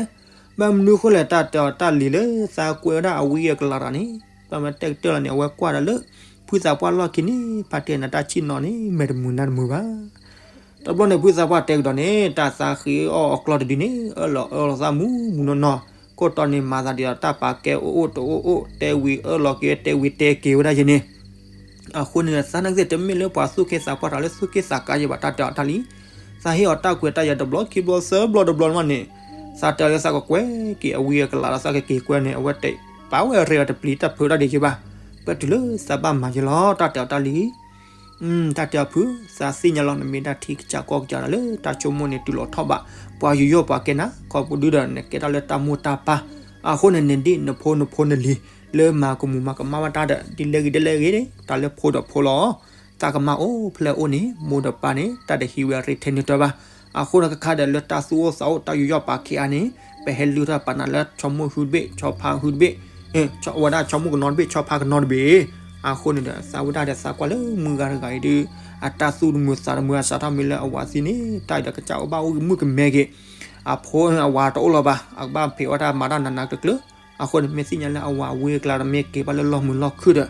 ဘၣ်မနုၤဃိလဲၣ် တၢ်တဲအီၤတၢ်လံၤလၢသးကွဲဝဲဒၣ်အဝံအကလၤတဂၤန့ၣ်, ဘၣ်မနုၤတဲကတၢၢ်လီၤန့ၣ် အဝဲကွၢ်ဒီးလၢ ဖုသးပှၢ်လီၢ်ခံန့ၣ် ဖါတံၢ်နၤတၢ်ဆံၣ်နီၤန့ၣ် မဲာ်တမုာ်နါတမုာ်ဘၣ်. တဘျီန့ၣ် ဖုသးပှၢ်တဲကဒီးန့ၣ် တၢ်သးဃ့အီၣ်အကျီၢ်တဒုန့ၣ် အၢၣ်လီၤအၢၣ်လီၤသးမူမူနီၢ်နီၢ်, ခိၣ်တီန့ၣ် မၤသးဒ်သိးတၢ်ပာ်ကဲအိၣ်အိၣ်တအိၣ်အိၣ် တဲဝံၤအၢၣ်လီၤက့ၤ တဲဝံၤတဲက့ၤဝဲဒၣ်ယဲန့ၣ်, အဃိန့ၣ် သးနာ်က့တမ့ၢ်လၢပှၤသူၣ်က့သးပှၢ်တဂၤလၢသူၣ်က့သးကါယဲဘၣ် တၢ်တဲအီၤတၢ်လံၤ, သးဟ့ၣ်အီၤတၢ်ကွဲးတၢ်ယၤတဘျီခံဘျီသၢဘျီတဘျီမးန့ၣ်, သးတဲအီၤလၢသးကကွဲက့ၤအဝံအကလၤဒီးသးကက့ၤကွဲန့ၣ် အဝဲတပာ်ဝဲရဲၣ်တပျံၤတၢ်ဖုးတၢ်ဒံးက့ၤဘၣ်, ပတုၤလၢသးဘၣ်မၤယဲလီၤ တၢ်တဲအီၤတၢ်လံၤ တၢ်တဲအီၤဖု, သးသ့ၣ်ညါလီၤ နမ့ၢ်ဒၣ်ထံကစၢ်ကီၢ်ကစၢ်ဒီးလၢတၢ်ဆိကမိၣ်န့ၣ် တုၤလီၤထီၣ်ဘး ပှၤယူးယီၣ်ပှၤကဲနၤ ခီဖျိဒုဒီးနကဲထီၣ်လၢတၢ်မိၢ်တၢ်ပၢ်, အဃိန့ၣ် နဒ်နဖိနဖိနလံၤ လၢမၤကမူၤမၤကမၣ်ဘၣ်တၢ်ဒီး ဒ်လဲၣ်ဂ့ၤဒ်လဲၣ်ဂ့ၤန့ၣ် တၢ်လၢဖိဒီးဖိလီၤ. တၢ်ကမၣ်အိၣ်ဖဲလဲၣ်အိၣ်န့ၣ် မိၢ်ဒီးပၢ်န့ၣ် တၢ်တဟံးဝဲအရ့ထဲနုာ်တၢ်ဘၣ်. အဃိန့ၣ်ခဲခါဒီးလၢတၢ်သူၣ်အိၣ်သးအိၣ် တၢ်ယူးယီၣ်ပာ်ခ့အါန့ၣ် ပဟဲလုၢ်ထီၣ်ပာ်နၤလၢဆီမိၢ်ဟုတဘ့ၣ် ဆီဖါဟုတဘ့ၣ် ဝဲဒၣ်ဆီမိၢ်ကနီတဘ့ၣ် ဆီဖါကနီတဘ့ၣ်. အဃိန့ၣ်ဒီး သးဝဲဒၣ်ဒီးသးကွၢ်လၢမုၢ်ဂၤတဂၤအံၤဒုး အတၢ်သူၣ်တမုာ်သးတမုာ် အစးထီၣ်မ့ၢ်လၢအဝၤသံန့ၣ် တၢ်အံၤဒီးကစၢ်အိၣ်ဘၣ်အိၣ်မုၣ်ကမဲက့ၤ, အဖိအဝၤတအိၣ်လီၤဘၣ် အကဘၣ်ဖံးအီၣ်တၢ်မၤတၢ်နးနးကျၢၤကျၢၤ. အဃိန့ၣ် မ့ၢ်သ့ၣ်ညါလၢအဝၤဝံအကျါဒီး မ့ၢ်က့ၤဘၣ်လၢလီၢ်မုာ်လီၢ်ခုၣ်ဒီး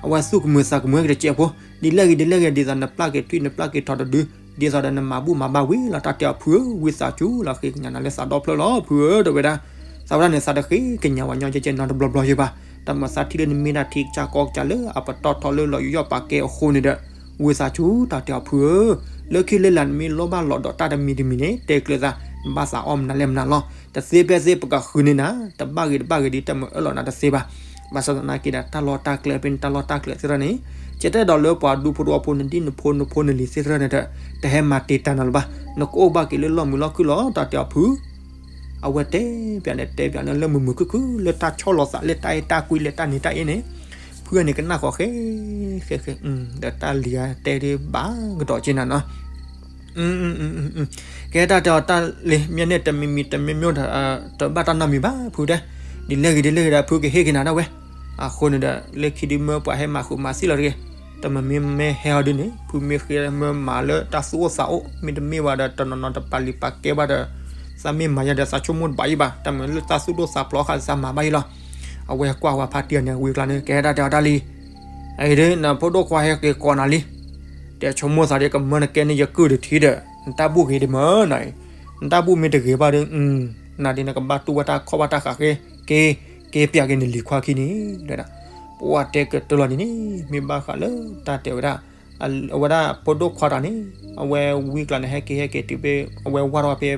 အဝဲသူၣ်ကမုာ်သးကမုာ်ကတစဲးဖိ, ဒ်လဲၣ်ဂ့ၤဒ်လဲၣ်ဂ့ၤ ဒ်သိးနပျၢ်က့ၤထွံၣ် နပျၢ်က့ၤထီတဒု, ဒ်သိးဒီးနမၤဘူၣ်မၤဘါဝံၤလီၤ တၢ်တဲအီၤဖုဧၢ, ဝံသးစူၤလီၤ ဃ့ကညးနၤလၢသးဒီဖျၢၣ်လီၤ ဖုဧၢ, ဒီးဝဲဒၣ် သးဝဲဒၣ်န့ၣ် သးတဃ့ကညးဝဲညီကဲကဲနီတဘျီဘျီယဲဘၣ်. တၢ်မၤသးထံၣ်လၢနမ့ၢ်ဒၣ်ထံကစၢ်ကီၢ်ကစၢ်လၢအပတီၢ်ထီလၢလီၤယူးယီၣ်ပာ်ကဲအဃိန့ၣ်ဒီး ဝံသးစူၤ တၢ်တဲအီၤဖုဧၢ, လၢခံလၢလာ်နမ့ၢ်လိၣ်ဘၣ်လီၤဒီးတၢ်တမံၤတမံၤန့ၣ် တဲကျၢၤသး နဘၣ်သးအီၣ်မနုၤလဲၣ်မနုၤလီၤ. တသ့ဖဲသ့ပကဃုန့ၢ်နၤ, တဘၣ်ဂ့ၤတဘၣ်ဂ့ၤဒ် တၢ်မၤအၢၣ်လီၤနၤတသ့ဘၣ်. ဘၣ်ဆၣ်သနာ်က့ဒီး တၢ်လီၢ်တၢ်ကျဲဖဲန့ၣ် တၢ်လီၢ်တၢ်ကျဲသ့ၣ်တဖၣ်န့ၣ် ကဲထီၣ်ဒီးလၢပှၤဒူဖိတဝီဖိ နဒ်နဖိနဖိနလံၤသ့ၣ်တဖၣ်န့ၣ်ဒီး တဟဲမၤတံာ်တာ်နၤလၢၤဘၣ်. နကအိၣ်ဘၣ်က့ၤလၢလီၢ်မုာ်လီၢ်ခုၣ်လီၤ တၢ်တဲအီၤဖု အဝဲတဲပၠးန့ၣ် တဲပၠးန့ၣ် လၢမုာ်မုာ်ခုၣ်ခုၣ် လၢတၢ်ဆီၣ်လီၤသး လၢတၢ်အဲၣ်တၢ်ကွံ လၢတၢ်န့ၢ်တၢ်အ့န့ၣ် ဖုန့ၣ်ကနၣ်ဃီၤဃဲ ဃဲဃဲ ဒီးတၢ်လံၤဧါတဲဒ်ဘၣ်ကဒီးက့နၤနီၤ. ကဲတၢ်တဲအီၤတၢ်လံၤ မ့ၢ်န့ၣ်တမံၤမံၤတမံၤမံၤဒီး တဘၣ်တၢ်နီတမံၤဘၣ် ဖုတဲ, ဒ်လဲၣ်ဂ့ၤဒ်လဲၣ်ဂ့ၤဒီး ဖုကဟ့ၣ်က့ၤနၤဒၣ်ဝဲ. အဃိန့ၣ်ဒီး လၢခံဒုးမၢပှၤဟဲမၤဃုာ်မၤစံၣ်လီၤတဂ့ၤ. တမ့ၢ်မ့ၢ်ဟဲအီၤဒုးန့ၣ် ဖုမ့ၢ်ဃ့မၢမၤလၢတၢ်သူၣ်အိၣ်သးအိၣ် မ့တမ့ၢ်ဘၣ်ဒီးတနီၤနီၤတပာ်လုၢ်ပာ်ကဲဘၣ်ဒီး သးမ့ၢ်မၤယၤဒီးသးဆိကမိၣ်တဘၣ်အံၤဘၣ်. တၢ်မ့ၢ်လၢတၢ်သူၣ်ဒိၣ်သးဖျိးဃာ်သးမၤဘၣ်အံၤလီၤ. အဝဲကွၢ်ဝဲဖါတံၢ်အန့ၣ်ဝံၤကျါန့ၣ် ကဲတၢ်တဲအီၤတၢ်လံၤ အံၤဒ်နဖိဒိၣ်ခွါဟဲက့ၤကိးနၤလံ. တဲဆိကမိၣ်သးဒ်ကမၢနကဲန့ၣ်ယကုၢ်တထံဒီး နတၢ်ဘူၣ်ဂ့ၤဒ်မၢနၤအံၤ, နတၢ်ဘူၣ်မ့ၢ်တဂ့ၤဘၣ်ဒီး နၤဒ်နကဘၣ်တူၢ်ဘၣ်တၢ်ခီၣ်ဘၣ်တၢ်ဃးဃ့ က့ က့ပၠးက့ၤနလံၤခွါခံန့ၣ် တဲဒၣ်. ပှၤတဲကတၢၢ်လီၤဒ်န့ၣ် မ့ၢ်ဘၣ်ဃးလၢတၢ်တဲဝဲဒၣ် အဝဲဒၣ်ဖိဒိၣ်ခွါတဂၤန့ၣ် အဝဲဝံကျါန့ၣ် ဟဲက့ၤဟဲက့ၤတုၤဖဲ အဝဲဝၢ်ထီၣ်ဝဲဖဲ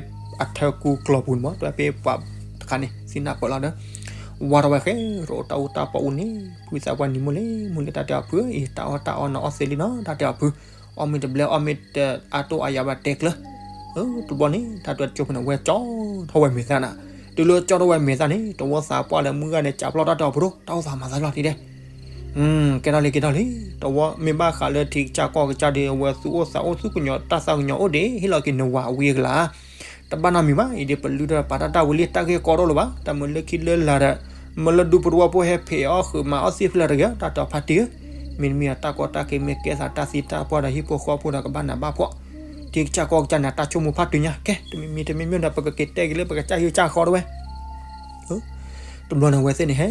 အထၢကူကျီၤပူၤန့ၣ်မး တဖဲပှၤတခါန့ၣ် သ့ၣ်နၢ်ပၢၢ်လီၤဒီး ဝၢ်ထီၣ်ဝဲဃဲ တအိၣ်တၢ်အူတၢ်ပီအူန့ၣ် ဖုသးပှၢ်နံၤမိၢ်လံ မိၢ်လံတၢ်တဲအီၤဖုအံၤ တၢ်အီၣ်တၢ်အီနအီၣ်သ့လံနီၤ တၢ်တဲအီၤဖု အီၣ်မ့ၢ်တဘျဲ အီၣ်မ့ၢ်တအါတိၢ်အါယၤဘၣ်တဲကျၢၤ တဘျီန့ၣ် တၢ်တဲအီၤတကၠိဖိန့ၣ် ဝဲကၠီထီၣ်ဝဲမဲာ်သၣ်နၤ တုၤလၢကၠီထီၣ်ဝဲမဲာ်သၣ်န့ၣ် တဝီသးပှၢ်လၢမုၢ်ဂၤန့ၣ် ကးပျီတၢ်တဲအီၤဖိဒိၣ် တၢ်အိၣ်သးမၤသးလီၤတံၢ်ဒဲး ကဲထီၣ်လံ ကဲထီၣ်လံ တဝီမ့ၢ်ဘၣ်ဃးလၢထံကစၢ်ကီၢ်ကစၢ်ဒီး အဝဲသူၣ်အိၣ်သးအိၣ်သူၣ်ကညီၤတၢ်သးကညီၤအိၣ်ဒံး ဟ့ၣ်လီၤက့ၤနဝၤအဝံအကလၤ တဘၣ်နီတမံၤဘၣ် အံၤဒ်ပလုၢ်ထီၣ်ပာ်တၢ်တၢ်ဝံၤလံ တၢ်ဂ့ၢ်ကီတအိၣ်လၢၤဘၣ် တၢ်မ့ၢ်လၢခံလၢလာ်ဒီး မ့ၢ်လၢဒူဖိတဝီဖိဟဲဖံးအီၣ်ဃုာ်မၤအီၣ်သ့ဖဲလဲၣ်တဂ့ၤ တၢ်တဲအီၤဖါတံၢ်ဧၢ မ့တမ့ၢ်တၢ်ကီတၢ်ခဲမ့ၢ်ကဲသး တၢ်သံတၢ်ပှၢ်ဒီးဟံၣ်ဖိဃီဖိဒီးကဘၣ်နးဘၣ်ဖှီၣ် ထံကစၢ်ကီၢ်ကစၢ်န့ၣ် တၢ်ဆိကမိၣ်ဖါတံၢ်ညါ ကဲ တမံၤမံၤတမံၤမံၤဒီး ပကက့ၤတဲက့ၤလၢပကစၢ်ဟံၣ်ကစၢ်ဃီတဝဲ တဘျီန့ၣ် အဝဲသ့ၣ်န့ၣ် ဟဲ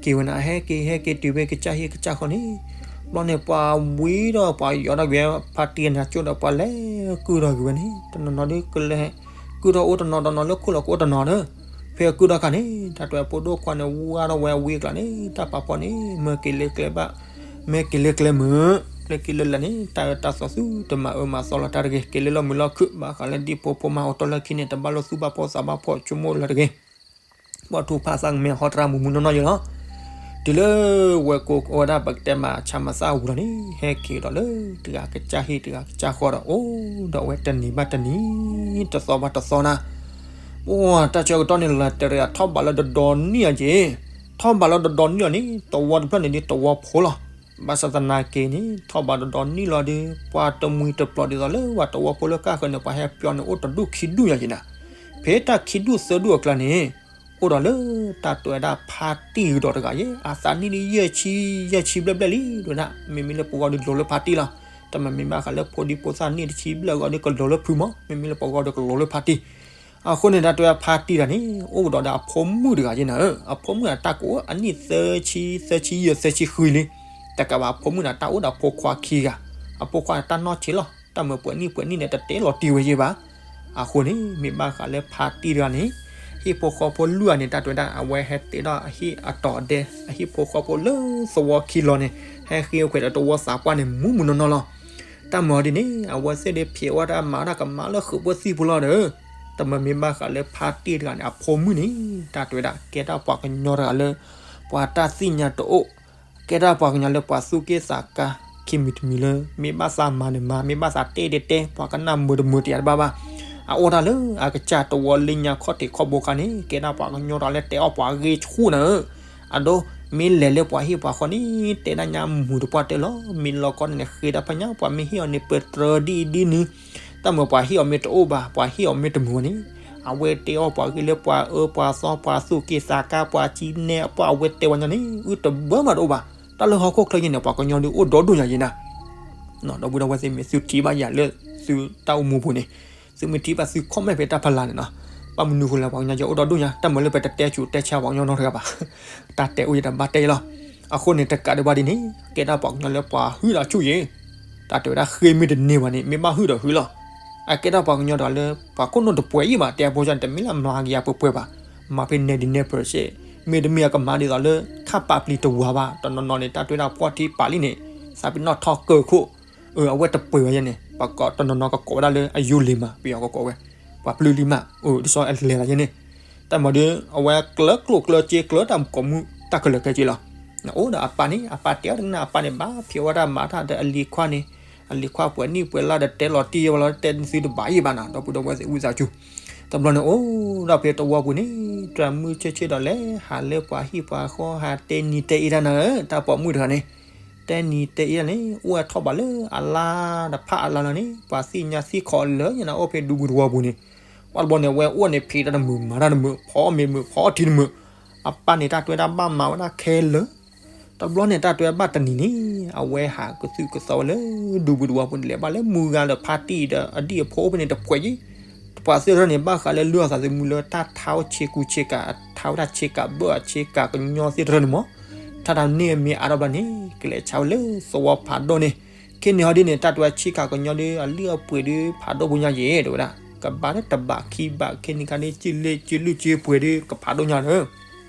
က့ၤဝဲနၤ ဟဲက့ၤ ဟဲက့ၤတုၤဖဲကစၢ်ဟံၣ်ကစၢ်ဃီန့ၣ် ဘျီန့ၣ် ပှၤဝံဒီးပှၤယီၤထီၣ်က့ၤ ဖါတံၢ်အနၤကၠိဒီး ပှၤလဲၤကုၢ်ထီၣ်က့ၤဝဲန့ၣ် တနီၤနီၤဒ်ကလဲၤ ကုၢ်ထီၣ်အိၣ်တနီၤ တနီၤလၢခိၣ်လီၤကအိၣ်တနီၤဒီး ဖဲကုၢ်ထီၣ်ခါန့ၣ် တၢ်တဲဖိဒိၣ်ခွါန့ၣ် ဝါထီၣ်ဝဲဝံအကျါန့ၣ် တၢ်ပာ်ဖှိၣ်န့ၣ် မၢက့ၤလၢကျဲဘၣ် မၢက့ၤလၢကျဲမုၢ် လၢခံလၢလာ်န့ၣ် တၢ်အၢတၢ်သီသုတမၤအၢမၤသီလီၤတၢ်တဂ့ၤ က့ၤလၢလီၢ်မုာ်လီၢ်ခုၣ် ဘၣ်ဃးလၢဒ်ဖိဖိမါအိၣ်တီၢ်လၢခံန့ၣ် တဘၣ်လိာ်သူၣ်ဘၣ်ဖှီၣ်သးဘၣ်ဖှီၣ်ဆိကမိၣ်လၢတဂ့ၤ ဘီၣ်ထူဖးသးကမဲာ်ဟီတရၣ်မုၢ်မုၢ်နီၢ်နီၢ်ယဲလီၤ. တုၤလၢဝဲၢ်ကိးဝဲဒၣ်ပကတဲမးဆါမသၣ်ဝံၤလီၤန့ၣ် ဟဲက့ၤဒီးလၢတဂၤကစၢ်ဟံၣ်တဂၤကစၢ်ဃီဒီး အိၣ်ဒီးဝဲတနံၤဘၣ်တနံၤ တသီဘၣ်တသီနၤ ပှၢ်တၢ်ဆၢကတီၢ်န့ၣ် လီၤတဲာ်တဂၤထီၣ်ဘးလၢတဒီနံၣ်အီၤက့ၤ, ထီၣ်ဘးလၢတဒီနံၣ်အီၤန့ၣ် သဝီတဖျၢၣ်န့ၣ်ဒ်သဝီဖိလီၤ. ဘၣ်ဆၣ်သနာ်က့န့ၣ် ထီၣ်ဘးတဒီနံၣ်လီၤဒီး ပှၤတမှံၤတပျီၤဒ်သိးလၢပှၤသဝီဖိလၢကၢ်ဃၢၤန့ၣ် ပှၤဟဲပျီန့ၣ် အိၣ်တဒူၣ်ခံဒူၣ်ညါက့ၤနၤ, ဖဲတၢ်ခံဒူၣ်သၢဒူၣ်အကျါန့ၣ် အိၣ်ဒီးလၢတၢ်တဲဝဲဒၣ်ဖါတံၢ်ကဒီးတဂၤယဲ, အသးနံၣ်ဒ်ယဲၢ်ဆံ, ယဲၢ်ဆံဘျဲၣ်ဘျဲၣ်လံ တဲဝဲဒၣ်, မ့မ့ၢ်လၢပဂီၢ်ဒီးလိၤလၢဖါတံၢ်လီၤ. တမ့ၢ်မ့ၢ်ဘၣ်ဃးလၢဖိဒံဖိသၣ်နံၣ်တဆံဘျဲၣ်အဂီၢ်ဒီးကလိၤလၢဖုမး, မ့မ့ၢ်လၢပဂီၢ်ဒီးကလိၤလၢဖါတံၢ်. အဃိန့ၣ် တၢ်တဲဝဲဖါတံၢ်တဂၤန့ၣ် အိၣ်ကဒီးဒီးအဖိမုၣ်တဂၤယဲနၤဧၢ, အဖိမုၣ်န့ၣ် တၢ်ကအိၣ်အနံၣ်သၢဆံ, သၢဆံယဲၢ်, သၢဆံဃုလံ. တကးဘၣ်အဖိမုၣ်န့ၣ် တၢ်အိၣ်ဒီးအဖိခွါခံဂၤ, အဖိခွါန့ၣ် တၢ်နီၢ်ဆံးလီၤ, တၢ်မၤပှဲၤနံၣ်ပှဲၤနံၣ်န့ၣ် တတဲလီၤတံၢ်ဝဲယဲဘၣ်. အဃိန့ၣ် မ့ၢ်ဘၣ်ဃးလၢဖါတံၢ်တဂၤန့ၣ် ဟံၣ်ဖိဃီဖိလွံၢ်ဂၤန့ၣ် တၢ်တဲဝဲဒၣ် အဝဲဟဲတဲဒီးအဟံၣ်အတီၤဒဲ, အဟံၣ်ဖိဃီဖိလၢသဝီခံလီၤန့ၣ် ဟဲဃ့ခွဲးဒီးသဝီသးပှၢ်န့ၣ် မူးမူးနီၢ်နီၢ်လီၤ. တၢ်မၤဒ်န့ၣ် အဝဲသ့ၣ်ဒ်ဖျဲးဝဲတၢ်မၤတၢ်ကမၣ်လၢဃုာ်ပှၢ်သံၣ်ပူၤလီၤဒီး, တမ့ၢ်မ့ၢ်ဘၣ်ဃးလၢဖါတံၢ်တဂၤန့ၣ် အဖိမုၣ်န့ၣ် တၢ်တဲဝဲဒၣ် ကဲတၢ်ပှၤကညီတဂၤလၢ ပှၤတၢ်သ့ၣ်ညါတအိၣ်, ကဲတၢ်ပှၤကညီလၢပှၤသူၣ်က့ၣ်သးကါ ခံမံၤတမံၤလၢ မ့ၢ်ဘၣ်သးမၤန့ၣ်မၤ, မ့ၢ်ဘၣ်သးတဲဒ်တဲ, ပှၤကနၣ်မုာ်တမုာ်တယၤတဘၣ်ဘၣ်. အအိၣ်တၢ်လၢအကစၢ်သဝီလၢညါခီၣ်ထံးခီၣ်ဘိခါန့ၣ် ကဲတၢ်ပှၤကညီတဂၤလၢတဲအီၣ်ပှၤဂ့ၢ်ဆူၣ်နၤဧၢ. အဒိ မ့ၢ်လဲၤလၢပှၤဟံၣ်ပှၤဃီန့ၣ် တဲဒၣ်ညါမုာ်တပှၢ်တၢၢ်လီၤ. မ့ၢ်လီၤကီန့ၣ် ဃ့တၢ်ဖဲညါ ပှၤမ့ၢ်ဟ့ၣ်အီၤန့ၣ် ပတြၢၤဒ်အံၤဒ်နုၤ, တၢ်မၤပှၤဟ့ၣ်အီၤမ့ၢ်တအိၣ်ဘၣ်, ပှၤဟ့ၣ်အီၤမ့ၢ်တမုာ်ဘၣ်န့ၣ် အဝဲတဲအီၣ်ပှၤဂ့ၢ်လၢပှၤအၢပှၤသီ ပှၤသူၣ်က့ၣ်သးကါ ပှၤကံနဲ ပှၤအဝဲတဲဝဲညါန့ၣ် အုတဘၢမးတအိၣ်ဘၣ်. တၢ်လၢဟီၣ်ခိၣ်ချၢယဲန့ၣ် ပှၤကညီဒုးအိၣ်ဒီဒူၣ်ညါယဲနၤ. ဒီပုၢ်ဒီဝဲၢ်သ့ၣ်မ့ၢ်သုထံၣ်ဘၣ်ယၤလၢသုတၢ်အိၣ်မူပူၤန့ၣ်, သုမ့ၢ်ထံၣ်ဘၣ်သု comment ဖဲတၢ်ဖီလာ်န့ၣ်နီၤ. ဘၣ်မနုၤဃိလဲၣ် ပှၤကညီယဲအိၣ်ဒီဒူၣ်ညါ, တၢ်မၤလၢပတတဲဆူးတဲဆါပှၤကညီနီတဂၤဘၣ်. တၢ်တဲအိၣ်ယဲတဘၣ်တဲလီၤ. အဃိန့ၣ် တကးဒံးဘၣ်ဒ်န့ၣ် ကဲတၢ်ပှၤကညီလၢပှၤဟုၣ်ဒီးဆူၣ်ယဲ, တၢ်တဲဝဲဒၣ်ဃ့မ့ၢ်တန့ၢ်ဘၣ်န့ၣ် မ့ၢ်ဘၣ်ဟုၣ်ဒီးဟုၣ်လီၤ. အကဲတၢ်ပှၤကညီတဂၤလၢ ပှၤခိၣ်နူာ်တပှဲၤအံၤဘၣ် တဲအဖိန့ၣ် တမ့ၢ်လၢမၤကယၤပှဲၤပှဲၤဘၣ်, မၤဖဲနဲဒ်နဲပၢၢ်စ့ၢ်, မ့တမ့ၢ်အကမၤဒ်သိးလၢ ခၣ်ပာ်ပျံၤတဝၤဘၣ်. တနီၤနီၤန့ၣ် တၢ်တဲဝဲဒၣ်ဖှီၣ်ထံပာ်လံန့ၣ် သးပ့ၤနီၣ်ထီၣ်ကၢၢ်ခိၣ်, အဝဲတပှဲၤဝဲယဲန့ၣ် ပှၤကိးတနီၤနီၤကကိးဝဲဒၣ်လၢအယိလ့ၤမး ပယီၤကကိးဝဲ, ပှၤပျုၢ်လံမး ဒ်သိးအလဲၤလီၤယဲန့ၣ်. တၢ်မၤဒ် အဝဲကျၢၤကျိၣ်ကျၢၤစ့ကျၢၤတၢ်မူကိးမုၢ် တၢ်ခဲလၢာ်ခဲဆ့လီၤ. နအိၣ်ဒီးအပၢ်န့ၣ် အပၢ်တဲအီၤတကနၣ် အပၢ်န့ၣ် ဘၣ်ဖျဲးဝဲတၢ်မၤတၢ်ဒီးအလံၤခွါန့ၣ်, အလံၤခွါပှဲၤနံၣ်ပှဲၤလါဒီးတဲလီၤတံၢ်ဝဲလီၤ တဲသုတဘၣ်ယံၣ်ဘၣ်နၤ ဒီပုၢ်ဒီဝဲၢ်သ့ၣ်ဝံသးစူၤ. တဘျီန့ၣ်အိၣ်ဒီးဖဲသဝီပူၤန့ၣ် တၢ်မုၢ်ဆ့ၣ်ဆ့ၣ်ဒီးလဲၤဟးလၢပှၤဟံၣ်ပှၤဃီ ဟးတဲနံၤတဲအ့တၢ်နၤဧၢ, တၢ်ပိာ်မုၣ်တဂၤန့ၣ် တဲနံၤတဲအ့တၢ်န့ၣ် အိၣ်ဝဲထီၣ်ဘးလၢအလါတဖၣ်အလါလီၤန့ၣ် ပှၤသ့ၣ်ညါသ့ၣ်ခီလၢညါနၤ အိၣ်ဖဲဒူပူၤသဝီပူၤန့ၣ်. ပှၤတဘျီန့ၣ် အဝဲအိၣ်န့ၣ် ဖံးတၢ်တမုာ် မၤတၢ်တမုာ် ဖီမ့ၤမုာ်ဖီထံတမုာ်. အပၢ်န့ၣ် တၢ်တဲဝဲဒၣ်ဘၣ်မၤဝဲဒၣ်ခဲလၢာ်. တဘျီန့ၣ် တၢ်တဲဝဲဘၣ်တနံၤန့ၣ် အဝဲဟးကသုၣ်ကသီဝဲလၢဒူပူၤသဝီပူၤန့ၣ် လဲၤဘၣ်လၢမုၢ်ဂၤဒီးဖါတံၢ်ဒီးအဒံၣ်အဖိအိၣ်ဖဲန့ၣ်တဖှဲးယံၤ. ပှၤသ့ၣ်တဖၣ်န့ၣ် ဘၣ်ဃးလၢလုၢ်အီၣ်သးသမူလၢတၢ်ထါအိၣ်ဆ့ကူဆ့ကၤ ထါဝဲဒၣ်ဆ့ကၤဘၢၣ်အဆ့ကၤကညီသ့ၣ်တဖၣ်န့ၣ်မး, ထါတၢ်န့ၣ်မ့ၢ်အါထီၣ်ဘျီန့ၣ် ကလဲၤဆါဝဲလၢသဝီဖးဒိၣ်န့ၣ်. ခဲန့ၣ်ဟီဒ်န့ၣ် တၢ်တဲဝဲဆ့ကၤကညီဒီး အလုၢ်အပှ့ၤဒီးဖးဒိၣ်ဖိညါယဲ တဲဝဲဒၣ် ကဘၣ်လၢတဘးခံဘး ခဲန့ၣ်ခါန့ၣ် ကလုၢ်ကလုၢ်ကပှ့ၤဒီးကဖးဒိၣ်ညါလၢ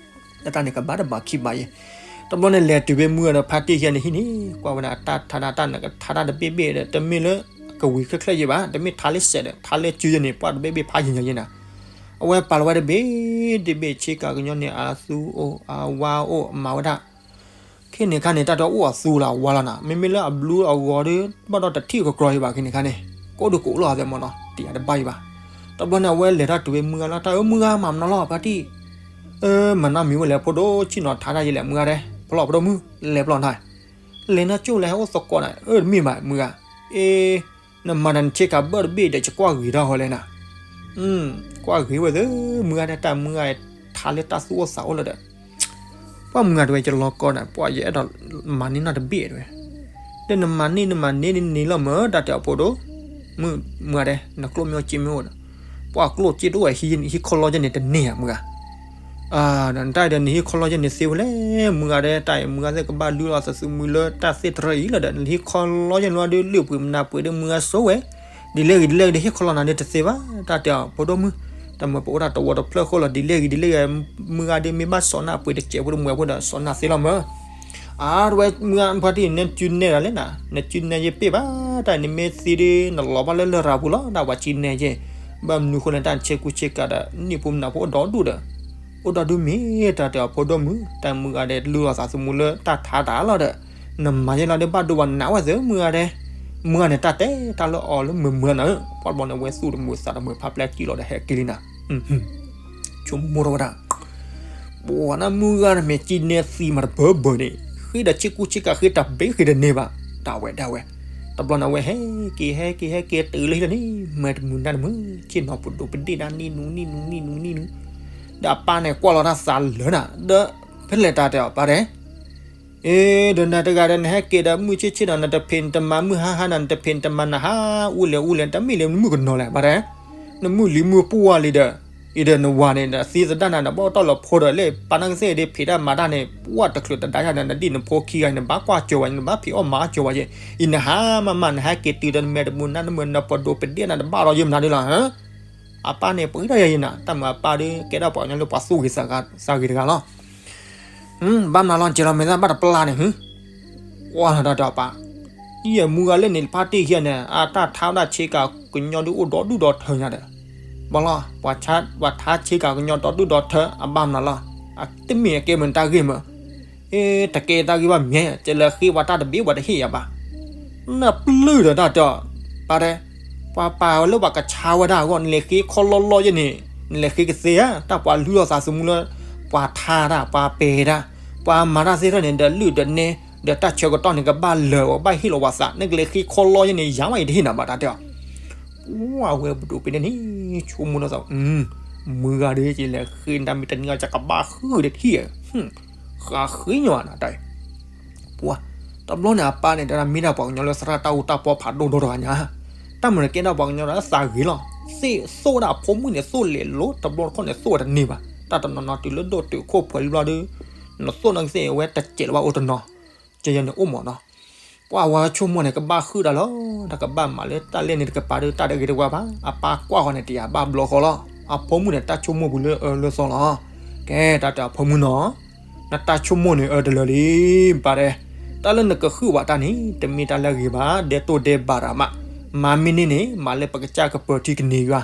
တၢ်န့ၣ်ကဘၣ်တဘးခံဘးယဲ. တဘျီန့ၣ် လဲၤတုၤဖဲမုၢ်ဂၤဒီးဖါတံၢ်ယဲန့ၣ်ဟံၣ်န့ၣ် ကွၢ်ဝဲဒၣ်တၢ်ထါတၢ်နကထါတၢ်တဘ့ၣ်ဘ့ၣ်ဒီး တမ့ၢ်လၢကဝံၤချ့ချ့ယဲဘၣ်, တမ့ၢ်ထါလၢစဲးဒီး ထါလၢစုယဲန့ၣ် ပှၢ်တဘ့ၣ်ဘ့ၣ်ဖးယံၤညါယဲနၤ. အဝဲပာ်လီၤဝဲတဘ့ၣ်တဘ့ၣ် ဆ့ကၤကညီန့ၣ် အသူအိၣ်အဝါအိၣ်မၤဝဲဒၣ် ခဲန့ၣ်ခါန့ၣ် တၢ်တဲအိၣ်အသူလၢအဝါလီၤနၤ, မ့မ့ၢ်လၢအဘျုးအဂီၤဒီး ဘၣ်ဒီးတထံၣ်ကကြီယဲဘၣ် ခဲန့ၣ်ခါန့ၣ် ကအိၣ်ဒီးကအိၣ်လီၤသဲမနီၤ တယၤတဘၣ်ယဲဘၣ်. တဘျီန့ၣ် အဝဲလဲၤထီၣ်တုၤဝဲမုၢ်ဂၤလီၤ တၢ်အၢမုၢ်ဂၤမၤမနီၤလီၤ ဖါတံၢ်, မၤနီတမံၤဝဲလဲၣ် ဖိဒိၣ်ဆ့ၣ်နီၤထါတၢ်ယဲလဲၣ် မုၢ်ဂၤဒဲး ဖျီၣ်ဖိဒိၣ်မုၢ် လဲၤဖျီၣ်နၤ လဲၤနီၢ်ကၠိလဲၤဟဲအိၣ်သကိးနၤ အၢတမ့ၢ်ဘၣ် မုၢ်ဂၤ, အ့ နမၤတၢ်နဆ့ကၤဘၢၣ်တဘ့ၣ်ဒီး ယကွၢ်ဂ့ၤထီၣ်ဟီလဲၣ်နၤ, ကွၢ်ဂ့ၤဝဲသ့ မုၢ်ဂၤဒဲး တၢ်မုၢ်ဂၤထါလၢတၢ်သူၣ်အိၣ်သးအိၣ်လီၤဒီး ပှၢ်မုၢ်ဂၤတဲဝဲ ယလီၤကီနၤ ပှၢ်ယအဲၣ်ဒိးမၤန့ၢ်နၤတဘ့ၣ်တဲဝဲ, ဒီးနမၤန့ၢ်နမၤန့ၢ်န့ၣ်လီၤမၢ် တၢ်တဲအီၤဖိဒိၣ်, မုၢ်မုၢ်ဂၤဒဲး နကျိၣ်မ့ၢ်အိၣ်စ့မ့ၢ်အိၣ်ဒီး, ပှၢ်ကျိၣ်စ့တအိၣ်ဝဲ ဟံၣ်ခီလီယဲန့ၣ်တန့ၢ်ဧါ မုၢ်ဂၤ နတၢ်အံၤဒီး နဟံၣ်ခီလီယဲန့ၣ်သ့ဝဲလဲၣ် မုၢ်ဂၤဒဲး တၢ်အံၤ မုၢ်ဂၤသ့ၣ်ကဘၣ်လုၢ်လီၤသးသမူလၢတၢ်သ့ၣ်တရၢအံၤလီၤဒီး နဟံၣ်ခီလီယဲန့ၣ်ဒီး လုၢ်ပှ့ၤမနၤပှ့ၤဒီး မုၢ်ဂၤစိဝဲ, ဒ်လဲၣ်ဂ့ၤဒ်လဲၣ်ဂ့ၤဒီး ဟံၣ်ခီလီနၤဒီးတသ့ဘၣ် တၢ်တဲအီၤဖိဒိၣ်မုၢ်, တၢ်မၤပအိၣ်တၢ်တဝီတဖျၢၣ်ဃီလီၤ ဒ်လဲၣ်ဂ့ၤဒ်လဲၣ်ဂ့ၤ, မုၢ်ဂၤဒီးမ့ၢ်ဘၣ်စီၤနၢ်ပှ့ၤတစဲးဖိဒီးမွဲဖိဒီး စီၤနၢ်သ့လီၤမၢ် အါ တဝဲမုၢ်ဂၤဖါတံၢ် နစုနဲၣ်ဒၣ်လဲၣ်နၤ နစုနဲၣ်ယပ့ၢ်ဘၣ် တၢ်နမ့ၢ်သံဒီး နလီၤဘၣ်လၢလရာ်ပူၤလီၤ တၢ်ပှၤစုနဲၣ်ယဲ, ဘၣ်မနုၤဃိလဲၣ် တၢ်ဆ့ကူဆ့ကၤဒီး နံၣ်ဖိမနၤဖိအိၣ်ဒီဒူၣ်ဒီး, အိၣ်ဒီဒူၣ်မ့ၢ် တၢ်တဲအီၤဖိဒိၣ်မုၢ် တၢ်မုၢ်ဂၤဒီးလုၢ်လီၤသးသမူလၢတၢ်ထါတၢ်လီၤဒီး, နမၤယဲလီၤဒီးဘၣ်ဒိဘၣ်နးဝဲသ့မုၢ်ဂၤဒဲး, မုၢ်ဂၤန့ၣ် တၢ်တဲတၢ်လၢအီၤလၢမုာ်မုာ်နၤဧၢ, ပှၢ်ဘျီန့ၣ် အဝဲသူၣ်တမုာ်သးတမုာ် ဖးပျဲကံၣ်လီၤဒီးဟဲက့ၤလံနၤ, ဆိကမိၣ်ထီၣ်ဝဲဒၣ် ပှၤနၢ်မုၢ်ဂၤနမဲာ်ကံနဲသံမးတဘၢဘၢန့ၣ် ဃ့ဒီးဆ့ကူဆ့ကၤဃ့တဘ့ၣ်ဃ့တန့ၢ်ဘၣ် တၢ်ဝဲဒၣ်ဝဲ တဘျီန့ၣ်အဝဲဟဲက့ၤ ဟဲက့ၤ ဟဲက့ၤတုၤလၢဟံၣ်လီၤန့ၣ် မၢတမုာ်နၢ်တမုာ် ဆ့ၣ်နီၤပဒိးပဒ့ၣ်ဒၣ်နံၣ်နူနံၣ်နူနံၣ်နူနံၣ်နူ ဒီးအပၢ်န့ၣ်ကွၢ်လီၤတၢ်သးလၢနၤ ဒီးဖဲလဲၣ်တၢ်တဲအီၤပၢ်တဲ အ့ ဒီးနၤတဂၤဒီးနဟဲက့ၤဒီးမုၢ်ဆ့ၣ်ဆ့ၣ်နီၤ နတဖံးနတမၤမုၢ်ဟါဟါနီၤ နတဖံးနတမၤနဟါ အူလဲၣ်အူလဲၣ် တမ့ၢ်လၢနမုၣ်ကနီၤလဲၣ် ဘၣ်တဲ နမုၢ်လံၤမုၢ်ပှၢ်လံဒီး အံၤဒီးနဝၤန့ၣ် နသံသဒၣ်နၤ နဘၣ်အိၣ်တီၢ်လီၤဖိဒီး လၢပၢ်နၢ်ကသ့ၣ်ဒ်ဖံးတၢ်မၤတၢ်န့ၣ် ပှၢ်တချုးတဒါယၤန့ၣ် နဒ်နဖိခံဂၤန့ၣ် နဘၣ်ကွၢ်ကၠိၤဝဲ နဘၣ်ဖံးအီၣ်မၤအီၣ်ကၠိၤဝဲက့ၤ အံၤနဟါမးမး နဟဲက့ၤတုၤဒီးနမဲာ်တမုာ်နၢ်တမုာ် နပဒိးပဒ့ၣ်နၤ နဘၣ်လီၤယဲၢ်မနုၤဒ်လီၤ အပၢ်န့ၣ် ပှၤတၢ်ယၤယဲၢ်နၤ တၢ်မၤအပၢ်ဒီး ကဲဒၣ်ပှၤကညီလၢပှၤသူၣ်ဂ့ၤသးဂ့ၤတဂၤလီၤ ဘၣ်မနုၤလီၤ ကဲလီၤမဲာ်သၣ်ဘၣ်တပျၢ်န့ၣ် ကွၢ်လီၤတၢ်တဲအီၤပၢ် ယဲၢ်မုၢ်ဂၤလၢန့ၣ် ဖါတံၢ်ခံဂၤန့ၣ် အတၢ်ထါဝဲဒၣ်ဆ့ကၤကညီဒုးအိၣ်ဒီဒူၣ်ဒီထၢညါဒီး ဘၣ်လီၤ ပှၤထါဆ့ကၤကညီဒီဒူၣ်ဒီထၢ အဘၣ်မနုၤလီၤ အတမ့ၢ်အကဲမ့ၢ်တၢ်ဂ့ၢ်မး အ့ တကဲတၢ်ဂ့ၢ်ဘၣ်မ့ၢ် ကလဲၤဃ့ပှၤတၢ်တဘ့ၣ်ပှၤတဟ့ၣ်ယၤဘၣ် နပျုၢ်ဒီးတၢ်တဲအီၤ ပၢ်တဲ ပှၤပာ်ဝဲလၢပှၤကဆါဝဲဒၣ်အဂီၢ် နလဲၤဃ့ခီလီၢ်လီၢ်ယဲၢ်န့ၣ် နလဲၤဃ့ကသ့ဧါ တၢ်ပှၤလုၢ်အီၣ်သးသမူလၢ ပှၤထါတၢ် ပှၤပဲာ်တၢ် ပှၤမၤတၢ်သ့ၣ်ထီၣ်န့ၣ် ဒီးလုၢ်ဒီးနဲ ဒီးတၢ်ဆၢကတီၢ်န့ၣ် ကဘၣ်လၢာ် ပှၤဘၣ်ဟ့ၣ်လီၤပှၤသး နကလဲၤဃ့ခီလီၢ်ယဲၢ်န့ၣ် ယၤမးအံၤတဟ့ၣ်နၤဘၣ် တၢ်တဲအီၤ ပှၢ်ဝဲပဒိးပဒ့ၣ်န့ၣ် ဆိကမိၣ်လီၤသး မုၢ်ဂၤဒီး ယလဲၤဃ့နတၢ်မ့ၢ်တန့ၢ်အီၤ ယကဘၣ်ဟုၣ်ဒီးထံၣ် ဃးဃ့ညီနၤတၢ် ပှၢ် တဘျီန့ၣ်အပၢ်န့ၣ် တၢ်မ့ၢ်ဒၣ်ပှၤကညီလၢသရၣ်တၢ်အူတၢ်ပီဖးဒိၣ်ဒီတဂၤညါ တၢ်မုၢ်န့ၣ်ကဲဒၣ်ပှၤကညီလၢသးဂ့ၤလီၤ သ့ၣ်သိၣ်ဝဲဒၣ်အဖိမုၣ်န့ၣ် သိၣ်လဲၤလိၤ တဘျီတခီၣ်န့ၣ် သိၣ်ဝဲတန့ၢ်ဘၣ် တၢ်တနီၤနီၤတုၤလၢဒိၣ်တုာ်ခိၣ်ပှဲၤလံဘျီဒီး နသိၣ်နီၢ်ကသ့ၣ်ဝဲတစဲးလၢၤဘၣ်အိၣ်တနီၤ ကယဲၢ်န့ၣ်အိၣ်မးနီၤ ပှၢ်ဝဲဆိကမိၣ်န့ၣ် ကဘၣ်ဟုၣ်တၢ်လီၤ တၢ်ကဘၣ်မၤလၢတၢ်လဲၣ်န့ၣ် တကပၤဒီးတၢ်တဂ့ၤတဝါဘၣ် အပၢ်ကွၢ်ဃီန့ၣ် တယာ်ဘၣ်ဘျီဃီလီၤ အဖိမုၣ်န့ၣ် တၢ်ဆိကမိၣ်ပူၤလၢအၢလၢသီလီၤ ကဲတၢ်တဲအဖိမုၣ်နီၤ နတၢ်ဆိကမိၣ်န့ၣ် အၢတလၢာ်လံ ပၢ်တဲ တၢ်လၢနကဟုၣ်ဝဲတၢ်န့ၣ် တမ့ၢ်တၢ်လၢအဂ့ၤဘၣ် ဒဲတိၢ်ဒဲဘးရၤမး မၤမ့ၢ်န့ၢ်န့ၣ် မၤလၢပကစၢ်ကပၢၤထံကန့ၢ်ယွၤ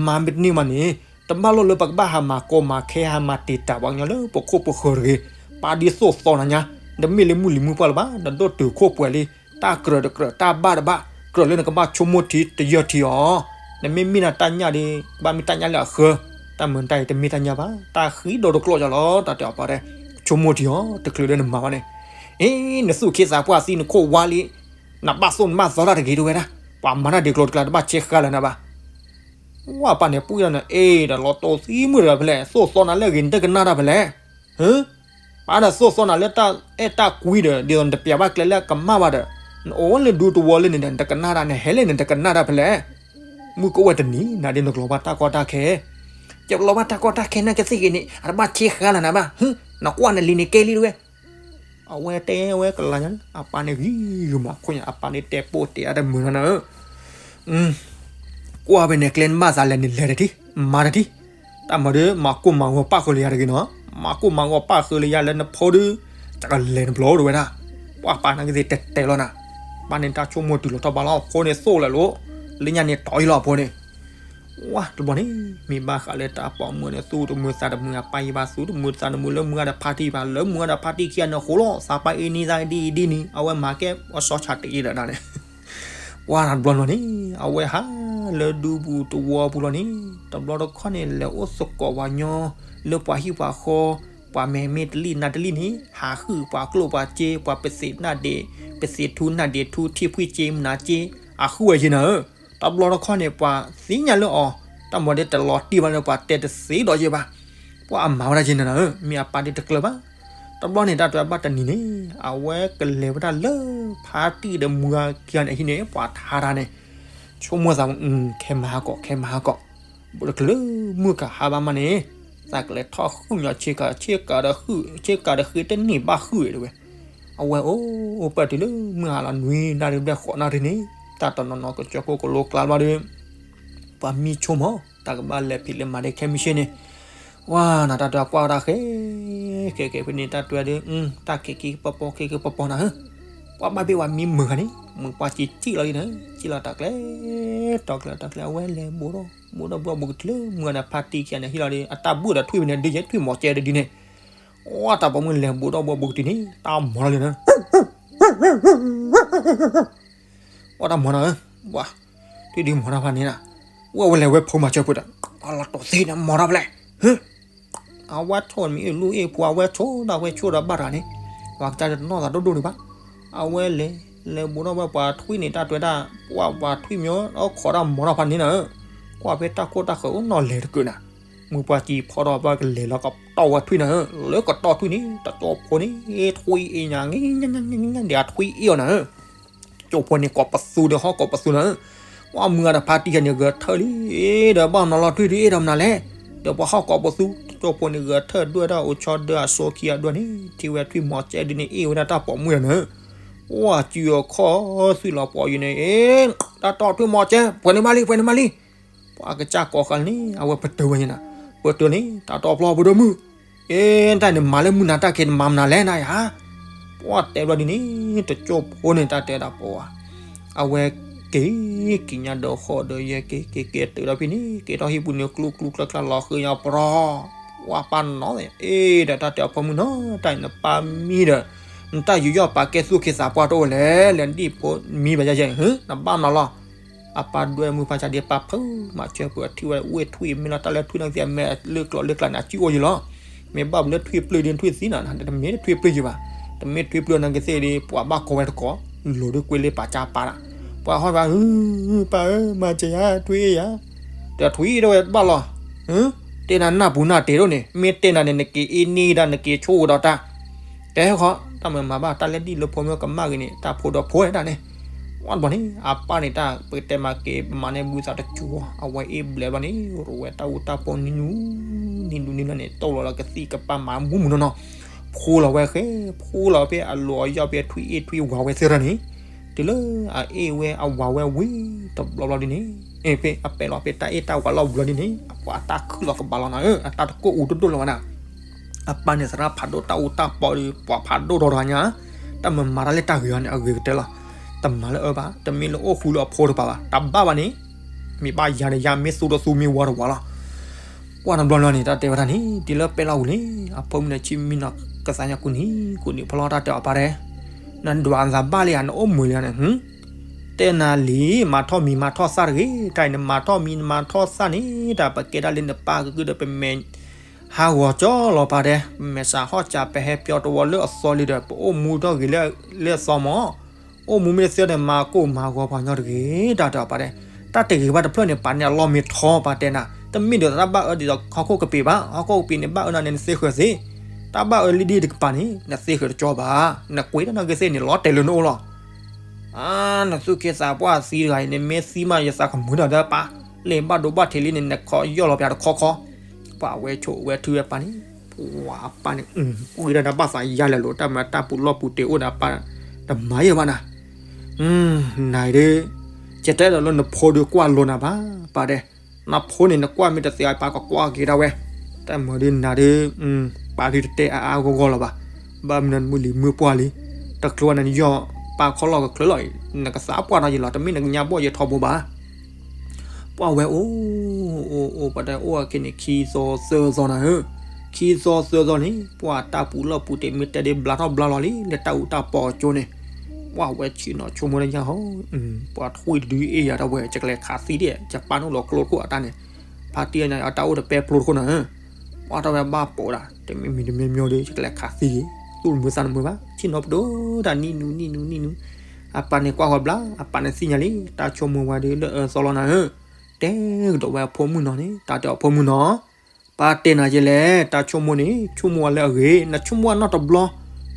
မၤမ့ၢ်တန့ၢ်မးန့ၣ် တဘၣ်လိၣ်လၢပကဘၣ်ဟးမၤကီမၤခဲ ဟးမၤတံာ်တာ်ပှၤကညီလၢပခိၣ်ပဃၢၤတဂ့ၤ, ပာ်ဒ်သိၣ်သီနၤညါ, နတမ့ၢ်လၢမုၢ်လံၤမုၢ်ပှၢ်လၢၤဘၣ်, နဒိၣ်တုာ်ခိၣ်ပှဲၤလံ, တၢ်ကြၢးတကြၢး တၢ်ဘၣ်တဘၣ်, ကြၢးလၢနကဘၣ်ဆိကမိၣ်ထံတယၢၢ်ထံအီၤ, နမ့ၢ်မ့ၢ်နတၢ်ညၣ်ဒီး ကဘၣ်မ့ၢ်တၢ်ညၣ်လၢအဃၢ, တၢ်မုာ်တၢ်အံၤတမ့ၢ်တၢ်ညၣ်ဘၣ်, တၢ်ဃံဒိၣ်တကျိာ်ယၤလီၤ, တၢ်တဲအီၤပှၤတဲ, ဆိကမိၣ်ထံအီၤ တချုးလၢနမၤဘၣ်န့ၣ်, အ့ နသူၣ်ခ့သးပှၢ်သံနခိၣ်ဝါလံ, နဘၣ်သိၣ်နဘၣ်သီတၢ်တဂ့ၤတဝဲဒၣ်, ပှၤမၤတၢ်ဒ်ကျိၤတကျါ တဘၣ်ဆဲးဃါလၢၤနၤဘၣ်. ဝဲပၢ်န့ၣ်ပှံၢ်ဒီးန့ၣ် အ့ ဒီးလီၤတိၢ်သံမုၣ်တဂၤဖဲလဲၣ်, သိၣ်သီနၤလၢအဂ့ၤ နတကနၣ်တၢ်ဖဲလဲၣ်, ဟၢ, ပာ်ဒီးသိၣ်သီနၤလၢအဲၣ်တၢ်ကွံဒီး ဒ်သိးနတပျးဘၣ်ကျဲလၢအကမၣ်ဘၣ်ဒီး, နအိၣ်လၢဒူတဝီလၢန့ၣ်ဒီး နတကနၣ်တၢ်, နဟဲလၢန့ၣ် နတကနၣ်တၢ်ဖဲလဲၣ်, မုၢ်ကအိၣ်ဝဲတနံၤ နၤဒ်နကလီၤဘၣ်တၢ်ကီတၢ်ခဲ, ယကလီၤဘၣ်တၢ်ကီတၢ်ခဲနာ်က့သ့ၣ်ဂ့ၤန့ၣ် အတဘၣ်ဆဲးဃါလၢၤနၤဘၣ်, ဟၢ, နကွၢ်နလံၤန့ၣ်ကဲလံတဝဲ အဝဲတဲဝဲကလၤညါ, အပၢ်န့ၣ်ဂံၢ်ဂ့ၤမးခိၣ်ညါ, အပၢ်န့ၣ်တဲပိာ်တဲအါတမုာ်နီၤ, ကွၢ်ဖဲန့ၣ်ကျဲနဘၣ်သးလဲၤန့ၣ်လဲၤတထံၣ်, မၤတထံၣ်, တၢ်မၤဒီး မၤကိၢ်မၤဂီၤပၣ်ဃုာ်လၢယၤတဂ့ၤနီၤ, မၤကိၢ်မၤဂီၤပၣ်ဃုာ်လၢယၤလၢနဖိဒီး, ယကလဲၤနဘျီတဝဲဒၣ်, ပှၤပၢ်နာ်က့သ့ၣ်တဲတဲလီၤနၤ, ပၢ်န့ၣ်တၢ်ဆိကမိၣ်တုၤလီၤထီၣ်ဘးလီၤ, အဖိန့ၣ်သိၣ်လဲၤလိၤ, လၢညါန့ၣ်တီၤအံၤလီၤအဖိန့ၣ် ဝါတဘျီန့ၣ် မ့ၢ်ဘၣ်ဃးလၢတၢ်ပိာ်မုၣ်န့ၣ် သူၣ်တမုာ်သးတမုာ် အပၢ်ယံၤဘၣ် သူၣ်တမုာ်သးတမုာ်လၢမုၢ်ဂၤဒီးဖါတံၢ်ဘၣ် လၢမုၢ်ဂၤဒီးဖါတံၢ်ခံဂၤန့ၣ်အဃိလီၤ, သးပှၢ်အ့ၣ်နံၤသးဒ်အံၤဒ်နံၤ အဝဲမၤကဲအစီဆးတအ့ၣ်ဒီးဒၣ်န့ၣ်, ဝါတဘျီန့ၣ် အဝဲဟးလၢဒူပူၤတဝီပူၤလီၤန့ၣ်, တဘျီတခီၣ်န့ၣ် လဲၤအိၣ်သကိးပှၤညီ လၢပှၤဟံၣ်ပှၤဃီ, ပှၤမဲာ်မ့ၢ်တလံၣ်နၤတလံၣ်န့ၣ် ဟးဟုၣ်ပှၤကျိၣ်ပှၤစ့ ပှၤပသ့ၣ်နၢ်ဒ့း ပသ့ၣ်ထူနၢ်ဒ့းထူ ထံၣ်ဖှံစ့မနၤစ့, အဟုၣ်ဝဲယဲၢ်နၤဧၢ တဘျီတခီၣ်န့ၣ် ပှၤသ့ၣ်ညါလၢအီၤ, တၢ်မၤဒ်တလီၤတံၢ်ဘၣ်လၢ ပှၤတဲတသ့ဒီးယဲၢ်ဘၣ်, ပှၤအမၤဝဲဒၣ်ယဲၢ်နၤနၤဧၢ မ့ၢ်အပၢ်ဒ်တကျၢၤဘၣ်, တဘျီန့ၣ် တၢ်တဲဘၣ်တနံၤန့ၣ် အဝဲကလဲၤဝဲဒၣ်လၢ ဖါတံၢ်ဒီးမုၢ်ဂၤခံဂၤန့ၣ် အဟံၣ်န့ၣ် ပှၤထါတၢ်န့ၣ်, ဆိကမိၣ်သး ခဲမၤဟါကီး ခဲမၤဟါကီး, ဘူးတချုးလၢမုၢ်ကဟါဘၣ်မးန့ၣ်, သးကလဲၤထီၣ်ဟုၣ်ညီဆ့ကၤ ဆ့ကၤဒီးဟုၣ် ဆ့ကၤဒီးဃ့တန့ၢ်ဘၣ်ဟုၣ်တဝဲ, အဝဲအိၣ်အိၣ်ပၢၢ်တုၤလၢမုၢ်ဟါလီၤ နွံနၣ်ရံၣ်ဘျဲၣ်ဃိးနၣ်ရံၣ်န့ၣ်, တၢ်တနီၤနီၤကစၢၢ်ခိၣ်ကလိကျါဘျီဒီး, ပှၤမံဆိကမိၣ် တၢ်ကဘၣ်လဲၤဖံးလၢမၤဒ့ခဲမုၢ်ဆ့ၣ်န့ၣ်, ဝါနၤတၢ်တဲကွၢ်တၢ်ဃဲ, ဃဲဃဲဖဲန့ၣ်တၢ်တဲဒီး, တၢ်ခဲခံကပီၤပီၤ ခဲခံကပီၤပီၤနၤဧၢ, ပှၤဘၣ်ဘ့ၣ်ဝဲမံမုာ်ဂၤန့ၣ် မုာ်ပှၢ်စံးစံးလီၤလံနၤ, စံးလီၤတၢ်ကျဲ, တၢ်ကျဲ တၢ်ကျဲ အဝဲလဲၤဘူးဒီး ဘူးဒီးဘူးဘူးကတုၤလၢမုၢ်ဂၤဒီးဖါတံၢ်ခံဂၤန့ၣ် ဟံၣ်လီၤဒီး အတၢ်ဘုၣ်ဒီးထွံၣ်ဖဲန့ၣ် ဒုးယဲထွံၣ်မီၤကဲဒီးဒုးန့ၣ်, ဝါတၢ်ပိာ်မုၣ်လဲၤဘူးဒီးဘူးဘူးကတုၤန့ၣ် တၢ်မီၤလီၤလံနၤ ဝဲတၢ်မီၤနၤဧၢ, ဝါ, ထွံၣ်ဒုးမီၤတၢ်ဖးန့ၣ်နၤ, ဝဲဝဲလဲၤဝဲဖိမၤစၢၤဖိဒီး, အလီၤတိၢ်သ့န့ၣ်မီၤတၢ်ဖဲလဲၣ်, ဟၢ, အဝဲဆိၣ်မ့ၢ်အ့ၣ်လူၢ်အ့ၣ်ဖိ အဝဲဆိၣ်ဒၣ်ဝဲဆိၣ်ဒီးဘၣ်တဂၤန့ၣ်, ပှၤကစၢ်တနီၢ်သးဒိၣ်ဒိၣ်ဒံးဘၣ်. အဝဲလဲၤ လဲၤဘူးထီၣ်ဝဲပှၤထွံၣ်န့ၣ် တၢ်တဲဝဲဒၣ် ပှၤပှၤထွံၣ်မ့ၢ် အိၣ်ခိးတၢ်မီၤထီၣ်ဖးန့ၣ်နၤဧၢ, ကွၢ်ဖဲတၢ်ခိၣ်တၢ်ဃၢၤအိၣ်နီၤလဲၤတကုးနၤ, မုၢ်ပှၢ်စံဖီထီၣ်ဘၣ်ကလဲၤလီၤကတီၢ်ဝဲထွံၣ်နၤဧၢ, လၢကတီၢ်ထွံၣ်န့ၣ် တကၠိဖိန့ၣ် ထွံၣ်အ့ၣ်ညါ ဒီးထွံၣ်အ့ၣ်အီၤနၤဧၢ ကၠိဖိန့ၣ်ကိးပသူဒီးဟီၣ်ကိးပသူနၤဧၢ, ပှၤမုၢ်ဂၤဒီးဖါတံၢ်ယၤန့ၣ်ဂဲၤထၢၣ်လံ, ဒီးဘၣ်မနုၤလီၤထွံၣ်ဒုးအ့ၣ်ဒီးမနုၤလဲၣ်, ဒီးပှၤဟီၣ်ကိးပသူ, ကၠိဖိန့ၣ်ဂဲၤထၢၣ်ဒွဲၣ်ဒၣ်အိၣ်ဆီဒၢအစိခံအဒွဲၣ်န့ၣ် ထံၣ်ဝဲထွံၣ်မီၤကဲဒုးန့ၣ်အ့ၣ်ဝဲဒၣ်တၢ်ပိာ်မုၣ်ယၤနၤဧၢ, ပှၤစုအခီၣ်သုးလီၤပှီၤယၤန့ၣ် အ့ၣ်, တၢ်တီထွံၣ်မီၤကဲ ပှဲၤန့ၣ်မးလံ ပှဲၤန့ၣ်မးလံ, ပှၤကစၢ်ကိးဃာ်န့ၣ် အဝဲပတုာ်ဝဲန့ၣ်နၤ, ပတုာ်န့ၣ် တၢ်တီဖျီပဒိၣ်မုၣ်, အ့ၣ် တၢ်န့ၣ်မၤလၢမုၢ်နၤတၢ်က့ၤနမၤမနုၤလဲၣ်နၤယၤ, ပှၤတဲဘျီဒ်န့ၣ် တကၠိဖိန့ၣ် တၢ်တဲဒၣ်ပှၤ အဝဲက့ၤ က့ၤညါဒီးဃီဒီးယဲက့ၤ က့ၤက့ၤတုၤဒီးဖဲန့ၣ် က့ၤထီၣ်ဟံၣ်ပူၤန့ၣ် ကျူကျူကျါကျါလီၤဃ့ညါပြီ, ပှၤပၢ်နီၤ အ့ၣ်ဒီးတၢ်တဲအီၤဖိမုၣ်နီၤ တၢ်အံၤနပၢ်မံဒီး နတၢ်ယူးယီၣ်ပာ်ကဲသူၣ်က့သးပှၢ်တအိၣ်လဲၣ်, လဲၤဒံၣ်ဖိမံဘၣ်ယဲယဲ နဘၣ်မနုၤလီၤ, အပၢ်ဒွဲၣ်မုၢ်ဖါဆါဒ့ပၢ်ဖုးမၤစၢၤပှၤထံၣ်ဝဲဝ့ၢ်ထွံၣ်မ့ၢ်လီၤ တၢ်လၢထွံၣ်နီၢ်ကသ့ၣ်အမဲာ်လၢကျိၤလၢကျါန့ၣ် အစုအိၣ်ယံၤလီၤ, မ့ၢ်ဘၣ်ဘျီလၢထွံၣ်ပျုၢ်ဒ်ထွံၣ်သံနီၤ တမ့ၢ်ထွံၣ်ပျုၢ်ယံၤဘၣ်, တမ့ၢ်ထွံၣ်ပျုၢ်နီၢ်ကသ့ၣ်ဒ် ပှၤဘၣ်ကိးဝဲတကိး, လိၤဒ်ကွ့လၢပာ်ကၢ်ပၢ်ဒၣ်, ပှၤဟီၣ်ဘၣ် ပၢ်ဧၢ မၤစၢၤယၤ ထွံၣ်အ့ၣ်ယၤ, တထွံၣ်အ့ၣ်ဒၣ်ဝဲဘၣ်လီၤ, တဲနၤနၢ်ပူၤနၢ်တ့ၢ်ဒိၣ်န့ၣ် မ့ၢ်တဲနၤန့ၣ် နက့ၤအ့ၣ်န့ၢ်ဒၣ် နက့ၤဆိၣ်ဒီးတၢ်, ကဲဃီ တၢ်မၤမၤဘၣ် တၢ်လၢဒ်လၢဖိမ့ၢ်ကမၣ်ဂ့ၤန့ၣ် တၢ်ဖိဒီးဖိဝဲဒၣ်န့ၣ်, ဝံၤဘၣ်န့ၣ် အပၢ်န့ၣ် တၢ်ပကတဲမၤက့ၤ ပမၤန့ၢ်ဘုသးတကၠိၤ အဝဲအ့ၣ်ဘျဲးဘျီန့ၣ် ရိးဝဲတၢ်အူတၢ်ပီနံၤနူၤ, နံၤနူၤနံၤလီၤန့ၣ် တိၢ်လီၤလီၤကသံၣ်ကပၤမၤမူမူနီၢ်နီၢ်, ဖှူလီၤဝဲဃဲ, ဖှူလီၤဖဲအလိၤအယီၣ်ဖဲထွံၣ်အ့ၣ်ထွံၣ်ဝၤဝဲသ့ၣ်ရၣ်န့ၣ်, တုၤလၢအအ့ၣ်ဝဲအဝၤဝဲဝံၤတဘျီဘျီဒ်န့ၣ်, ဖဲအပဲာ်လီၤဖဲတၢ်အ့ၣ်တၢ်ဝၤလီၤဝံၤလီၤဒ်န့ၣ် အပှၤတၢ်ခုၣ်လီၤကဘၣ်လီၤနၤဧၢ, အတၢ်တကိၢ်အူဒိၣ်ဒိၣ်လီၤဝဲဒၣ် အပၢ်န့ၣ်သရၣ်ဖးဒိၣ်တၢ်အူတၢ်ပီဒီး ပှၤဖးဒိၣ်ထီထီညါ, တၢ်မၤမၤတၢ်လၢတၢ်ဂ့ၤအီၤန့ၣ် အဂ့ၤကတၢၢ်လီၤ, တမၤလၢအၢဘၣ်, တမ့ၢ်လၢအိၣ်ဃူလၢအဖိတပၤဘၣ်, တဘၣ်ဘၣ်န့ၣ်, မ့ၢ်ဘၣ်ယၤန့ၣ် ယၤမ့ၢ်သူဒီးသူမ့ၢ်ဝါဒီးဝါလီၤ, ပှၢ်တဘျီလီၤန့ၣ် တၢ်တဲဝဲဒၣ်န့ၣ် တုၤလၢပဲလီၤဝံၤန့ၣ် အဖိမုၣ်န့ၣ် ဆံမံနီၤကသးညါကူၣ်နံၤ ကူၣ်နံၤဖီလီၤတၢ်တဲအီၤပၢ်တဲ နဒွးနသးဘၣ်လံဧါ နအိၣ်မုာ်လံဧါန့ၣ် တဲနၤလံ မၤထီၣ်မံၤမၤထီၣ်သၣ်တဂ့ၤ, တၢ်အံၤနမၤထီၣ်မံၤနမၤထီၣ်သၣ်န့ၣ် တၢ်ပကဲဒၣ်လၢနပၢ်ကကုၢ်ဒီးပမဲာ် ဟးဂီၤကၠီလီၤပၢ်တဲ, ပမဲာ်စးဟီၣ်စးပဟဲပၠီတဝီလၢအသီလံဒီး ပအိၣ်မူထီၣ်ဂ့ၤလၢအသီမး, အိၣ်မူမ့ၢ်တသ့ဒီး မၤကိၢ်မၤဂီၤပှၤညီတဂ့ၤ, တၢ်တဲအီၤပၢ်တဲ, တၢ်တဂ့ၤဘၣ်တဖျၢၣ်န့ၣ် ပာ်န့ၢ်အလီၢ်မ့ၢ်ထီပၢ်တဲနၤ, တမ့ၢ်ဒီးတၢ်ဘၣ်အၢဒ်သိးဟီၣ်ခိၣ်ကပ့ၤဘၣ်, ဟီၣ်ခိၣ်ကပ့ၤန့ၣ် ဘၣ်အၢနၤန့ၣ် နသ့ဃၢၤသ့, တၢ်ဘၣ်အၢလံဒ်တကပၤန့ၣ် နသ့ဃၢၤတကၠီဘၣ်, နကွ့တၢ်နီၢ်ကသ့ၣ်န့ၣ် လီၤတဲာ်လၢနအိၣ်လီၤ အါ နသူၣ်က့သးပှၢ်သံတဂၤအံၤန့ၣ် မ့ၢ်သံမး ယသးကမုာ်တၢ်ဒီးပၢ်, လၢဘၣ်ဒိဘၣ်ထံးလံန့ၣ် နခီယီၢ်လီၤပၠးတခီခီ, ပှၤဝဲဆိးဝဲထုဝဲပၢ်န့ၣ်, ပှၤအပၢ်န့ၣ် ပှၤတၢ်ဘၣ်သးယါလဲၤလိာ် တၢ်မၤတၢ်ပူၤလီၢ်ပူၤတ့ၢ်အိၣ်ဒီးပၢ်, တမၤယဲၢ်ဘၣ်နၤ, နၤဒုး, ယတဲဒီးလၢနဖိဒုးကွၢ်လိနၤဘၣ်, ပၢ်တဲ, နဖိန့ၣ် နကွၢ်မ့ၢ်တသ့အပၢ်ကကွၢ်က့ၤဒၣ်ဝဲ, တၢ်မၤဒုးနၤဒုး, ပၢ်ဒုးတတဲအါအါဂီၢ်ဂီၢ်လီၤဘၣ်, ဘၣ်မနုၤနမုၢ်လံၤမုၢ်ပှၢ်လံ, တချုးဝဲန့ၣ် နယီၢ်ပၢ်ခီလီၢ်ကချၢလီၤအံၤ နကသးပှၢ်နီၤယံၤလီၤ တမ့ၢ်နကညါဘီၣ်ယဲၢ်ထီဘိဘၣ် ပှၢ်ဝဲအိၣ်, အိၣ်အိၣ် ပှၤတဲအိၣ်အခဲန့ၣ် ခံသီသၢသီနၤဧၢ, ခံသီသၢသီန့ၣ် ပှၢ်တၢ်ပူၤလီၢ်ပူၤတ့ၢ်မ့ၢ်တဲဒ်ဘျါထီၣ်ဘျါလီၤလံ လၢတၢ်အူတၢ်ပီအကၠိန့ၣ်, ပှၢ်ဝဲဆ့ၣ်နီၤဆိကမိၣ်တယၢ်ဟီ, ပှၤထွံၣ်တဒုအ့ၣ်ယၤတဝဲ ယကလဲၤခးသံဒၣ် ယပၢ်နုာ်လီၤကျိတခိၣ်အတၢ်န့ၣ်, ဖါတံၢ်အတၢ်အိၣ်တပဲဖျိတခိၣ်နၤဧၢ ပှၢ်ထီၣ်ဝဲဘၣ်ပိာ်ဒၣ် တမ့ၢ်မံၤတမ့ၢ်မၠိဒီး ယကလဲၤခးသံဂ့ၤ, သူၣ်တမုာ်သးတမုာ်ဘၣ် ဆ့ၣ်နီၤပဒိၣ်တၢ်နံၣ်နူနံၣ်နူနံၣ်နူ, အပၢ်န့ၣ်ကွၢ်ဃီဘျါ အပၢ်န့ၣ်သ့ၣ်ညါလံ တၢ်ဆိကမိၣ်ဝဲဒုးလၢအၢသီလီၤနၤဧၢ, တဲကဒီးဝဲအဖိမုၣ်နီၤန့ၣ် တၢ်တဲအီၤဖိမုၣ်နီၤ, ပၢ်တဲနၤယဲလဲၣ် တၢ်ဆိကမိၣ်န့ၣ် ဆိကမိၣ်ဝဲလၢအဂ့ၤ နဆိကမိၣ်ဝဲနီတဘျီ,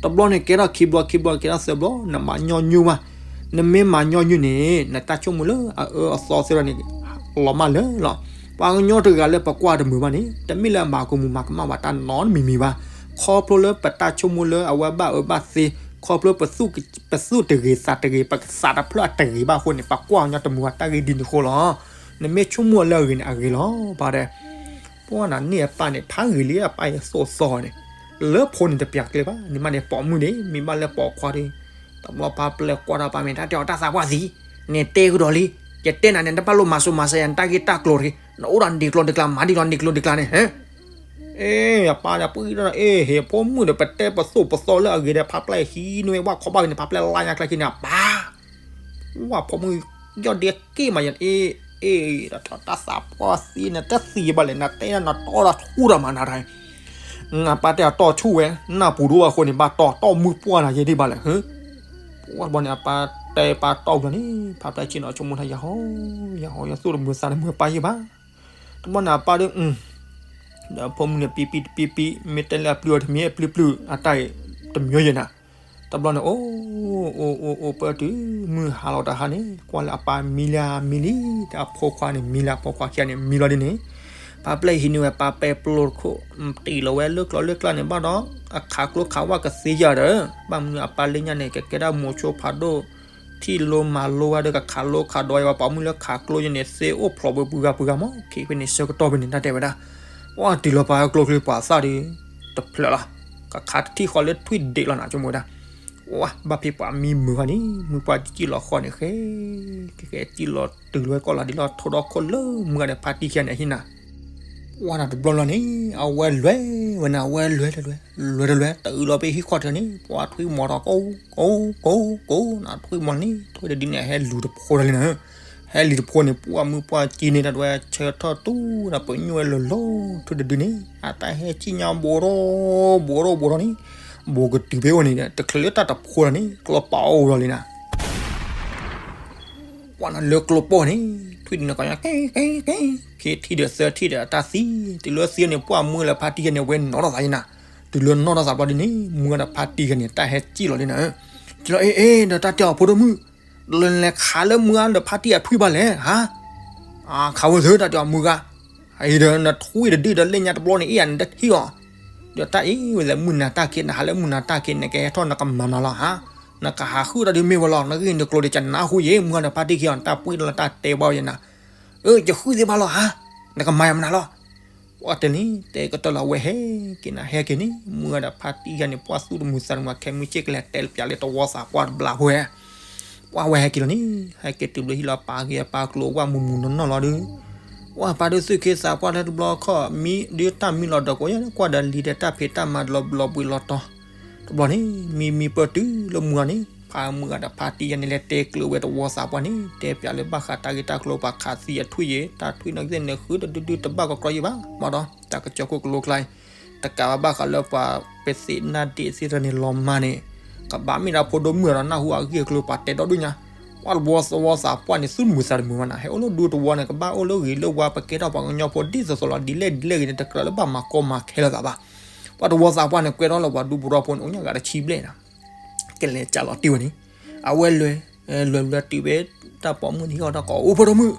တဘျီန့ၣ်ကဲထီၣ်ခံဘျီ ခံဘျီကဲထီၣ်သၢဘျီ နမၤညီနုၢ်ဘၣ်, နမ့ၢ်မၤညီနုၢ်န့ၣ် နတၢ်ဆိကမိၣ်လၢအအၢအသီသ့ၣ်ဒီးန့ၣ် လီၤမၢ်လၢာ်လီၤ. ပှၤကညီတဂၤလၢပကွၢ်တမုာ်ဘၣ်န့ၣ် တမ့ၢ်လၢအမၤကမူၤမၤကမၣ်ဝဲတၢ်နီတမံၤမံၤဘၣ်. ခီဖျိလၢပတၢ်ဆိကမိၣ်လၢအဝဲဘၣ်အၢဘၣ်သီ, ခီဖျိပသူၣ်တဂ့ၤသးတဂ့ၤ ပကစးတဖျၢၣ်အတဂ့ၤဘၣ်အဃိန့ၣ် ပကွၢ်ကညီတမုာ်ဘၣ်တၢ်ဂ့ၢ်ဒ်န့ၣ်အဃိလီၤ. နမ့ၢ်ဆိကမိၣ်လၢအဂ့ၤန့ၣ် အဂ့ၤလီၤ ပှၤတဲ ပှၤနၤန့ၢ်အပၢ်န့ၣ် ဖးဂ့ၤလံအပၢ်အသိၣ်သီန့ၣ်, လၢဖိန့ၣ်တပျၢ်ကျဲဘၣ် န့ၣ်မးန့ၣ်ပိာ်မုၣ်န့ၣ် မ့ၢ်ဘၣ်လၢပိာ်ခွါဒီး, တဘျီပၢ်ပျဲၢ်ကွၢ်တၢ်ပၢ်မ့ၢ်တၢ်တဲအီၤတၢ်သးပှၢ်သံ, န့ၣ်တဲကဒီးလံ, ယတဲနၤန့ၣ် တဘၣ်လိၣ်မၤစိၤမၤစၢၤယၤနတၢ်ဂ့ၢ်တၢ်ကျိၤတဂ့ၤ, နအိၣ်ဒီးနဒ့ကျိၤဒ့ကျါ မၤဒ်ကျိၤဒ့ကျိၤဒ့ကျါန့ၣ် ဟ့ အပၢ်ဒီးပှၤဒီး အ့ၣ် ဟ့ၣ်ဖိမုၣ်ဒီး ပတဲပသိၣ်ပသီလၢအဂ့ၤဒီး ဖးပျဲၢ်ဟံးနွဲၣ်ဝၣ်ခီဘၣ်ဂ့ၤန့ၣ် ဖးပျဲၢ်လါညါကျဲခံန့ၣ် အပၢ် ဝၣ်ဖိမုၣ် ယီၢ်ဒ့က့ၢ်မးယၤ အ့ၣ် အ့ၣ် တၢ်သးပှၢ်သံန့ၣ် တသံဘၣ်လဲၣ် နတဲနတီဒီးထူဒီးမၤနၤတၢ် အပၢ်တဲအတီၢ်ဆူၣ်ဝဲ နၢ်ပူၤဒိၣ်အဃိန့ၣ် ဘၣ်တီၢ်တီၢ်မုၢ်ပှၢ်နၤယဲဒ်ဘၣ်လဲၣ်. ပှၢ်တဘျီန့ၣ် အပၢ်တဲပၢ်တီၢ်ဘျီန့ၣ် ဖါပျဲၢ်ဆ့ၣ်နီၤဆိကမိၣ်ထါ ယဟီ ယဟီ ယသူၣ်တမုာ်သးတမုာ်ပၢ်ယဲဘၣ်. တဘျီန့ၣ်အပၢ်ဒီး ဒီးဖိမုၣ်န့ၣ် ပံပံတပံပံ မ့ၢ်တဲလၢအပျုၢ်အီၤတမံၤ အပျုၢ်ပျုၢ် အတၢ်အံၤတမံၤယဲနၤ. တဘျီန့ၣ် အိၣ် အိၣ် အိၣ် အိၣ် ပၢၢ်တုၤမုၢ်ဟါလီၤတဟါန့ၣ် ကွၢ်လၢအပၢ်မံလံမံလံ, တၢ်အဖိခွါန့ၣ် မံလံအဖိခွါခံဂၤန့ၣ် မံလီၤဒ်န့ၣ်, ပၢ်ပျဲၢ်ဟံးန့ၢ်ဝဲပၢ်ပဲပျိတခိၣ်, တံၢ်လီၤဝဲလၢကျိလၢကျါန့ၣ် ဘၣ်ဒီး အခးကျိခးဝၣ်ကသ့ယၤဒီး ဘၣ်မနုၤအပၢ်လၢညါန့ၣ် ကကဲဒၣ်မိၤဆိဖးဒိၣ် ထံၣ်လိမၤလိဝဲဒီးကခးလိခးဒီးယၤ ပှၤပိာ်မုၣ်လၢခးကျိယဲန့ၣ် သ့အိၣ်ဖျိးဘၣ်ပုၢ်ဂၤပုၢ်ဂၤမး ခံဖဲန့ၣ်ဆၢကတီၢ်ဖဲန့ၣ် တၢ်တဲဝဲဒၣ်, ပှၢ်တုၤလီၤပှၤကျိချံပှၤသၣ်ဒီး တဖျၢၣ်လီၤ, ကခးတထံၣ်ဃီလၢထွံၣ်ဒံးလီၤနၤ ဆိကမိၣ်ဝဲဒၣ်, ပှၢ်ဘၣ်ဖဲပှၤမံမုာ်ဃီန့ၣ် မုၢ်ပှၢ်စံၣ်လီၤဃီန့ၣ် ဃဲ ကကဲစံၣ်လီၤတုၤလီၤဝဲကီၢ်လီၤဒ်လီၤ ထိဒီခိၣ်လၢမုၢ်ဂၤဒီးဖါတံၢ်ခံဂၤန့ၣ်အဟံၣ်နၤ ပှၢ်တဘျီလီၤန့ၣ် အဝဲလဲၤဝဲန့ၣ် အဝဲလဲၤတလဲၤ လဲၤတလဲၤ တအုးလီၤဖဲဟံၣ်ခီၣ်ထံးန့ၣ် ပှၢ်ထွံၣ်မီၤဒီးကိး ကိး ကိး ကိး နထွံၣ်မီၤန့ၣ် ထွံၣ်တဒုန့ၣ် ဟဲလူၤတဖိဒၣ်လံနၤ, ဟဲလူၤတဖိန့ၣ် ပှၢ်မုၢ်ပှၢ်က့ၤန့ၣ် တၢ်တဝဲဆၢထီၣ်တူၢ်ဒီးပညိၣ်ဝဲလီၤလီၤ ထွံၣ်တဒုန့ၣ် အတၢ်ဟဲစံၣ်ညါဘိးထီၣ် ဘိးထီၣ်ဘိးထီၣ်န့ၣ် ဘိးကတုၤဖဲအိၣ်န့ၣ် တချုးလၢတၢ်တဖိလီၤန့ၣ် ကျီပာ်အီၣ်လီၤလံနၤ ပှၢ်နၤလၢကျိပိာ်န့ၣ် ထွံၣ်ဒုန့ၣ်ကီးညါ ကဲ ကဲ ကဲ ခံထံၣ်ဒီးသၢထံၣ်ဒီးအတၢ်သံ, တုၤလၢသံန့ၣ် ပှၢ်မုၢ်လၢဖါတံၢ်ယဲန့ၣ် ဝဲနီၣ်ထီၣ်သးယဲနၤ, တုၤလၢနီၣ်ထီၣ်သးဘျီဒ်န့ၣ် မုၢ်ဂၤဒီးဖါတံၢ်ယဲန့ၣ် တၢ်ဟဲစံၣ်လီၤလံနၤ, ကလီၤအ့ အ့ ဒီးတၢ်တဲအီၤဖိဒိၣ်မုၣ်, လဲၤခးလၢမုၢ်ဂၤဒီးဖါတံၢ်အထွံၣ်ဘၣ်လဲၣ် ဟါ, ခးဝဲသ့တၢ်တဲအီၤမုၢ်ဂၤ, အံၤဒီးနထွံၣ်တဒုဒီးလၢညါတဘျီန့ၣ် အ့ၣ်ယၤနတထံၣ်အီၤ, ဒီးတၢ်အ့ၣ်ဝဲသ့ၣ်မုၢ်နၤတၢ်က့ၤ နဟးလၢမုၢ်နၤတၢ်က့ၤ နကဟဲထီၣ်နကမၤနၤလီၤဟါ, နကဟးဃုတၢ်ဒုးမ့ၢ်ဝဲလီၤ နဂ့ၢ်နကျိၤဒီးကနၢ်ဟူယဲ မုၢ်ဂၤဒီးဖါတံၢ်ခံဂၤအီၤ တၢ်ပှ့ၤလီၤတၢ်တဲဘၣ်ယဲနၤ, အၢ ယဃုသ့ၣ်ဘၣ်လီၤဟါ, နကမၤယၤမနုၤလီၤ, ပှၢ်တဲလံ တဲကတၢၢ်လီၤဝဲဟဲက့ၤနၤ ဟဲက့ၤန့ၣ် မုၢ်ဂၤဒီးဖါတံၢ်ယဲန့ၣ် ပှၢ်သူၣ်တမုာ်သးတမုာ် ခဲမုၢ်ဆ့ၣ်ကလဲၤတဲပၠးလၢတဝီသးပှၢ်တဘျီဖိဝဲ ပှၢ်ဝဲဟဲက့ၤလီၤန့ၣ် ဟဲက့ၤတုၤဘျီဟံၣ်လီၤပာ်ဂ့ၤအပၢ်ကျိၤဝၣ်မုာ်မုာ်နီၢ်နီၢ်လီၤဒီး, ပှၢ်ပၢ်ဒုးသူၣ်ခ့သးပှၢ်လၢတဘျီခီၣ် မံဒုးတၢ်မံလီၤဒီးကိးယၤ ကွၢ်ဒီးလံၤဒီးတၢ်ဖံးတၢ်မၤလီၤဘျီဘှံးလီၤတီၤ, တဘျီန့ၣ် မံမံပၢၢ်တုၤလၢမုၢ်ဂၤန့ၣ် ဖါမုၢ်ဂၤဒီးဖါတံၢ်ယဲန့ၣ် လဲၤတဲကျိၤဝဲတဝီသးပှၢ်န့ၣ် တဲပၠးလၢဘၣ်ဃးတၢ်ဂ့ၢ်တၢ်ကျိၤပှၤခးသံအထွံၣ်ယဲ တၢ်ထွံၣ်နီၢ်ကသ့ၣ်န့ၣ် ဃုတဒုဒုတဘၣ်ကီကီယဲဘၣ် ဘၣ်ဒီး တၢ်ကစီၣ်ခိၣ်ကလိကျါအံၤ တကးဘၣ်ဘၣ်ဃးလၢပှၤပသ့ၣ်နၢ်ဒ့ၣ်သ့ၣ်တဖၣ်န့ၣ်လီၤမၢ်န့ၣ် ကဘၣ်မ့ၢ်ဒၣ်ဖိဒိၣ်မုၣ်ဒီးနၢ်ဟူအဂ့ၢ်အကျိၤပှၤတဲဒီဒူၣ်ညါ, ပှၢ်တဝီသဝီသးပှၢ်န့ၣ် သူၣ်တမုာ်သးတမုာ်ဘၣ်နၤ ဟဲအိၣ်လၢဒူသဝီန့ၣ် ကဘၣ်အိၣ်လၢဂ့ၤလၢဝါ ပကဲထီၣ်ပှၤကညီဖိဒ်သိးသိးလီၤ ဒ်လဲၣ်ဒ်လဲၣ်ဂ့ၤန့ၣ် တကြၢးလၢဘၣ်မၤကီမၤခဲလိာ်သးဘၣ်, ပှၢ်တဝီသးပှၢ်န့ၣ် ကွဲထီၣ်လၢပှၤဒူဖိထီဖိန့ၣ် အိၣ်ညါဂၤတဆံဘျဲၣ်နၤ ကလဲၤကးလီၤတံၢ်ဝဲန့ၣ်, အဝဲလဲၤ, လဲၤလဲၤတုၤဖဲတၢ်ပိာ်မုၣ်န့ၣ်ဟံၣ်အီၤဒီးကိး အိၣ်ဖိဒိၣ်မုၣ်,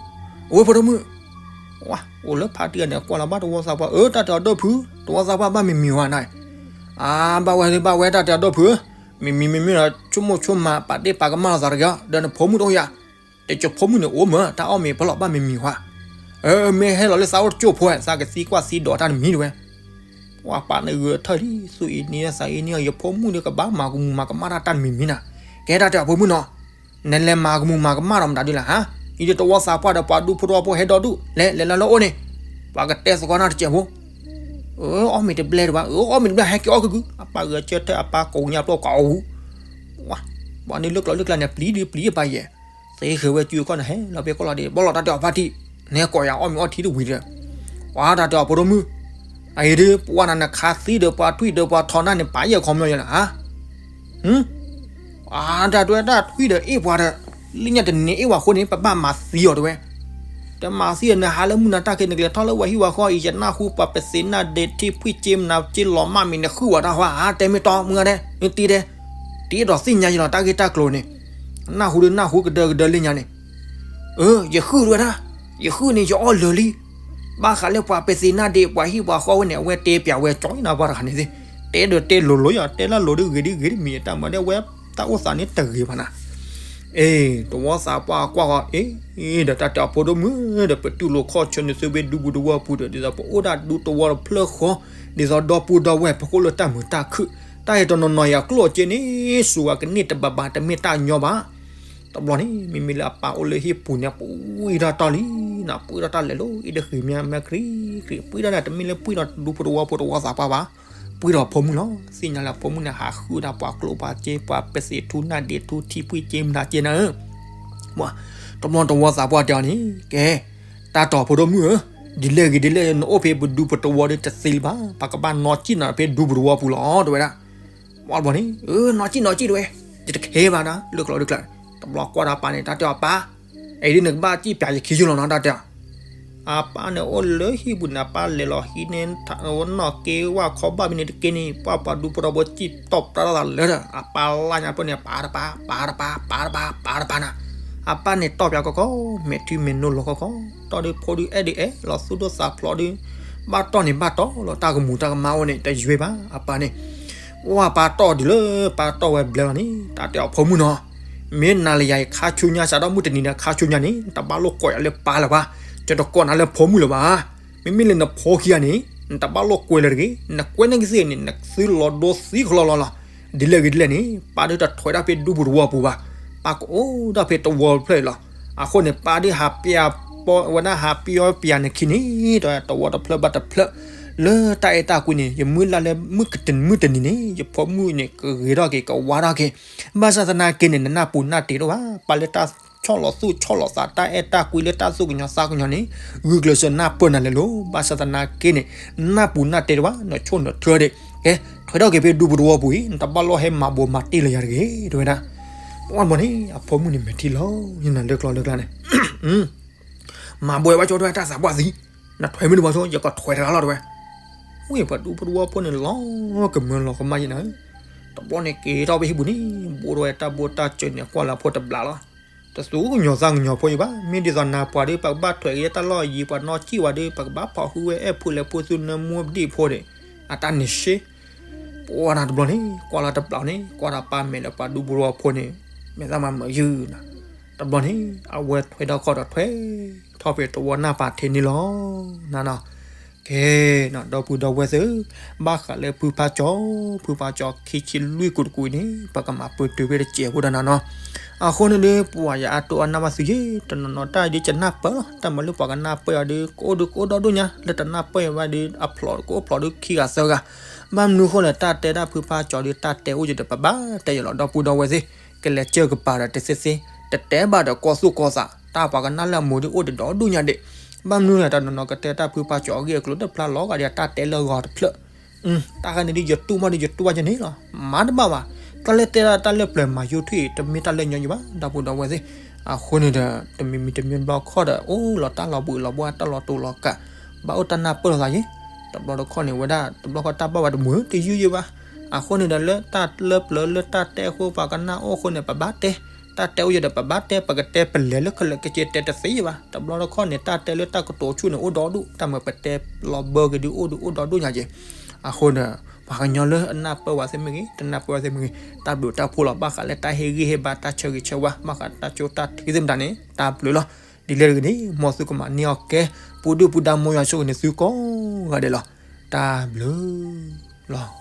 အိၣ်ဖိဒိၣ်မုၣ်, အိၣ်လၢဖါတံၢ်ဂၤန့ၣ် ကွၢ်လီၤဘၣ်တဝီသးပှၢ် အၢ တၢ်တဲအီၤဒိၣ်ဖု, တဝီသးပှၢ်ဘၣ်မံၤမံၤဝဲန့ၣ်, အါ ဘၣ်ဝဲဘၣ်ဝဲတၢ်တဲအီၤဒိၣ်ဖု, မံၤမံၤမံၤမံၤဒီး ဆိကမိၣ်ဆိကမး ပာ်ဒ့ၣ်ပာ်ကမၣ်လိာ်သးတဂ့ၤ, ဒီးနဖိမုၣ်တအိၣ်ယၤ တကဖိမုၣ်န့ၣ်အိၣ်မး တၢ်အီၣ်မ့ၤဖဲလီၤဘၣ်မံၤမံၤဝဲ, အၢ မ့ၢ်ဟဲလီၤလၢသးအိၣ်တကၠိၢ်ဖိ သးကသံကွၢ်သံဒိးတၢ်တမံၤတဝဲ, ပှၢ်ပၢ်န့ၣ်ဂဲၤထၢၣ်လံ သူၣ်အ့န့ၢ်သးအ့န့ၢ် ယဖိမုၣ်ဒီးကဘၣ်မၤကမူၤမၤကမၣ်တၢ်တၢ်တမံၤမံၤနၤ, ကဲတၢ်တဲအီၤဖိမုၣ်နီၤ, နလဲၤမၤကမူၤမၤကမၣ်ဒီးမတၤဒုလဲၣ်ဟါ, အံၤဒီးတဝီသးပှၢ်ဒီးပှၤဒူဖိထီဖိဟဲဒီဒူၣ် လဲၤလဲၤလၢလၢအိၣ်န့ၣ်, ပှၤကတဲသကိးနၤတစဲးဖိ အၢ အီၣ်မ့ၤတဘျဲၣ်တဘၣ် အၢ အီၣ်မ့ၤတဘျဲၣ် ဟဲက့ၤအီၣ်ကကုာ် အပၢ်ဂဲၤဆၢထၢၣ် အပၢ်ကိးညါပျီကိးအူ, ပှၤန့ၣ်လၢကျိၤလၢကျါန့ၣ် ပျံၤဒုးပျံၤအပၢ်ယဲၢ်, သ့ဃဲၤဝဲစုအခီၣ်န့ၣ် ဟဲလီၤဖဲကီၢ်လီၤဒ့း ဘီလီၤတၢ်တဲအီၤဖါတံၢ်, နဟဲကိးယၤအီၣ်မ့ၤအီထံတဝံၤဒီး, ပှၤတၢ်တဲအီၤဖိဒိၣ်မုၣ်, အအံၤဒုး ပှၢ်နၤနခးသံဒီးပှၤထွံၣ်ဒီးပှၤထီနၢ်န့ၣ် ပာ်ယဲၢ်ခီမီယဲၢ်လၢဟါ အတၢ်တွဲတၢ်ထွံၣ်ဒီးအ့ၣ်ပှၤဒီး, လၢညါတန့ၢ်အ့ၣ်ပှၤအဃိန့ၣ် ပဘၣ်မၤသံအီၤတဝဲ, တမၤသံဒီးနဟးလၢမုၢ်နၤတၢ်က့ၤ နကလဲၤထီၣ်လၢဝဲဟံၣ်ဝဲဃီ အံၤယနၢ်ဟူပှၤပသ့ၣ်နၢ်ဒ့ၣ် ထံဖှံၣ်က့မနၤက့လီၤမၢ်မံၤန့ၣ် ဃုဝဲတၢ်ဟါ တဲမ့ၢ်တီမုၢ်ဂၤဒဲး နတ့ဒဲး, တ့ဒီးသ့ၣ်ညါယလီၤ တၢ်ဂ့ၢ်တၢ်ကျိၤန့ၣ်, နၢ်ဟူဒီးနၢ်ဟူကဒၢကဒၢလၢညါန့ၣ် အၢ ယဃုတဝဲဒၣ်, ယဃုန့ၣ် ယအီၣ်လၢာ်လံ, ဘၣ်ဃးလၢပှၤပသ့ၣ်နၢ်ဒ့ၣ် ပှၤဟံၣ်ပှၤဃီဝဲန့ၣ် အဝဲတဲပၠးဝဲကၠီနၤပှၤတဂၤန့ၣ်သ့, တဲဒီးတဲလိၤလိၤယၤ တဲလၢလိၤဒ်ဂ့ၤဒ်ဂ့ၤတမံၤ တၢ်မၤဒ်အဝဲ တၢ်အိၣ်သးန့ၣ်တဂ့ၤဘၣ်နၤ အ့ တဝီသးပှၢ်ကွၢ်ဃီ အ့ ဒီးတၢ်တဲအီၤဖိဒိၣ်မုၣ်ဒီး ပတူၢ်လိာ်ခီၣ်ဆၢန့ၣ်သုဘ့ၣ်ဒူပူၤတဝီပူၤဒီး ဒ်သိးပအိၣ်ဒၣ်ဒူတဝီတဖျၢၣ်ဃီ, ဒ်သိးဒီပုၢ်ဒီဝဲၢ် ပဃိလၢတၢ်မုာ်တၢ်ခုၣ်, တၢ်အံၤတနီၤနီၤယၤကျိၣ်စ့န့ၣ် စူၤဝဲကန့ၢ်တဘၣ်ဘၣ် တမ့ၢ်တၢ်ညီဘၣ်. တဘျီန့ၣ် မ့မ့ၢ်လၢအပၢ်အိၣ်လၢဟံၣ်ပူၤန့ၣ် ပှံၢ်ထီၣ်တၢ်လံ, နပှံၢ်ထီၣ်တၢ်လဲၤလီၤ အံၤတဃ့ၢ်မ့ၢ်မဲာ်ချံချံ ပှံၢ်ထီၣ်န့ၣ် တမ့ၢ်လၢပှံၢ်ထီၣ်ဒူဖိတဝီဖိတဝီသးပှၢ်ဘၣ် ပှံၢ်ထီၣ်ဖိမုၣ်လီၤ. သ့ၣ်ညါလၢဖိမုၣ်န့ၣ် ဟးဃုတၢ်ပှၤကျိၣ်ပှၤစ့ ပှၤပသ့ၣ်ထူနၢ်ဒ့ၣ်ထူထံဖှံၣ်စ့မနၤစ့နၤဧၢ, တဘျီတဝီသးပှၢ်တဲအီၤန့ၣ် ကဲ တၢ်တီၢ်ဖိဒိၣ်မုၣ်ဧၢ, ဒ်လဲၣ်ဂ့ၤဒ်လဲၣ် နအိၣ်ဖဲပဒူပတဝီဒီးတသ့လၢၤဘၣ်, ပကဘၣ်နီၢ်ကံၣ်နီၢ်ဖဲဒူပတဝီပူၤလီၤ တဲဝဲဒၣ်. ပှၤတဘျီန့ၣ် နီၢ်ကံၣ်နီၢ်ကံၣ်တဲဝဲ, ယတခဲဘၣ်ဒၣ် လၢကျိးလၢကျါ, တဘျီကွၢ်ဒီးအပၢ်န့ၣ် တၢ်တဲအီၤ ပၢ်, အံၤဒ်နကဘၣ်ကံၣ်ပၠးယခံယုၢ်လီၤနီၤ တၢ်တဲအီၤ. အပၢ်န့ၣ်အိၣ်လၢဟံၣ်ပူၤန့ၣ် အပၢ်လဲၤလီၤဟံးန့ၢ် နီၢ်က့ဝၣ်ခီဘၣ်ဖဲန့ၣ်တက့ၢ်န့ၣ် ပှၤပှၤဒူပတဝီဖိကံၣ်တီၢ်ပျၢ်ထီၣ်သးလၢဒီး အပၢ်လၢညါတဖျၢၣ်န့ၣ် ပၢ်တပၢ် ပၢ်တပၢ် ပၢ်တပၢ် ပၢ်တပၢ်နၤ. အပၢ်န့ၣ်တီၢ်ပၠးခီခီ မဲာ်ထံမဲာ်နိလီၤခီခီ, တီၢ်ဒုးဖိဒုးအဲၣ်ဒုးအဲၣ်လီၤသူၣ်ဒိၣ်သးဖျိးဒုး, ဘၣ်တီၢ်န့ၣ်ဘၣ်တီၢ်လီၤ တၢ်ကမူၤတၢ်ကမၣ်အိၣ်န့ၣ် တယွဲဘၣ် အပၢ်န့ၣ်. ပှၤပၢ်တီၢ်တုၤလၢပၢ်တီၢ်ဝဲဘျဲလီၤန့ၣ် တၢ်တဲအီၤ ဖိမုၣ်နီၤ, မ့ၢ်နၤလၢယၤအံၤ ခါဆူညါစးထီၣ်မုၢ်တနံၤဒီး ခါဆူညါန့ၣ် နတဘၣ်လိာ်ကွဲးယၤလၢပၢ်လၢၤဘၣ်, ယတကိးနၤလၢဖိမုၣ်လၢၤဘၣ်. မ့မ့ၢ်လၢနဖိခံဂၤန့ၣ် နတဘၣ်လိာ်ကွဲးလၢၤတဂ့ၤ, နကွဲးန့ၢ်ကသ့ၣ်န့ၣ် နသုလီၤဒိသံကလီလီၤလီၤ. ဒ်လဲၣ်ဂ့ၤဒ်လဲၣ်န့ၣ် ပၢ်ဒုးတထွဲဒၣ်ဖဲဒူပူၤတဝီပူၤဘၣ်, ပၢ်ကအိၣ်ဒၣ်ဖဲတဝီတဖျၢၣ်အံၤလီၤ. အဃိန့ၣ် ပၢ်ဒုးဟးပၠး ဝဲဒၣ်ဟးပၠီပၠးနခံန့ၣ် တဝီတဖျၢၣ်ဘၣ်တဖျၢၣ် လၢတၢ်အဲၣ်တၢ်ကွံန့ၣ် ယမုၢ်လၢ်လၢမုၢ်ကတမုၢ်တနံၤန့ၣ် ယဖိမုၣ်န့ၣ် ကဂ့ၤထီၣ်က့ၤ ကဝါထီၣ်က့ၤ. ဘၣ်ဆၣ်သနာ်က့န့ၣ် နနၢ်ပူၤနၢ်တဲတအိၣ်ဘၣ်, ပၢ်လၢတၢ်ဆီၣ်လီၤသူၣ်ဆီၣ်လီၤသး တၢ်အဲၣ်တၢ်ကွံလၢတၢ်သူၣ်ကညီၤသးကညီၤန့ၣ် ဂုာ်ကျဲးစၢးနၢ်ပၢၢ်နၤလဲၣ်လီၤ. ဘၣ်ဆၣ်သနာ်က့န့ၣ် နနၢ်ပူၤနၢ်တဲတအိၣ်ဘၣ်, နဆိၣ်နထၢဒံး, ကဲ ထွဲထီၣ်က့ၤဖဲဒူပူၤတဝီပူၤအံၤ နတဘၣ်လိာ်ဟဲမၤဘိးမၤတ့ၢ်လၢယၤတဂ့ၤ တဲဝဲဒၣ်. ပှၤတဘျီန့ၣ် အဖိမုၣ်န့ၣ် မဲာ်ထံလီၤ ယနၤလၢကျီလၢကျါန့ၣ် မၤဘိးဝဲဘၣ်ကၠီတဲဝဲ တၢ်သးပှၢ်သံ, နထွဲမုၢ်တဘျီဆိ ယကထွဲတဂၤလီၤတဲဝဲ. ဝံၤပှၤဒူပူၤတဝီဖိန့ၣ် လီၤကမၢလီၤကမၣ်ယဲနၤ, တဘျီန့ၣ်က့ၤထီၣ်ဖဲဟံၣ်ပူၤန့ၣ် ဘိးထီၣ်ဝဲတၢ်ဘိတၢ်စၢၤန့ၣ် ကွၢ်လၢအဖိတဘျးလီၤ. တသူၣ်ကညီၤသးကညီၤဖိယဘၣ်, မ့ၢ်ဒ်သိးနၤပှၤဒီး ပကဘၣ်ထွဲက့ၤတၢ်လီၢ်ယံၤ ပှၤနီၢ်ကံၣ်ဝဲဒီး ပကဘၣ်ဖီၣ်ဟုဝဲအဲၣ်ဖိလဲၤဖိသူနၢမူဒံၣ်ဖိဒီး အတၢ်န့ၣ်ရှ့ ပှၤနၤတဘျီန့ၣ် ကွၢ်လၢတဘျးန့ၣ် ကွၢ်ဒီးပၢ်မဲာ်လၢပှၤဒူပူၤတဝီဖိန့ၣ် မဲာ်သၣ်မၤမုာ်ယုၢ်နၤ, တဘျီန့ၣ် အဝဲထွဲထီၣ်ခီၣ်ဒီးထွဲ ထီၣ်ဖဲတဝီနၢ်ပၤထံးန့ၣ်လီၤနၤနီၤ. ကဲ ဒီပုၢ်ဒီဝဲၢ်သ့ၣ်, ဘၣ်ဃးလၢဖုဖးကၠီ, ဖုဖးကၠီခံဆံလွံၢ်ကိးတကိးအံၤန့ၣ် ပကမၤပၢၢ်တုၤဖဲတစဲးဖိဒီးနၤနီၤ. အဃိန့ၣ်ဒီး ပှၤယအါတိအါနၢ်ဘၣ်သုယ့ၣ်, တနီၤနီၤတၢ်ဒ်ကနၢ်ပၢၢ်လီၤ, တၢ်မၤလၢပှၤကနၢ်ပၢၢ်အီၤဒီး ကအိၣ်ဒီးကအိၣ်ဒီဒိၣ်ညါ, လၢတနၢ်ပၢၢ်ဘၣ်ဒီး အဖျိးကအိၣ်ဖျိးဒီးခံဂၤသၢဂၤ. ဘၣ်မနုၤအဃိလဲၣ် တၢ်တဲဒၣ်ဖုဖးကၠီဒီး တၢ်တဲအိၣ်ယဒီး ပဘၣ်တဲယလီၤ ဒီပုၢ်ဒီဝဲၢ်သ့ၣ်, ကလဲၤစၢၢ်ကပၤဒီးတသ့သ့, တတဲဘၣ်ဒီးကီၢ်သူၣ်ကီၢ်သး, တၢ်ပှၤကနၣ်လၢအမူးဒီးအိၣ်ဒီးဒီဒိၣ်ညါဒံး. ဘၣ်မနုၤလဲၣ် တနီၤနီၤကတဲတၢ်ဖုဖးကၠီအဂ့ၢ်အကျိၤတဖျါလီၤဂာ်ဒီး တၢ်တဲလၢဂီၤတဖျၢၣ် တၢ်ဂၤန့ၣ်ဒီး ယတူၢ်မးဒီး ယတူၢ်ဘၣ်ယန့ၣ်လီၤ. မၤတဘၣ်ဘၣ်. တၢ်လၢတဲဒၣ်တၢ်လၢပျၢၤမၤယိထွံၣ်အံၤ တမ့ၢ်တၢ်လၢညီညီဘၣ် ဒီပုၢ်ဒီဝဲၢ်သ့ၣ်. အဃိန့ၣ်ဒီး တမံၤမံၤတမံၤတဘျီခီၣ်ဒီး အိၣ်လီၤတၢ်လီၤဘှံးလီၤဘှါ တၢ်လီၤတူာ်လီၤကာ် ဘၣ်အိၣ်တၢ်နၢ်ပၢၢ်လိာ်သးယ့ၣ်. တဘျီတခီၣ်န့ၣ်ဝဲဒၣ် တဘျီခီၣ်တၢ်ဘၣ်ဝဲတမုာ် တယုၢ်ယ့ၣ်ဘၣ်. အဃိန့ၣ်ဒီး လၢတၢ်လၢပျၢၤလၢတၢ်တဲအဃိ ပှၤကနၣ်အိၣ်အဃိန့ၣ် ပဘၣ်တဲ တၢ်တဲအိၣ်ယဒီး ပဘၣ်တဲ ပကတဲပလဲၤလၢခဲလၢာ်ကက့ၤတဲတသ့ဘၣ်. တဘျီတခီၣ်န့ၣ် တၢ်တဲလၢတၢ်ကတိၤဆူၣ်န့ၣ် အိၣ်ဒီဒူၣ် တၢ်မၤပတဲလီၤဘၢက့ၤဒုး အိၣ်ဒုးအိၣ်ဒီဒူၣ်ညါက့ၤ. အဃိန့ၣ် ပှၤကညီလၢအနၢ်ပၢၢ်ဝဲသ့ၣ်မ့ၢ်ဂ့ၤ တနၢ်ပၢၢ်ဝဲသ့ၣ်မ့ၢ်ဂ့ၤ တၢ်ဘျုးတၢ်ဖှိၣ်လီၤ ဘၣ်ဃးလၢတၢ်ဟ့ၣ်ဂံၢ်ဟ့ၣ်ဘါ တၢ်ဆၢဂ့ၤဆၢဝါ ဘၣ်ဃးတၢ်ကၠိတၢ်ထံသ့ၣ်မတၤန့ၣ် တၢ်ဘျုးလီၤ. ဒ်လဲၣ်တဂ့ၤန့ၣ် မ်သုကမၤန့ၢ်အီၤကဲ ပူၤဒုၣ်ပူၤဒါ မ်ယွၤဆိၣ်ဂ့ၤန့ၢ်သုကိးဂၤဒဲးလီၤ. တၢ်ဘျုးလီၤ.